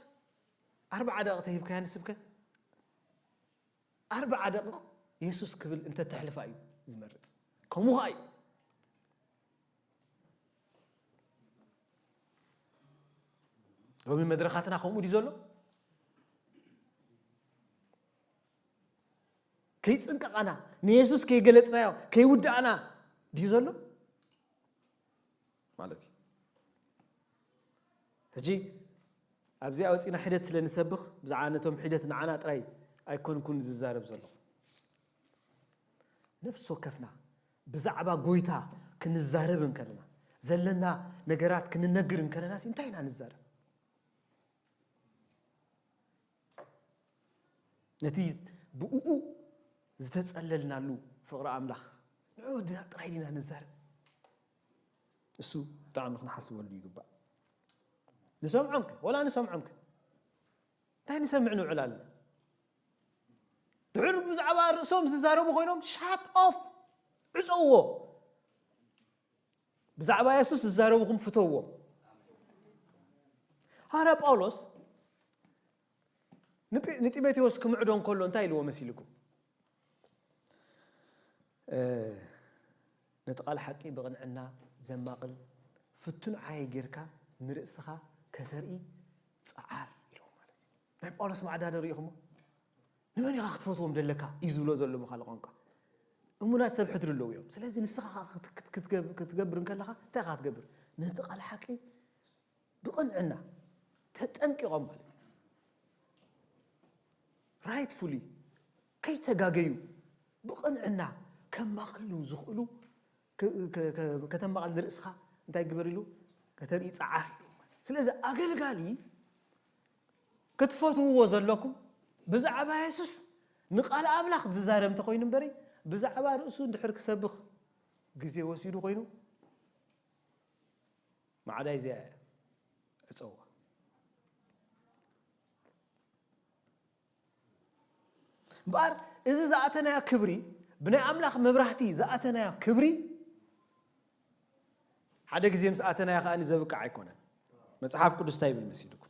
ኣርብዓ ደቂቕ ተሂብካያ ንስብከት ኣርብዓ ደቂቕ የሱስ ክብል እንተተሕልፋ እዩ ዝመርጽ። ከምኡ ኸኣ እዩ። ሎሚ መድረኻትና ከምኡ ድዩ ዘሎ? ከይጽንቀቓና ንየሱስ ከይገለጽናዮ ከይውዳእና ድዩ ዘሎ? ማለት እዩ። ሕጂ ኣብዚኣ ወፂና ሒደት ስለ ንሰብኽ ብዛዕባ ነቶም ሒደት ንዓና ጥራይ ኣይኮንኩን ዝዛረብ ዘለኹ። ነፍሲ ወከፍና ብዛዕባ ጎይታ ክንዛረብ እንከለና፣ ዘለና ነገራት ክንነግር እንከለና ሲ እንታይ ኢና ንዛረብ? ነቲ ብእኡ ዝተጸለልናሉ ፍቕሪ ኣምላኽ ንዑ ጥራይ ዲና ንዛረብ? እሱ ብጣዕሚ ክንሓስበሉ ይግባእ። ንሰምዖም ከ ወላ ንሰምዖም ከ እንታይ ንሰምዕ ንውዕል ኣለና? ድሕር ብዛዕባ ርእሶም ዝዛረቡ ኮይኖም ሻት ኦፍ ዕፀዎ። ብዛዕባ የሱስ ዝዛረቡኹም ፍተዎም። ሃራ ጳውሎስ ንጢሞቴዎስ ክምዕዶ እንከሎ እንታይ ኢልዎ መሲልኩም? ነቲ ቃል ሓቂ ብቕንዕና ዘማቕል ፍቱን ዓየ ጌርካ ንርእስኻ ከተርኢ ጸዓር ኢልዎ ማለት እዩ። ናይ ጳውሎስ ማዕዳ ንርእኹሞ? ንመን ኢኻ ክትፈትዎም ደለካ እዩ ዝብሎ ዘሎ ብኻልእ ቋንቋ። እሙናት ሰብ ሕድሪ ኣለዉ እዮም። ስለዚ ንስኻ ክትገብር እንከለኻ እንታይ ኢኻ ክትገብር? ነቲ ቃል ሓቂ ብቕንዕና ተጠንቂቖም ማለት እዩ። ራይትፉሊ ከይተጋገዩ ብቕንዕና ከማቕሉ ዝኽእሉ ከተማቕል ንርእስኻ እንታይ ግበር ኢሉ ከተርኢ ጸዓር ኢሉ። ስለዚ ኣገልጋሊ ክትፈትውዎ ዘለኩም ብዛዕባ የሱስ ንቃል ኣምላኽ ዝዛረብ እንተኮይኑ እምበሪ ብዛዕባ ርእሱ እንድሕር ክሰብኽ ግዜ ወሲዱ ኮይኑ ማዕዳይ እዚኣ እያ ዕፀዋ። እምበኣር እዚ ዝኣተናዮ ክብሪ ብናይ ኣምላኽ መብራህቲ ዝኣተናዮ ክብሪ ሓደ ግዜ ምስ ኣተናዮ ከኣ ዘብቅዕ ኣይኮነን። መጽሓፍ ቅዱስ እንታይ ይብል መሲልኩም?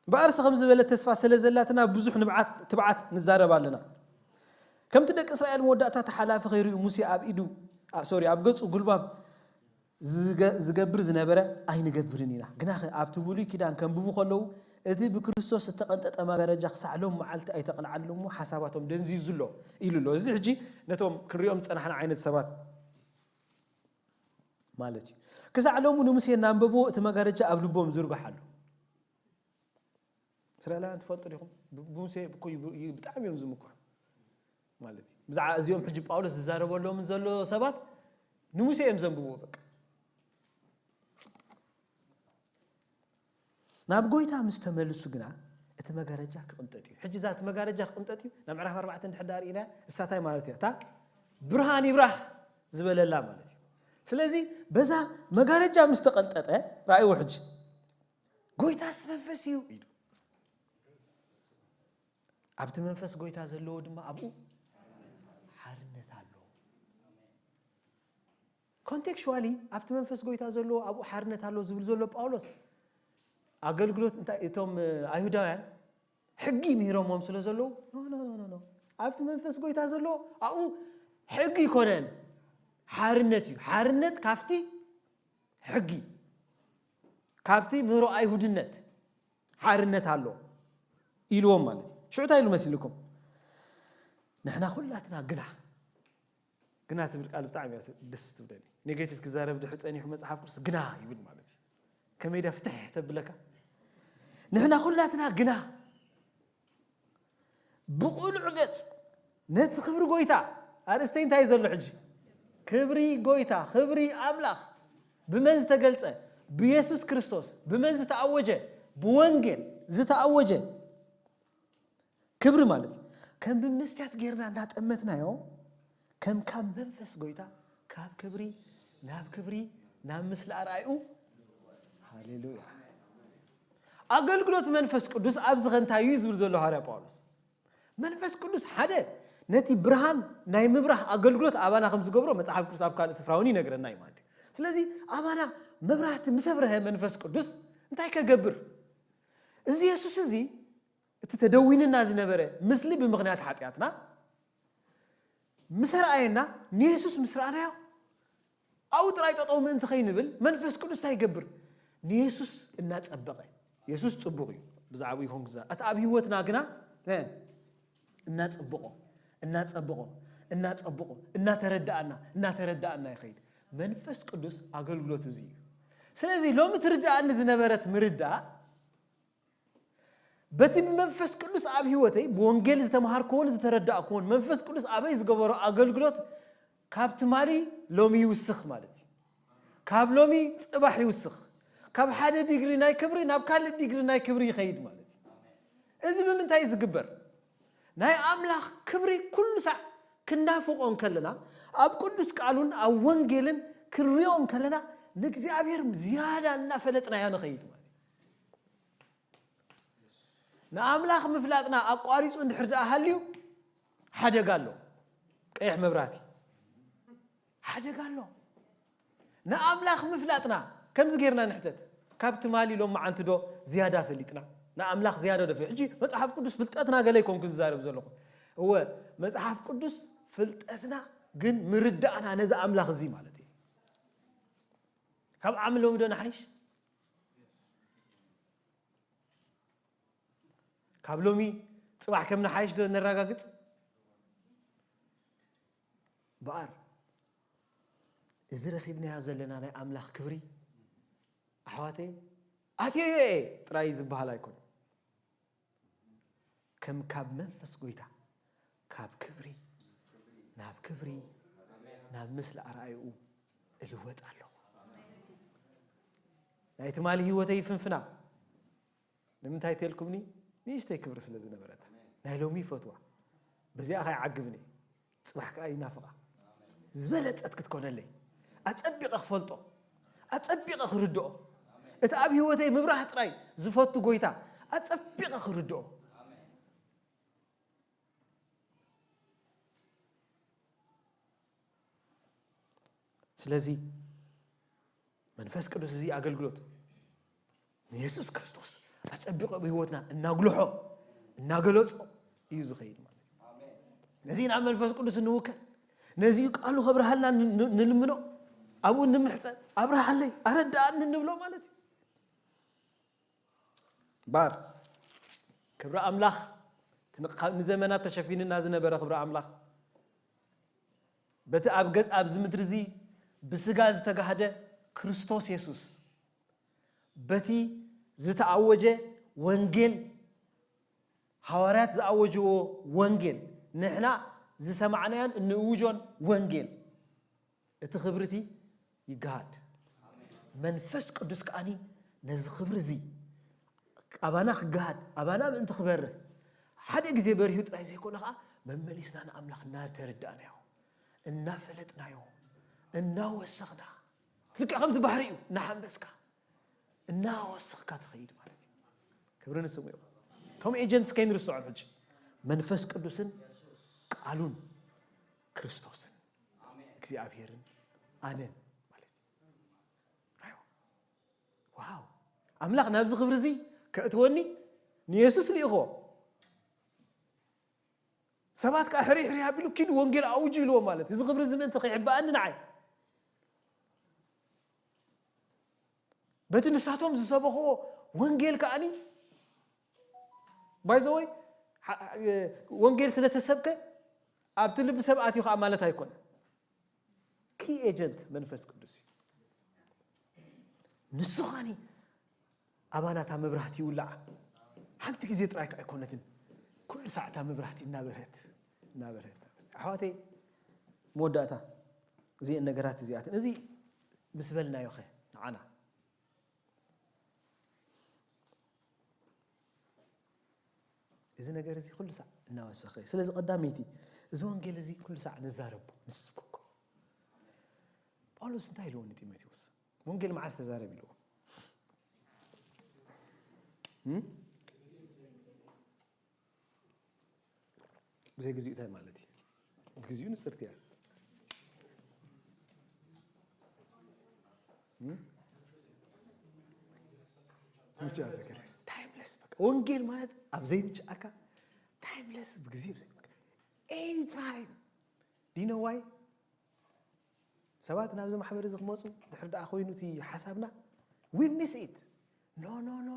እምበኣርሲ ከም ዝበለ ተስፋ ስለ ዘላትና ብዙሕ ንብዓት ትብዓት ንዛረብ ኣለና። ከምቲ ደቂ እስራኤል መወዳእታ ተሓላፊ ከይርእዩ ሙሴ ኣብ ኢዱ ሶሪ ኣብ ገጹ ጉልባብ ዝገብር ዝነበረ ኣይንገብርን ኢና። ግናኸ ኣብቲ ብሉይ ኪዳን ከንብቡ ከለዉ እቲ ብክርስቶስ እተቐንጠጠ መጋረጃ ክሳዕ ሎም መዓልቲ ኣይተቕልዓሉ እሞ ሓሳባቶም ደንዚዙ ኣሎ ኢሉ ኣሎ። እዚ ሕጂ ነቶም ክንሪኦም ዝጸናሕና ዓይነት ሰባት ማለት እዩ። ክሳዕ ሎሚ ንሙሴ እናንበብዎ እቲ መጋረጃ ኣብ ልቦም ዝርግሓሉ። እስራኤላውያን ትፈልጡ ዲኹም? ብሙሴ እኮ ብጣዕሚ እዮም ዝምክሑ ማለት እዩ። ብዛዕባ እዚኦም ሕጂ ጳውሎስ ዝዛረበሎምን ዘሎ ሰባት ንሙሴ እዮም ዘንብብዎ በቃ። ናብ ጎይታ ምስ ተመልሱ ግና እቲ መጋረጃ ክቕንጠጥ እዩ። ሕጂ እዛ እቲ መጋረጃ ክቕንጠጥ እዩ ናብ ምዕራፍ ኣርባዕተ እንድሕር ዳኣ ርኢና እሳታይ ማለት እያ እታ ብርሃን ይብራህ ዝበለላ ማለት እዩ። ስለዚ በዛ መጋረጃ ምስ ተቐንጠጠ ራእይዎ ሕጂ ጎይታስ መንፈስ እዩ ኢሉ። ኣብቲ መንፈስ ጎይታ ዘለዎ ድማ ኣብኡ ሓርነት ኣሎ። ኮንቴክስቹዋሊ ኣብቲ መንፈስ ጎይታ ዘለዎ ኣብኡ ሓርነት ኣሎ ዝብል ዘሎ ጳውሎስ ኣገልግሎት እንታይ እቶም ኣይሁዳውያን ሕጊ ምሂሮሞም ስለ ዘለዉ ኖ ኖ ኖ ኖ ኣብቲ መንፈስ ጎይታ ዘሎ ኣብኡ ሕጊ ይኮነን ሓርነት እዩ። ሓርነት ካብቲ ሕጊ ካብቲ ምህሮ ኣይሁድነት ሓርነት ኣሎ ኢልዎም ማለት እዩ። ሽዑ እንታይ ኢሉ መሲልኩም? ንሕና ኩላትና ግና ግና ትብል ቃል ብጣዕሚ እያ ደስ ትብለኒ። ኔጌቲቭ ክዛረብ ድሕሪ ጸኒሑ መጽሓፍ ቅዱስ ግና ይብል ማለት እዩ። ከመይ ዳ ፍትሕ ተብለካ ንሕና ኩላትና ግና ብቕሉዕ ገጽ ነቲ ክብሪ ጎይታ ኣርእስተይ እንታይ ዘሎ ሕጂ ክብሪ ጎይታ ክብሪ ኣምላኽ ብመን ዝተገልጸ ብየሱስ ክርስቶስ ብመን ዝተኣወጀ ብወንጌል ዝተኣወጀ ክብሪ ማለት እዩ። ከም ብምስትያት ጌርና እንዳጠመትናዮ ከም ካብ መንፈስ ጎይታ ካብ ክብሪ ናብ ክብሪ ናብ ምስሊ ኣርኣይኡ ሃሌሉያ። ኣገልግሎት መንፈስ ቅዱስ ኣብዚ ከ እንታይ እዩ ዝብል ዘሎ ሃዋርያ ጳውሎስ? መንፈስ ቅዱስ ሓደ ነቲ ብርሃን ናይ ምብራህ ኣገልግሎት ኣባና ከም ዝገብሮ መጽሓፍ ቅዱስ ኣብ ካልእ ስፍራ እውን ይነግረና እዩ ማለት እዩ። ስለዚ ኣባና መብራህቲ ምስ ኣብረሀ መንፈስ ቅዱስ እንታይ ከገብር? እዚ የሱስ እዚ እቲ ተደዊንና ዝነበረ ምስሊ ብምኽንያት ሓጢኣትና ምስ ኣርኣየና ንየሱስ ምስ ረኣናዮ ኣብኡ ጥራይ ጠጠው ምእንቲ ከይንብል መንፈስ ቅዱስ እንታይ ይገብር? ንየሱስ እናጸበቐ የሱስ ጽቡቕ እዩ ብዛዕባኡ ይኹን ክዛ እቲ ኣብ ህይወትና ግና እናጸበቖ እናጸበቖ እናጸብቑ እናተረዳኣና እናተረዳኣና ይኸይድ። መንፈስ ቅዱስ ኣገልግሎት እዚ እዩ። ስለዚ ሎሚ ትርዳኣኒ ዝነበረት ምርዳእ በቲ ብመንፈስ ቅዱስ ኣብ ህይወተይ ብወንጌል ዝተምሃርክዎን ዝተረዳእክዎን መንፈስ ቅዱስ ኣበይ ዝገበሮ ኣገልግሎት ካብ ትማሊ ሎሚ ይውስኽ ማለት እዩ። ካብ ሎሚ ጽባሕ ይውስኽ። ካብ ሓደ ዲግሪ ናይ ክብሪ ናብ ካልእ ዲግሪ ናይ ክብሪ ይኸይድ ማለት እዩ። እዚ ብምንታይ እዩ ዝግበር? ናይ ኣምላኽ ክብሪ ኩሉ ሳዕ ክንናፍቖ እንከለና፣ ኣብ ቅዱስ ቃሉን ኣብ ወንጌልን ክንሪኦ እንከለና፣ ንእግዚኣብሔር ዝያዳ እናፈለጥናዮ ንኸይድ ማለት እዩ። ንኣምላኽ ምፍላጥና ኣቋሪጹ እንድሕር ደኣ ሃልዩ፣ ሓደጋ ኣሎ። ቀይሕ መብራህቲ። ሓደጋ ኣሎ። ንኣምላኽ ምፍላጥና ከምዚ ጌርና ንሕተት። ካብ ትማሊ ሎም መዓንቲ ዶ ዝያዳ ፈሊጥና? ንኣምላኽ ዝያዳ ዶ ፈ-፣ ሕጂ መጽሓፍ ቅዱስ ፍልጠትና ገለ ኣይኮንኩ ዝዛረብ ዘለኹ። እወ፣ መጽሓፍ ቅዱስ ፍልጠትና ግን ምርዳእና ነዚ ኣምላኽ እዚ ማለት እዩ። ካብ ዓሚ ሎሚ ዶ ንሓይሽ? ካብ ሎሚ ጽባሕ ከም ንሓይሽ ዶ ነረጋግጽ? በኣር፣ እዚ ረኺብናዮ ዘለና ናይ ኣምላኽ ክብሪ፣ ኣሕዋተይ፣ ኣትየዮ እየ ጥራይ ዝበሃል ኣይኮነን። ከም ካብ መንፈስ ጎይታ፣ ካብ ክብሪ ናብ ክብሪ፣ ናብ ምስሊ ኣርኣይኡ እልወጥ ኣለኹ። ናይ ትማሊ ህይወተይ ይፍንፍና። ንምንታይ ተልኩምኒ? ንእሽተይ ክብሪ ስለ ዝነበረታ። ናይ ሎሚ ይፈትዋ። በዚኣ ኸኣ ይዓግብኒ። ጽባሕ ከኣ ይናፍቓ። ዝበለጸት ክትኮነለይ። ኣጸቢቐ ክፈልጦ። ኣጸቢቐ ክርድኦ። እቲ ኣብ ህይወተይ ምብራህ ጥራይ ዝፈቱ ጎይታ። ኣጸቢቐ ክርድኦ። ስለዚ መንፈስ ቅዱስ እዚ ኣገልግሎት ንየሱስ ክርስቶስ ኣጸቢቑ ኣብ ህይወትና እናጉልሖ፣ እናገለጾ እዩ ዝኸይድ ማለት እዩ። ነዚ ናብ መንፈስ ቅዱስ እንውከል፣ ነዚ ቃሉ ከብርሃልና ን-፣ ን-፣ ንልምኖ፣ ኣብኡ ንምሕጸን፣ ኣብርሃለይ፣ ኣረዳኣኒ እንብሎ ማለት እዩ። ባር፣ ክብሪ ኣምላኽ፣ እቲ ን-፣ ካብ ንዘመናት ተሸፊንና ዝነበረ ክብሪ ኣምላኽ፣ በቲ ኣብ ገጽ፣ ኣብዚ ምድሪ እዚ ብስጋ ዝተጋህደ ክርስቶስ የሱስ፣ በቲ ዝተኣወጀ ወንጌል፣ ሃዋርያት ዝኣወጅዎ ወንጌል፣ ንሕና ዝሰማዕናዮን እንእውጆን ወንጌል፣ እቲ ክብሪ እቲ ይገሃድ። መንፈስ ቅዱስ ከኣኒ ነዚ ክብሪ እዚ ኣባና ክገሃድ፣ ኣባና ምእንቲ ክበርህ፣ ሓደ ግዜ በሪሁ ጥራይ ዘይኮነ ከኣ፣ መመሊስና ንኣምላኽ እናተረዳእናዮ፣ እናፈለጥናዮ፣ እናወሰኽና፣ ልክዕ ከምዚ ባሕሪ እዩ፣ እናሓንበስካ፣ እናወሰኽካ ትኸይድ ማለት እዩ። ክብሪ ንስሙ ይኹን። እቶም ኤጀንትስ ከይንርስዖም ሕጂ፣ መንፈስ ቅዱስን ቃሉን ክርስቶስን እግዚኣብሔርን ኣነን ማለት እዩ። ራዮ። ዋው! ኣምላኽ ናብዚ ክብሪ እዚ ከእትወኒ ንየሱስ ልኢኽዎ። ሰባት ከኣ ሕርይ ሕርይ ኣቢሉ ኪዱ ወንጌል ኣውጁ ኢልዎ ማለት እዩ። እዚ ክብሪ እዚ ምእንቲ ከይሕባኣኒ ንዓይ። በቲ ንሳቶም ዝሰበኽዎ ወንጌል ከኣኒ፣ by the way፣ ሓ-፣ ሓ-፣ ወንጌል ስለ ተሰብከ ኣብቲ ልቢ ሰብ ኣትዩ ከኣ ማለት ኣይኮነ። ኪ ኤጀንት መንፈስ ቅዱስ እዩ። ንሱ ኸኣኒ ኣባና እታ መብራህቲ ይውላዓ። ሓንቲ ግዜ ጥራይ ከኣ ኣይኮነትን። ኩሉ ሳዕ እታ መብራህቲ እናበርሀት፣ እናበርሀት፣ እናበርሀት። ኣሕዋተይ፣ መወዳእታ እዚአን ነገራት እዚኣተን። እዚ ምስ በልናዮ ኸ ንዓና? እዚ ነገር እዚ ኩሉ ሳዕ እናወሰኸ። ስለዚ ቀዳመይቲ፣ እዚ ወንጌል እዚ ኩሉ ሳዕ ንዛረቦ፣ ንስብኮ። ጳውሎስ እንታይ ኢልዎ ንጢሞቴዎስ? ወንጌል መዓስ ተዛረብ ኢልዎ? እም? ብዘይ ግዚኡ እንታይ ማለት እዩ? ግዚኡ ንጽርቲ እያ። እም? ምቹ እያ ዘገለ። ታይምለስ በቃ። ወንጌል ማለት ኣብ ዘይምችኣካ ታይምለስ ብግዜ ብዘይ-፣ ኤኒ ታይም። Do you know why? ሰባት ናብዚ ማሕበር እዚ ክመጹ ድሕር ደኣ ኮይኑ እቲ ሓሳብና፣ we miss it። No, no, no።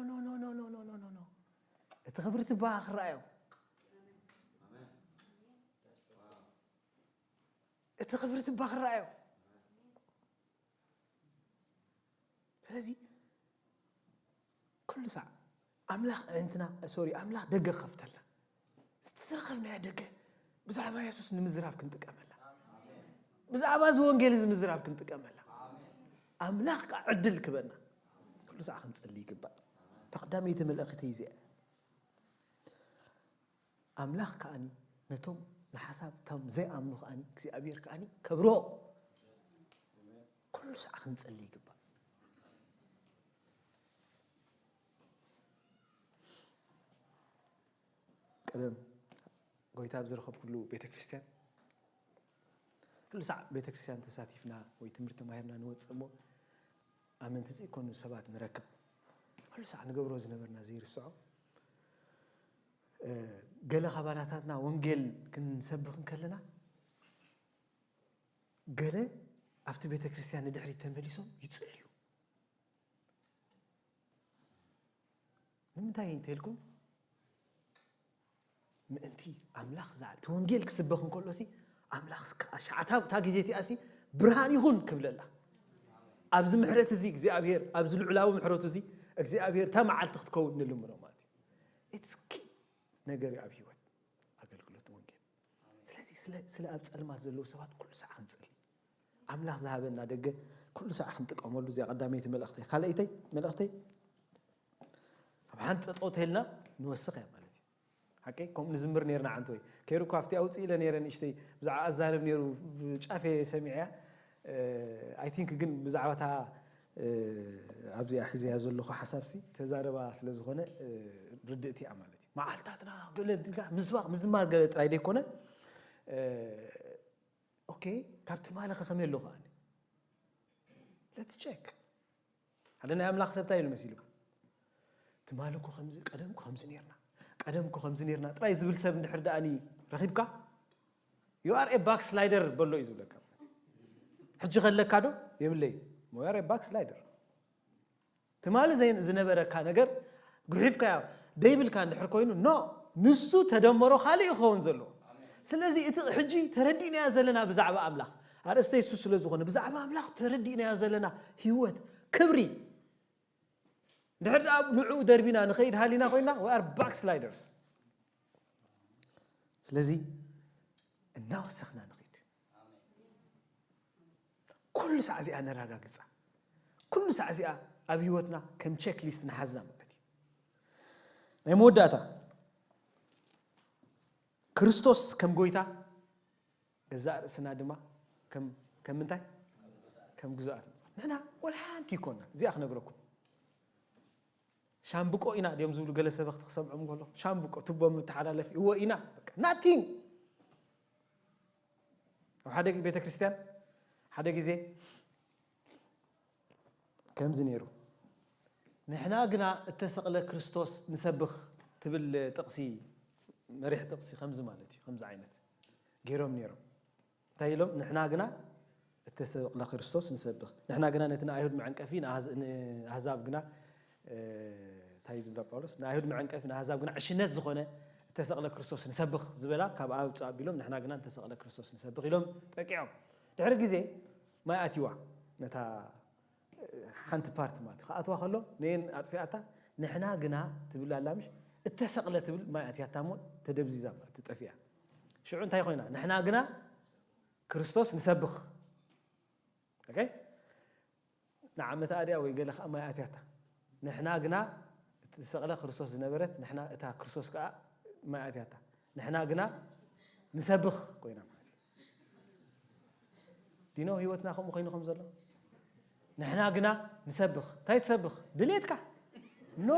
እቲ ክብሪ እቲ ብኣ ክረኣዮም። እቲ ክብሪ ትባ ክረኣዮ። ስለዚ ኩሉ ሳዕ ኣምላኽ ኣዒንትና፣ ሶሪ፣ ኣምላኽ ደገ ክኸፍተልና፣ ዝተረኸብናዮ ደገ ብዛዕባ የሱስ ንምዝራብ ክንጥቀመላ፣ ብዛዕባ እዚ ወንጌል እዚ ምዝራብ ክንጥቀመላ፣ ኣምላኽ ከዓ ዕድል ክበና ኩሉ ሳዕ ክንጸሊ ይግባእ። እታ ቀዳመይቲ መልእኽቲ እዚኣ። ኣምላኽ ከኣኒ ነቶም ንሓሳብ እቶም ዘይኣምኑ ከኣኒ እግዚኣብሔር ከኣኒ ከብሮ። ኩሉ ሳዕ ክንጸሊ ይግባእ። ቀደም ጎይታ ኣብ ዝረኸብኩሉ ቤተ ክርስቲያን ኩሉ ሳዕ ቤተ ክርስቲያን ተሳቲፍና ወይ ትምህርቲ ተማሂርና ንወጽእ እሞ ኣመንቲ ዘይኮኑ ሰባት ንረክብ። ኩሉ ሳዕ ንገብሮ ዝነበርና ዘይርስዖ፣ እ፣ ገለ ካብ ኣባላታትና ወንጌል ክንሰብኽ እንከለና ገለ ኣብቲ ቤተ ክርስቲያን ንድሕሪት ተመሊሶም ይጽልዩ። ንምንታይ እንተልኩም ምእንቲ ኣምላኽ ዝዓል እቲ ወንጌል ክስበኽ እንከሎ ሲ ኣምላኽ እስከ ኣሻዓታ እታ ግዜ እቲኣ ሲ ብርሃን ይኹን ክብለላ ኣብዚ ምሕረት እዚ እግዚኣብሔር ኣብዚ ልዑላዊ ምሕረቱ እዚ እግዚኣብሔር እታ መዓልቲ ክትከውን ንልምኖ ማለት እዩ። ኢትስ ኪ ነገር እዩ ኣብ ህይወት ኣገልግሎት ወንጌል። ስለዚ ስለ ኣብ ጸልማት ዘለዉ ሰባት ኩሉ ሳዕ ክንጽሊ ኣምላኽ ዝሃበና ደገ ኩሉ ሳዕ ክንጥቀመሉ እዚኣ ቀዳመይቲ መልእኽተይ። ካልኣይተይ መልእኽተይ ኣብ ሓንቲ ጠጠው ተልና ንወስኽ እያ ማለት እዩ። ሓቀይ ከምኡ ንዝምር ነርና ዓንተ ወይ ከይሩ እኳ ኣብቲ ኣውፅእ ኢለ ነረ ንእሽተይ ብዛዕባ ኣዛረብ ነሩ ጫፌ ሰሚዐያ። ኣይ ቲንክ ግን ብዛዕባታ ኣብዚኣ ሒዘያ ዘለኹ ሓሳብሲ ተዛረባ ስለ ዝኾነ ርድእቲ እያ ማለት እዩ። መዓልታትና ገለ ምስባክ ምዝማር ገለ ጥራይ ደይኮነ ኦኬ ካብ ትማሊ ከ ከመይ ኣለኹ ኣነ? Let's check። ሓደ ናይ ኣምላኽ ሰብ እንታይ ኢሉ መሲልኩም? ትማሊ እኮ ከምዚ ቀደም እኮ ከምዚ ነርና ቀደም እኮ ከምዚ ነርና ጥራይ ዝብል ሰብ እንድሕር ደኣኒ ረኺብካ you are a backslider በሎ እዩ ዝብለካ። ሕጂ ከለካ ዶ? የብለይ። You are a backslider። ትማሊ ዝነበረካ ነገር ጉሒፍካዮ ደይብልካ እንድሕር ኮይኑ ኖ ንሱ ተደመሮ ካልእ ይኸውን ዘሎ። ስለዚ እቲ ሕጂ ተረዲእናዮ ዘለና ብዛዕባ ኣምላኽ ኣርእስተ የሱስ ስለ ዝኾነ ብዛዕባ ኣምላኽ ተረዲእናዮ ዘለና ህይወት ክብሪ ድሕር ደኣ ንዕኡ ደርቢና ንኸይድ ሃሊና ኮይና we are backsliders። ስለዚ እናወሰኽና ንኸይድ ኩሉ ሳዕ እዚኣ ነረጋግጻ። ኩሉ ሳዕ እዚኣ ኣብ ህይወትና ከም ቸክ ሊስት ንሓዝና ማለት እዩ። ናይ መወዳእታ ክርስቶስ ከም ጎይታ ገዛእ ርእስና ድማ ከም ምንታይ ከም ግዙኣት ንሕና ወላ ሓንቲ ይኮና እዚኣ ክነግረኩም ሻምብቆ ኢና ድዮም ዝብሉ ገለ ሰበኽቲ ክሰምዖም ከሎ ሻምብቆ ትቦ ምተሓላለፊ እዎ ኢና ናቲንግ ኣብ ሓደ ቤተ ክርስቲያን ሓደ ግዜ ከምዚ ነይሩ ንሕና ግና እተሰቕለ ክርስቶስ ንሰብኽ ትብል ጥቕሲ መሪሕ ጥቕሲ ከምዚ ማለት እዩ ከምዚ ዓይነት ገይሮም ነይሮም እንታይ ኢሎም ንሕና ግና እተሰቕለ ክርስቶስ ንሰብኽ ንሕና ግና ነቲ ንኣይሁድ መዐንቀፊ ንኣህዛብ ግና እንታይ ዝብላ ጳውሎስ ንኣይሁድ መዐንቀፊ ንኣህዛብ ግና ዕሽነት ዝኾነ እተሰቕለ ክርስቶስ ንሰብኽ ዝበላ ካብ ኣብ ኣቢሎም ንሕና ግና እተሰቕለ ክርስቶስ ንሰብኽ ኢሎም ጠቂዖም ድሕሪ ግዜ ማይ ኣትዋ ነታ ሓንቲ ፓርቲ ማለት ክኣትዋ ከሎ ነየን ኣጥፊኣታ ንሕና ግና ትብል ኣላ ምሽ እተሰቕለ ትብል ማይ ኣትያታ ሞ ተደብዚዛ ማለት ትጠፊኣ ሽዑ እንታይ ኮይና ንሕና ግና ክርስቶስ ንሰብኽ ንዓመት ኣድያ ወይ ገለ ከዓ ማይ ኣትያታ ንሕና ግና እተሰቕለ ክርስቶስ ዝነበረት ንሕና እታ ክርስቶስ ከዓ ማይ ኣትያታ ንሕና ግና ንሰብኽ ኮይና ማለት ዲኖ ህይወትና ከምኡ ኮይኑ ከም ዘሎ ንሕና ግና ንሰብኽ እንታይ ትሰብኽ ድሌትካ ኖ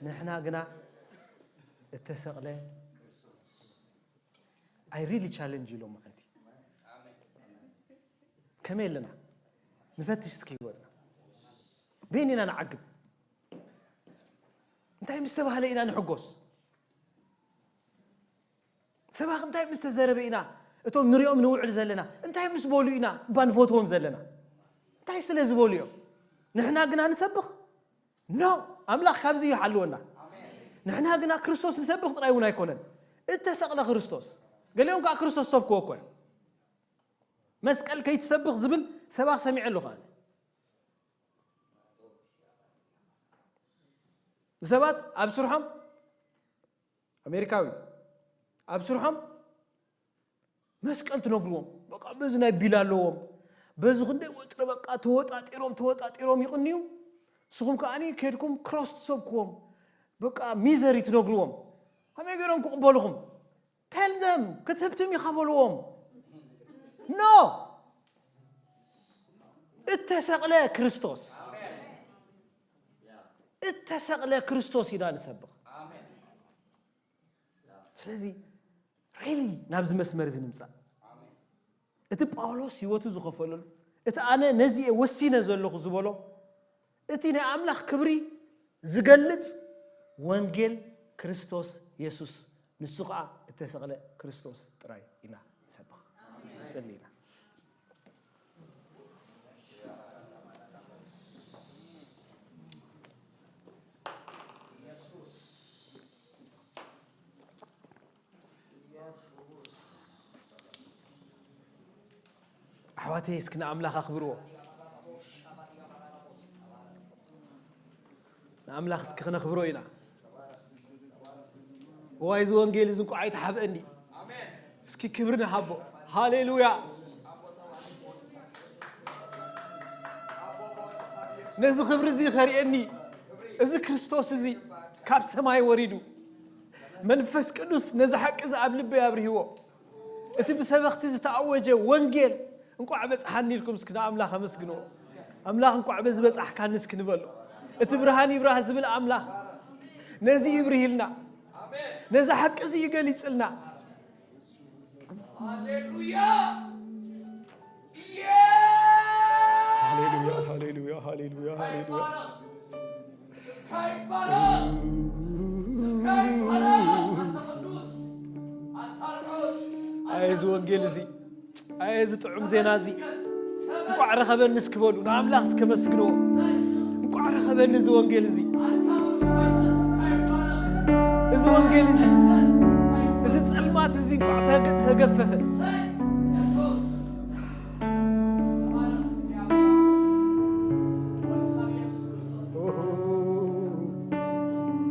ንሕና ግና እተሰቕለ I really challenge you ሎማዓንቲ ከመይ ኣለና ንፈትሽ እስኪ ህይወትና በይን ኢና ንዓግብ እንታይ ምስ ተባህለ ኢና ንሕጎስ ሰባኽ እንታይ ምስ ተዘረበ ኢና እቶም ንሪኦም ንውዕል ዘለና እንታይ ምስ በሉ ኢና እባ ንፈትዎም ዘለና እንታይ ስለ ዝበሉ እዮም ንሕና ግና ንሰብኽ ኖ፣ ኣምላኽ ካብዚ ይሓልወና። ንሕና ግና ክርስቶስ ንሰብኽ ጥራይ እውን ኣይኮነን፣ እተሰቕለ ክርስቶስ። ገሊኦም ከዓ ክርስቶስ ሰብክዎ እኮ እዮም። መስቀል ከይትሰብኽ ዝብል ሰባኽ ሰሚዐ ኣለኹ ኣነ። ሰባት ኣብ ስርሖም፣ ኣሜሪካዊ፣ ኣብ ስርሖም መስቀል ትነግርዎም። በቃ በዚ ናይ ቢላ ኣለዎም። በዚ ክንደይ ወጥሪ በቃ ተወጣጢሮም፣ ተወጣጢሮም ይቕንዩ። ንስኹም ከኣኒ ከድኩም ክሮስ ትሰብክዎም። በቃ ሚዘሪ ትነግርዎም። ከመይ ገይሮም ክቕበሉኹም? Tell them፣ ክትህብትም ኢኻ በልዎም። ኖ! እተሰቕለ ክርስቶስ። እተሰቕለ ክርስቶስ ኢና ንሰብኽ። ስለዚ ሪሊ ናብዚ መስመር እዚ ንምጻእ። እቲ ጳውሎስ ህይወቱ ዝኸፈለሉ፣ እቲ ኣነ ነዚ እየ ወሲነ ዘለኹ ዝበሎ፣ እቲ ናይ ኣምላኽ ክብሪ ዝገልጽ ወንጌል ክርስቶስ የሱስ፣ ንሱ ኸኣ እተሰቕለ ክርስቶስ ጥራይ ኢና ንሰብኽ። ንጽሊ ኢና። ኣሕዋተይ፣ እስኪ ንኣምላኽ ኣኽብርዎ። ንኣምላኽ እስኪ ክነኽብሮ ኢና። እዋይ፣ እዚ ወንጌል እዚ እንቋዕ ኣይተሓብአኒ። እስኪ ክብሪ ንሃቦ። ሃሌሉያ። ነዚ ክብሪ እዚ ከርእየኒ፣ እዚ ክርስቶስ እዚ ካብ ሰማይ ወሪዱ፣ መንፈስ ቅዱስ ነዚ ሓቂ እዚ ኣብ ልበይ ኣብርህዎ። እቲ ብሰበኽቲ ዝተኣወጀ ወንጌል እንቋዕ በጽሓኒ ኢልኩም እስኪ ንኣምላኽ ኣመስግንዎ። ኣምላኽ እንቋዕ በዚ በጻሕካኒ እስኪ ንበሎ። እቲ ብርሃን ይብራህ ዝብል ኣምላኽ ነዚ ይብርህልና፣ ነዚ ሓቂ እዚ ይገሊጽልና። ሃሌሉያ! ሃሌሉያ፣ ሃሌሉያ፣ ሃሌሉያ፣ ሃሌሉያ። ኣየ እዚ ወንጌል እዚ፣ ኣየ እዚ ጥዑም ዜና እዚ፣ እንቋዕ ረኸበኒ እስኪ በሉ፣ ንኣምላኽ እስኪ ኣመስግንዎ። እንቋዕ ረኸበኒ እዚ ወንጌል እዚ፣ እዚ ወንጌል እዚ፣ እዚ ጸልማት እዚ እንቋዕ ተገ-፣ ተገፈፈ።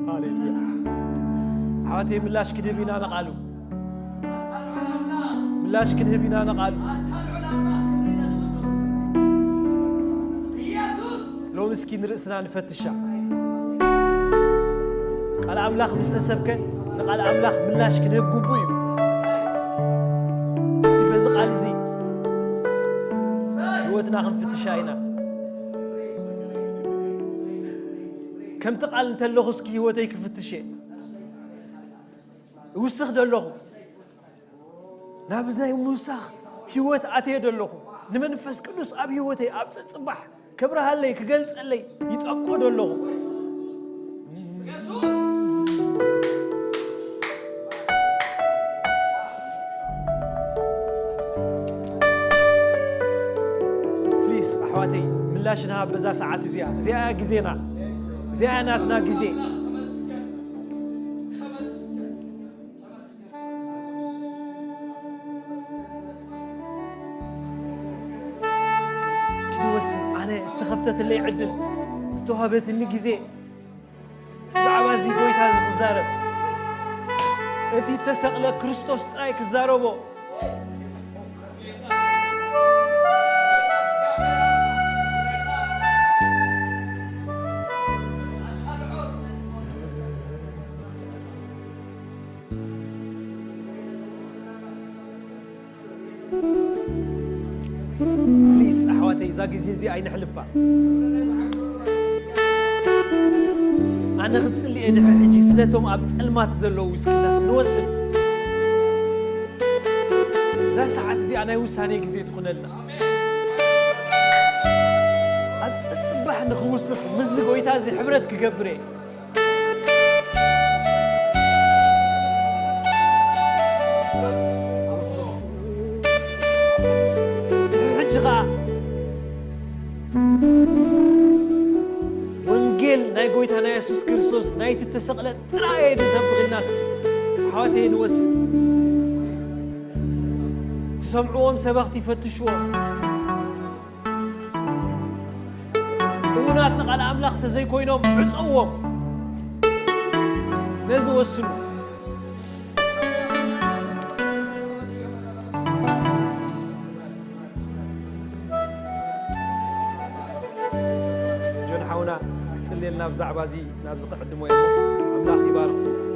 ሃሌሉያ። ኣሕዋተይ፣ ምላሽ ክንህብ ኢና ንቓሉ። ምላሽ ክንህብ ኢና ንቓሉ። ሎሚ እስኪ ንርእስና ንፈትሻ። ቃል ኣምላኽ ምስ ተሰብከ፣ ንቓል ኣምላኽ ምላሽ ክንህብ ግቡእ እዩ። እስኪ በዚ ቃል እዚ ህይወትና ክንፍትሻ ኢና። ከምቲ ቃል እንተለኹ እስኪ ህይወተይ ክፍትሽ እየ። እውስኽ ዶ ኣለኹ? ናብ ናይ ምውሳኽ ህይወት ኣትየ ዶ ኣለኹ? ንመንፈስ ቅዱስ ኣብ ህይወተይ ኣብ ጸጽባሕ ከብርሃለይ፣ ክገልጸለይ ይጠብቆ ዶ ኣለኹ? ፕሊስ ኣሕዋተይ፣ ምላሽ ንሃብ በዛ ሰዓት እዚኣ። እዚኣ እያ ግዜና። እዚኣ እያ ናትና ግዜ። እስኪ ንወስን፣ ኣነ ዝተኸፍተትለይ ዕድል፣ ዝተዋህበትኒ ግዜ፣ ብዛዕባ እዚ ጎይታ እዚ ክዛረብ፣ እቲ እተሰቕለ ክርስቶስ ጥራይ ክዛረቦ። ፕሊስ ኣሕዋተይ፣ እዛ ግዜ እዚ ኣይነሕልፋ። ኣነ ክጽሊ እየ ድሕሪ ሕጂ ስለቶም ኣብ ጸልማት ዘለዉ፣ እስኪ ንወስን። እዛ ሰዓት እዚኣ ናይ ውሳኔ ግዜ ትኹነልና። ኣብ ጸጽባሕ ንኽውስኽ ምስዚ ጎይታ እዚ ሕብረት ክገብር እየ። ድሕሪ ሕጂ ኸዓ፣ ወንጌል ናይ የሱስ ክርስቶስ ናይቲ እተሰቕለ ጥራይ እዩ ዝሰብኽ ኢልና እስኪ ኣሕዋተይ ንወስን። ትሰምዕዎም ሰበኽቲ ፈትሽዎም። እሙናት ንቓል ኣምላኽ ተዘይኮይኖም ዕጸዎም። ነዚ ወስኑ። ጆን ሓውና ክጽልየልና ብዛዕባ እዚ ናብዚ ክዕድሞ እየ። ኣምላኽ ይባርኽኩም።